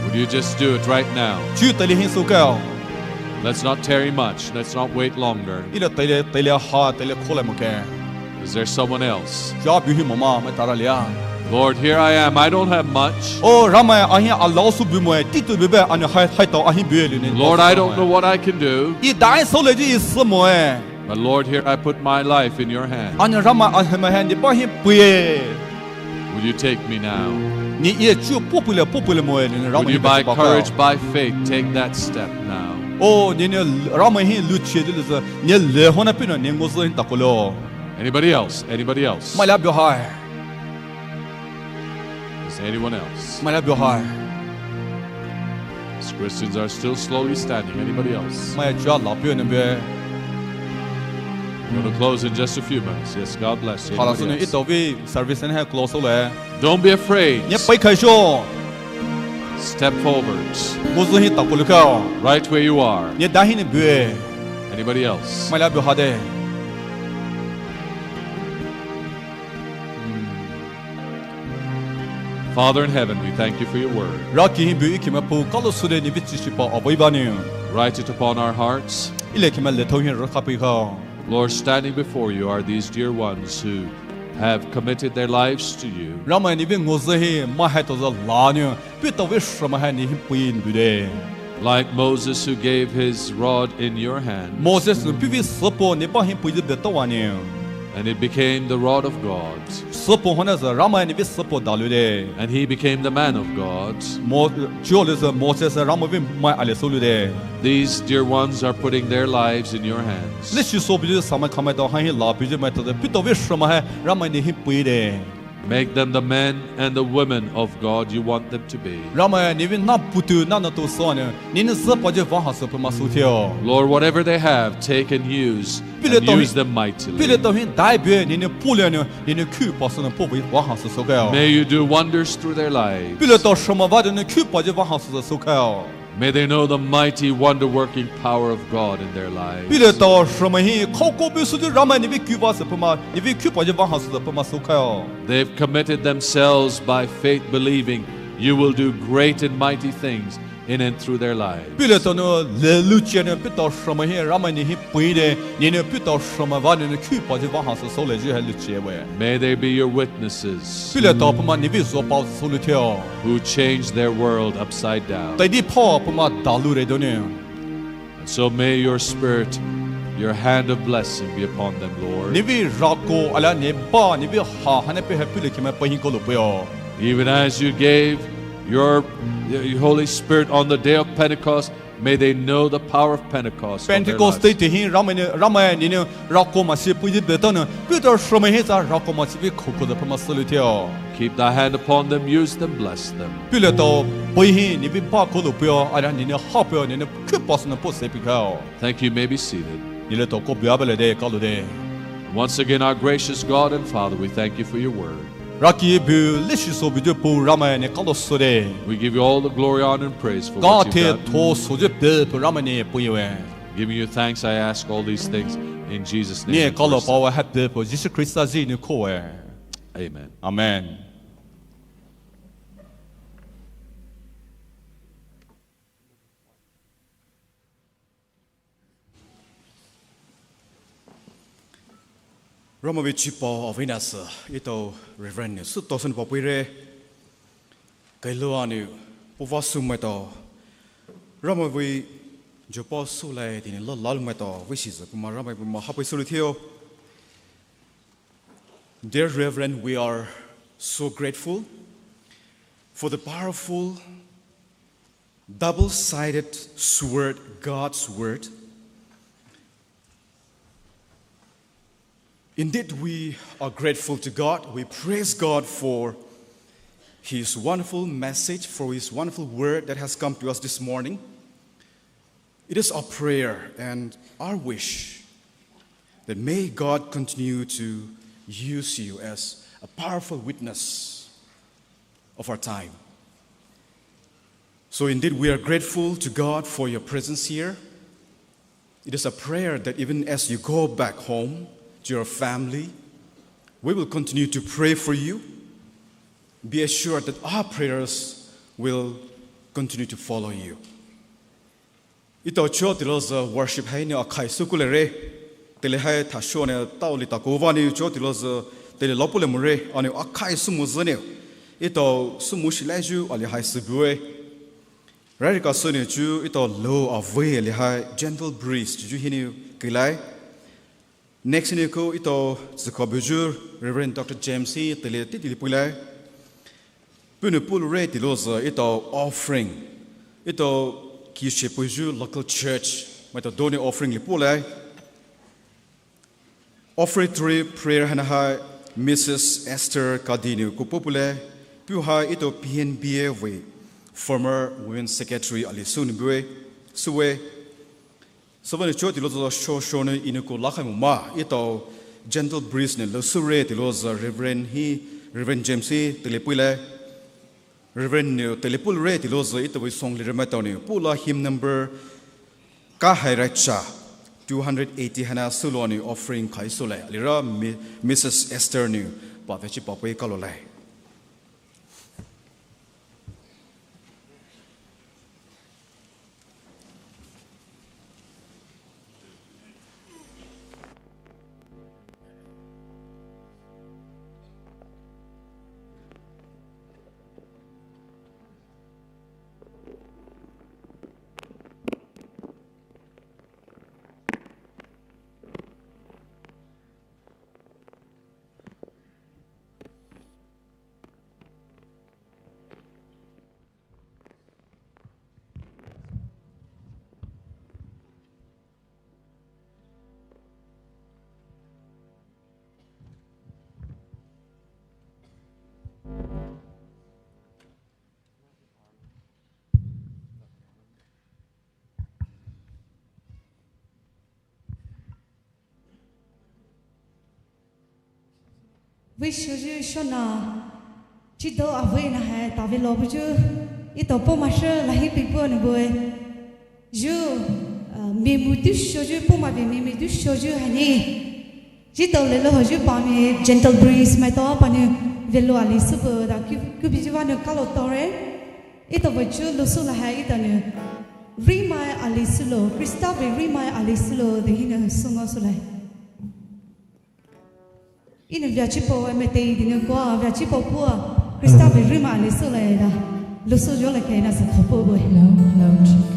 Would you just do it right now? Chuo teile hi sou khaio. Let's not tarry much. Let's not wait longer. Ile teile, teile ha, teile kholai mokhe. Is there someone else? Chuo bu hi mo ma, mai tara lia. Lord, here I am. I don't have much. O Ramai, ahi alao sou bu moe, titu bu be, anou hai, hai tao ahi bu lounou. Lord, I don't know what I can do. E dai soulaiyu E sü moe. But Lord, here I put my life in your hand. Anou Ramai, ahemai hi ne pa hi pei e. Will you take me now? Ne E chuo puh pei le, puh pei le moe, ne Ramai. Will you, by courage, by faith, take that step now? O, nenou Ramai hi luchie toulouzü, ne le haina puhnou, ne ngozü hi takoulou. Anybody else? Anybody else? Mai la bu hai. Is there anyone else? Mai la bu hai. As Christians are still slowly standing. Anybody else? Mai chuo la puhnou bu. We're gonna close in just a few minutes. Yes, God bless you. Anybody else? Thala sünou etaovei service ne ha close le. Don't be afraid. Ne peikhaisho. Step forward. Ngozü hi takoulou khaio. Right where you are. Ne dai hinou bu e. Anybody else? Mai la bu hade. Father in heaven, we thank you for your word. Raki hi bu E khe mai pao kalo süde ne vei chishipa avei vanou. Write it upon our hearts. Ile khe mai lethou hi rakha pei khaio. Lord, standing before you are these dear ones who have committed their lives to you. Ramai ne vei ngozü hi mai hai toulouzü lanou, puh taovei shama hai nehi pei bu de. Like Moses who gave his rod in your hand. Moses nou puhvei süpo ne pa hi peiyu betaovanou. And it became the rod of God. Süpo hainasü Ramai ne vei süpo dalou de. And he became the man of God. Mo-, chuo louzü Moses Ramai vei mai ali soulou de. These dear ones are putting their lives in your hands. Leshi soubuyu samai khamai tao hahi la buyu mai toulouzü puh taovei shama hai Ramai nehi pei de. Make them the men and the women of God you want them to be. Ramai ne vei nahpoutu nahnatou sünou, nenou züpayu vah hasü peima sou theo. Lord, whatever they have, take and use, and use them mightily. Puletao hi dai bu nenou pulenou, nenou khupa sünou puhvei vah hasü sou khaio. May you do wonders through their lives. Puletao shama vanou khupayu vah hasü sou khaio. May they know the mighty wonder-working power of God in their lives. Puletao shama hi khouko bu süyu Ramai ne vei kuvah sü peima, ne vei khupayu vah hasü sü peima sou khaio. They've committed themselves by faith, believing you will do great and mighty things in and through their lives. Puletao nou le luchienou puletao shama hi Ramai nehi pei de, nenou puletao shama vanou khupayu vah hasü soulaiyu hai luchie we. May they be your witnesses. Puletao peima ne vei zopao soulou theo. Who changed their world upside down. Teideiphao peima dalou re donou. And so may your spirit, your hand of blessing be upon them, Lord. Ne vei rako alia ne ba, ne vei ha haina pei hai pulekhe mai pahing koulou peio. Even as you gave your, your Holy Spirit on the day of Pentecost, May they know the power of Pentecost of their lives. Pentecost day tehi Ramai nou, Ramai nou rakomasi puyi beitao nou, puletao sümai hi zha rakomasi vei khoukhou zha phamai süloutheo. Keep thy hand upon them, use them, bless them. Puletao puh hi nevei ba koulou puo, ana nenou ha puo, nenou khuipasü nou puh se peikhaio. Thank you, you may be seated. Neletao ko buyu bailai de, kaloure. Once again, our gracious God and Father, we thank you for your word. Raki buyu leshi sou buyu Puo Ramai, ne kalo soure. We give you all the glory, honor, and praise for what you've done. Kathe tho souyu pei Puo Ramai ne puhwe. Giving you thanks, I ask all these things in Jesus' name. Ne kalo paowe ha pei Puo Jisu Khrista zhih nou kowe. Amen. Amen. Ramai vei chipao avei nasü, etao Reverend nou sütao sü nou paopeire. Kailu anou puh vah soumaitao, Ramai vei joupao soulai tea nou la laloumaitao vei shiyu puh ma Ramai puh ma hapai souloutheo. Dear Reverend, we are so grateful for the powerful double-sided sword, God's word. Indeed, we are grateful to God. We praise God for His wonderful message, for His wonderful word that has come to us this morning. It is our prayer and our wish that may God continue to use you as a powerful witness of our time. So indeed, we are grateful to God for your presence here. It is a prayer that even as you go back home to your family, we will continue to pray for you. Be assured that our prayers will continue to follow you. Etao chuo tealouzü worship hai nou akhai sü kulere. Tele hai thasho nou taoli takou vanou chuo tealouzü tele laopule more, anou akhai sü mozü nou. Etao sü moshi laiyu ali hai sü bue. Rarika sü nou chu etao lou avei ali hai Gentle Breeze chuyu hinou keilai. Next hinou kou etao zükhou buyu Reverend Doctor James hi tele titili peilai. Puhnou puh loure tealouzü etao offering. Etao kishe puyu local church maitao donou offering li polai. Offertory prayer haina hai Missus Esther Kadi nou kou popeilai. Puh hai etao P N B A vei former women secretary ali sü nou bue, süwe. Süvanou chuo tealouzü shosho nou inou kou lakhai moma, etao Gentle Breeze nou lou soure tealouzü Reverend hi, Reverend James hi tele peilai. Reverend nou tele puh loure tealouzü etao vei song leader maitao nou puh la hymn number Kahaira Cha two hundred eighty haina sülou nou offering khai soulai. Alira Mi-, Missus Esther nou pa veachi paopei kaloulai. Vei shoyu shona, chido avei na hai tave lo buyu, etao poma shi lahi pipo ne bue. Yu, uh, mimu tu shoyu poma bi mimu tu shoyu hani. Chitao lelo hoyu pami Gentle Breeze maitao pani velo ali süpo da ku, kubi jiva nou kalo tore. Etao vei chu lusu lahai etao nou. Rimai ali sülo, Khrista vei rimai ali sülo, de hinou sungo sulai. Inou veachi paowe metei dinou koa, veachi paowe pua, Khrista vei rimai ali sülai da. Lusu yolai kei na sa kopo bue. Hello, hello, check.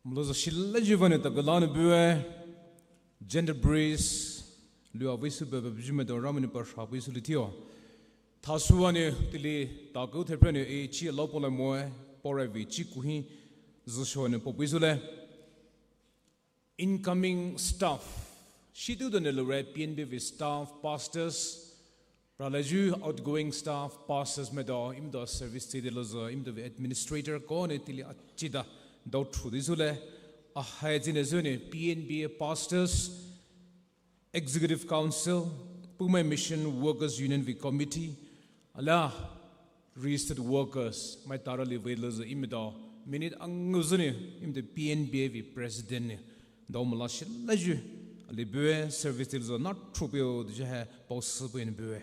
Molozo shila juvane takalane bue, gender bris, lua visu bebe bujumai do Ramani pa shrapu isu litio. Thasu ani tili taku theprene e chi lo pole moe, pore vi chi kuhi, zusho ne popu isu le. Incoming staff. Shitu done lure P N B vi staff, pastors, pralaju outgoing staff, pastors medo, imdo service tide lozo, imdo vi administrator ko ne tili achida, dau thu disule, ahai zine zune, P N B pastors, Executive Council, Poumai Mission Workers Union vi committee, ala registered workers, mai tara li vei lozo imdo, minute angu zune, imdo P N B vi president ne, dau mala shila ju, ali bue service til zo na trupio de je hai, pau sipu in bue.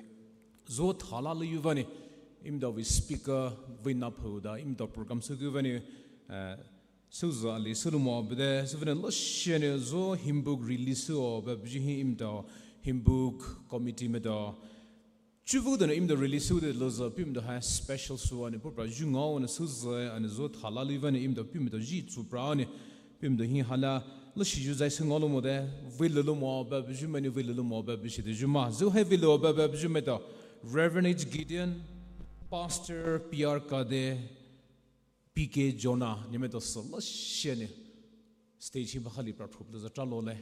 Zo thala lu yu vane, imdo vi speaker, vi na pho da, imdo program su gu vane, eh, Suza ali sulumo bede, suvene loshene zo hymnbook release o, ba biji hi imdo hymnbook committee medo. Chuvu dene imdo release de lozo, pimdo ha special suane, popra junga one suza, ane zo thala livane imdo pimdo ji tsupra ne, pimdo hi hala, loshi ju zai sunga lomo de, vile lomo, ba biji mani vile lomo, ba biji de juma, zo hai vile o, ba, ba biji medo. Reverend H Gideon, Pastor P R Kade, P K Jonah, ni medo solo shene. stage hi bahali pra thrup lo za tralo le.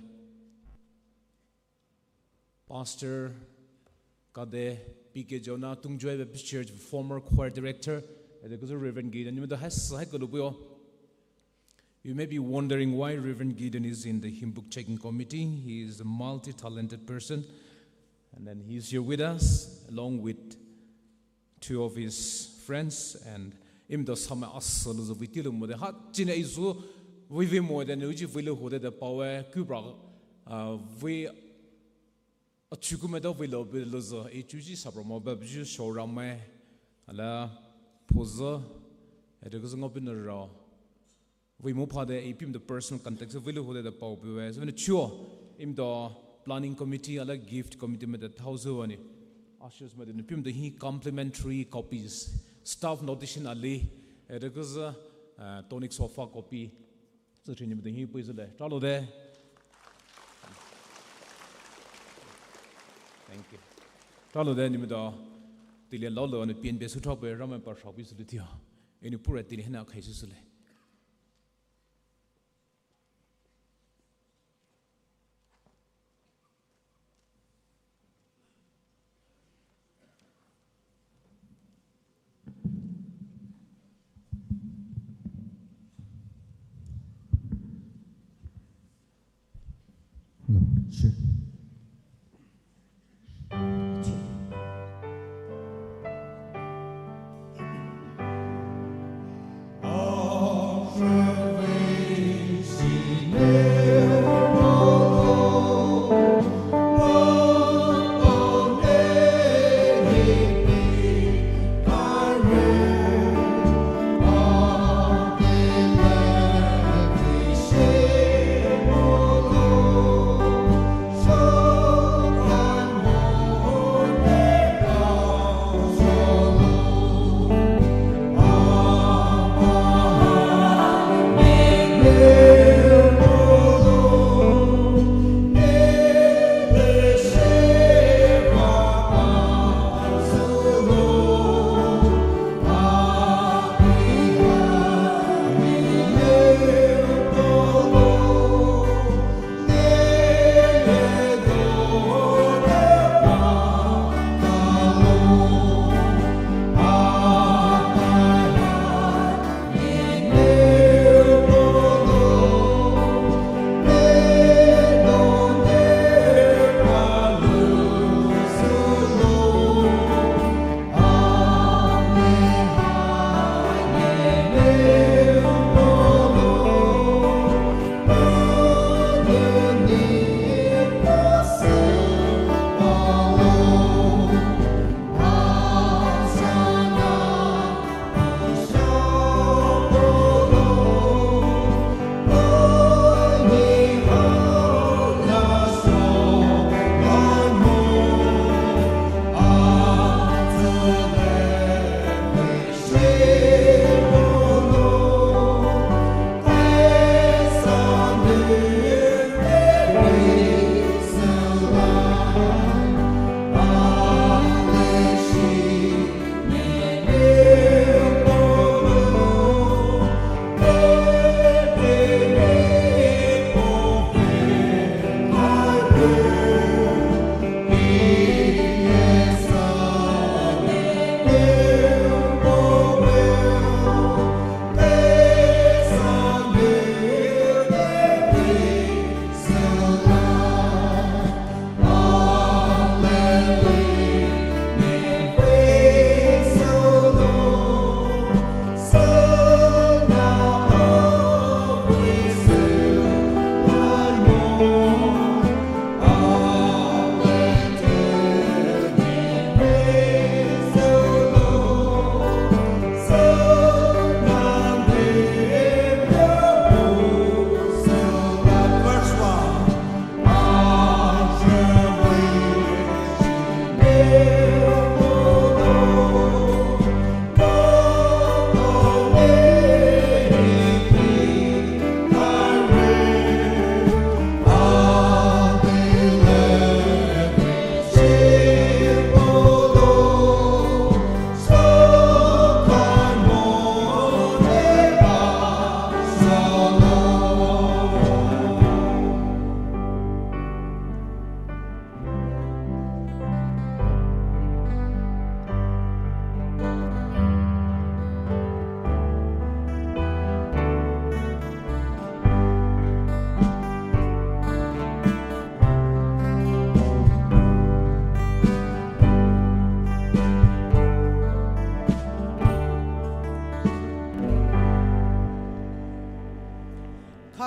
Pastor Kade P K Jonah, Tungjoy Baptist Church, former choir director, and the Reverend Gideon. You may have, have a look. You may be wondering why Reverend Gideon is in the hymn book checking committee. He is a multi-talented person. And then he's here with us, along with two of his friends, and imi do samai asü lo zo vei tilo mo de. Ha, chine izu vei vei mo de, nuji vei lo ho de de pawe, kubra, uh, vei achukume do vei lo vei lo zo, e chuji sabra mo ba ju shorame, ala pozo, e de kuzo ngo bin ro. Vei mo pha de, e pim do personal contact, so vei lo ho de de pao pe we. So when chuo, imi do planning committee, ala gift committee me de thousand ani. Ushers me de pim do hi complimentary copies, staff notation ali, e de kuzo, uh, tonic sofa copy. So trini me de hi pui zo le. Tralo de. Thank you. Tralo de ni me do. Tili lo lo ni P N B su thop e, rame pa shop su de tio. Eni pura tili hena khai su su le.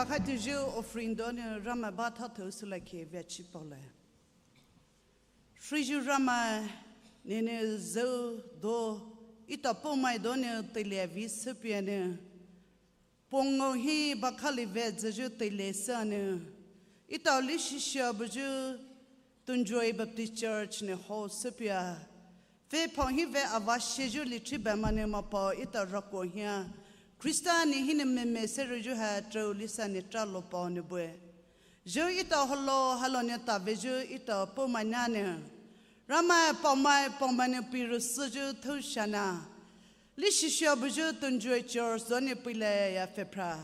Khaitouyu offering donou Ramai ba thathou sülakhe veachi paolai. Shiju Ramai, nenou züdo, etao Poumai donou teile vei süpeiyu nou. Pongao hi bakhali ve züyu teile sünou. Etao leshi shia buyu Tunjoy Baptist Church nou hou süpeia. Ve pong hi ve ava sheyu lichi bamai nou mapao etao rako hia. Khrista nou hinou meme süroyu ha trou lisa nou tralo pao nou bue. Ju etao holo halo nou taveyu etao Poumai nanou. Ramai Poumai Poumai nou peiru süyu thou shana. Leshi shia buyu Tunjoy Church donou peilai ya phepra.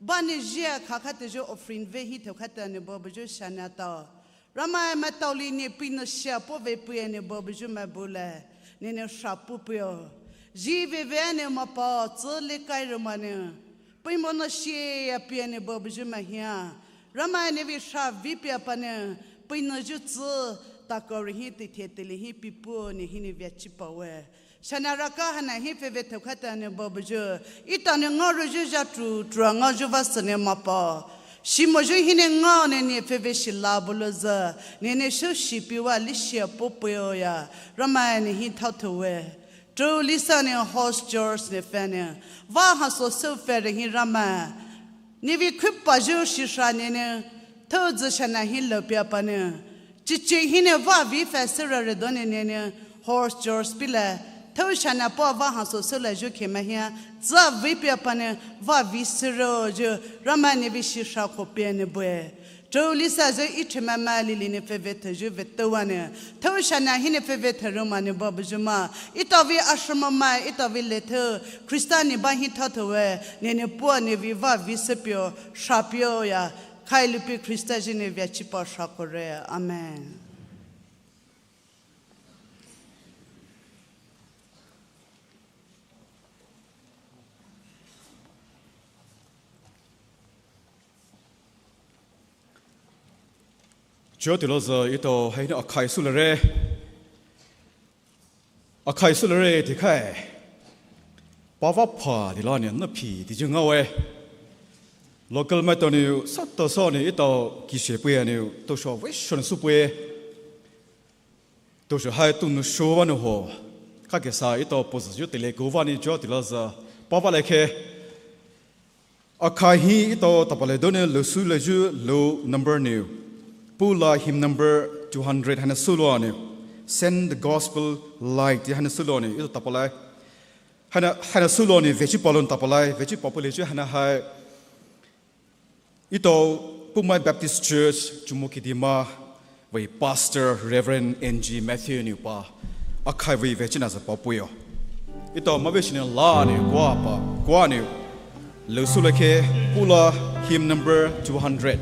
Ba nou jia khakhatouyu offering ve hi thou khatou nou bo buyu shana tao. Ramai mataoli nou peinou shia po ve peiyu nou bo buyu mai bulai. Nenou shapupeiyo. Ji veve nou mapao tsü le kai romai nou. Peimo nou shia peiyu nou bo buyu mai hia. Ramai nou vei sha vei peiyu panou. Peinou ju tsü takao ri hi teithe teile hi peipu nou hinou veachi paowe. Shana raka hana hi feve thou khatou nou bo buyu. Etao nou ngaoruyu ja tru trua ngaoyu vasü nou mapao. Shimoyu hinou ngaonou nou feve shila bulouzü. Nenou shoshi peiwa leshi apopeiyo ya. Ramai nou hi thathouwe. Trou lisa nou host George nou fanou. Va haso sou fere hi Ramai. Nou vei khupayu shisha nenou. Thou zü shana hi loupeiyu panou. Chichi hinou va vei fa sürare donou nenou. Host George peilai. Thou shana po va haso soulaiyu khemai hia. Tsü vei peiyu panou. Va vei süroyu. Ramai nou vei shisha khopeiyu nou bue. Trou lisa zü ichi mama lili nou feve thouyu ve touwa nou. Thou shana hinou feve thou romai nou bo buyu ma. Etao vei ashrama mai, etao vei lethou. Khrista nou ba hi thathouwe. Nenou pua nou vei va vei süpeiyo, shapeiyo ya. Khailupi Khrista zü nou veachi pao shakore. Amen. Chuo teilozü etao haina akhai sulare. Akhai sulare teikhai. Pava pha teila nou naphi teiju ngaowe. Local maitao nou sata sa nou etao kishe peiyu nou tousho vei shon supeiye. Tousho hai tunu sho vanou ho. Kakesa etao pozü ju teile kou vanou chuo teilozü. Pava laikhe. Akhai hi etao tapalai donou lou sülaiyu lou number nou. Pula hymn number two hundred haina sülo nou. Send the gospel light haina sülo nou. Etao tapalai. Haina, haina sülo nou veachi paolou tapalai. Veachi paopulaiyu haina hai. Etao Poumai Baptist Church, Chümoukedima, vei Pastor Reverend N G Matthew nou pa, akhai vei veachi nazü paopeiyo. Etao mavei shinou la nou, kua pa, kua nou. Lou sülakhe, Pula hymn number two hundred.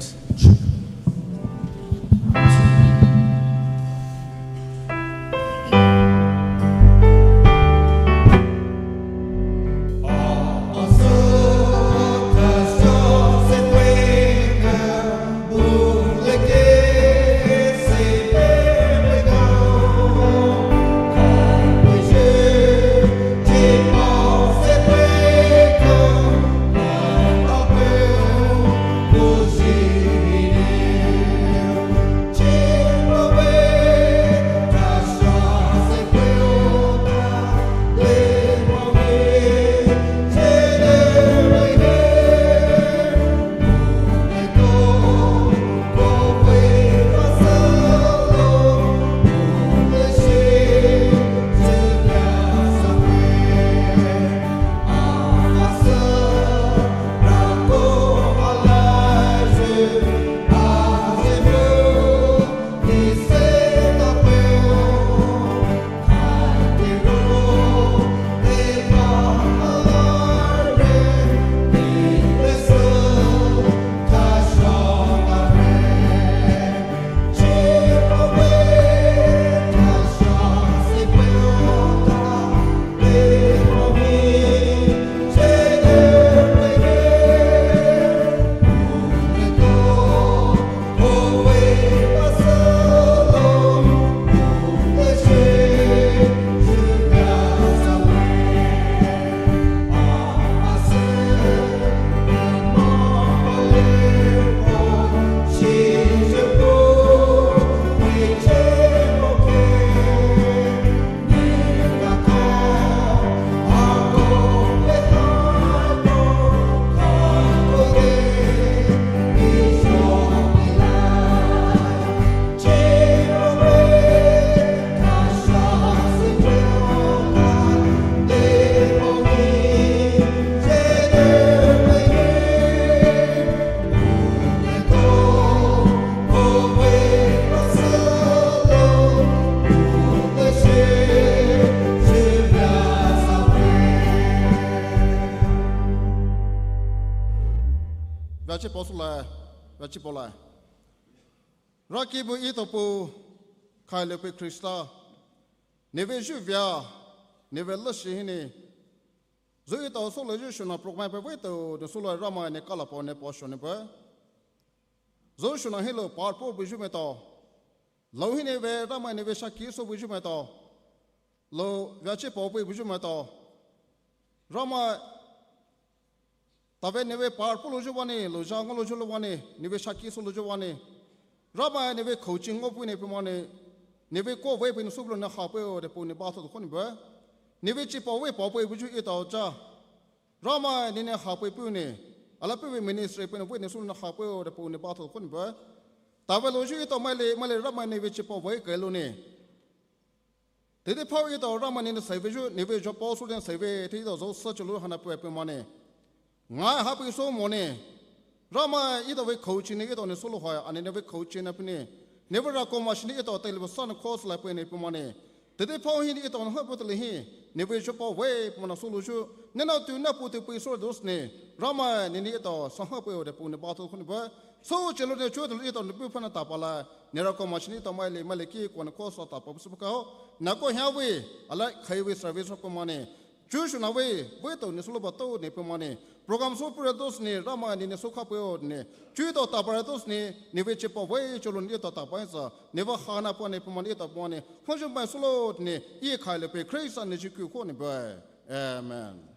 Veachi paola. Rakibu etao Puo, Khailupei Khrista, nevei zhuvea, nevei leshi hinou, zü etao souloyu shona program pei veitao ne soulai Ramai ne kalapo ne paosho ne bue. Zü shona hinou power peiyu maitao, lou hinou vei Ramai nevei shaki soupeiyu maitao, lou veachi paopeiyu maitao, Ramai tave nevei power peilouyu vanou, lou zha ngaolouyu lou vanou, nevei shaki soulouyu vanou, Ramai nevei khouchi ngaopeio ne peimai nou, nevei kouvei peinou soupeilou ne hapeio tea Puo nou bathoukhou ne bue. Nevei chipao vei paopeiyu etao cha, Ramai nenou hapeipeiyu nou, alia puhvei ministry peinou vei ne soulou ne hapeio tea Puo nou bathoukhou ne bue. Tave louyu etao maili maili Ramai nevei chipao vei kailou nou, teideiphao etao Ramai nenou saiveyu nevei zhopao sou ne saive tea etao zü sü chelou haina puhvei peimai nou, ngai hapei sou moa nou, Ramai etao vei khouchi nou etao nou soulou hai ana nevei khouchi na peinou, nevei rako machine nou etao teile bu sa ne kho sülai puhvei nou peimai nou, teideiphao hinou etao nou hapei teile hi, nevei zhopao vei peimai nou soulouyu, nenou tea nahpoutu pei soulai dusü nou, Ramai nenou etao sa hapeio tea Puo nou bathoukhou ne bue. Sü chelou nou chuo teile etao nou puh phana tapalai, ne rako machine nou etao maili maili ki koa ne kho sü tapa pei sübüa kaho, nako hiavei, alia khaivei service peimai nou, chuo shona vei veitao nou souloubatou ne peimai nou, program soupeire dusü nou Ramai nenou soukhaipeio nou, chuo etao tapaire dusü nou nevei chipao vei chelou nou etao tapaisü nevei haina puh nou peimai nou etao puh nou hajumai soulou nou, E Khailupei Khrista nou zhikoukhou ne bue. Amen.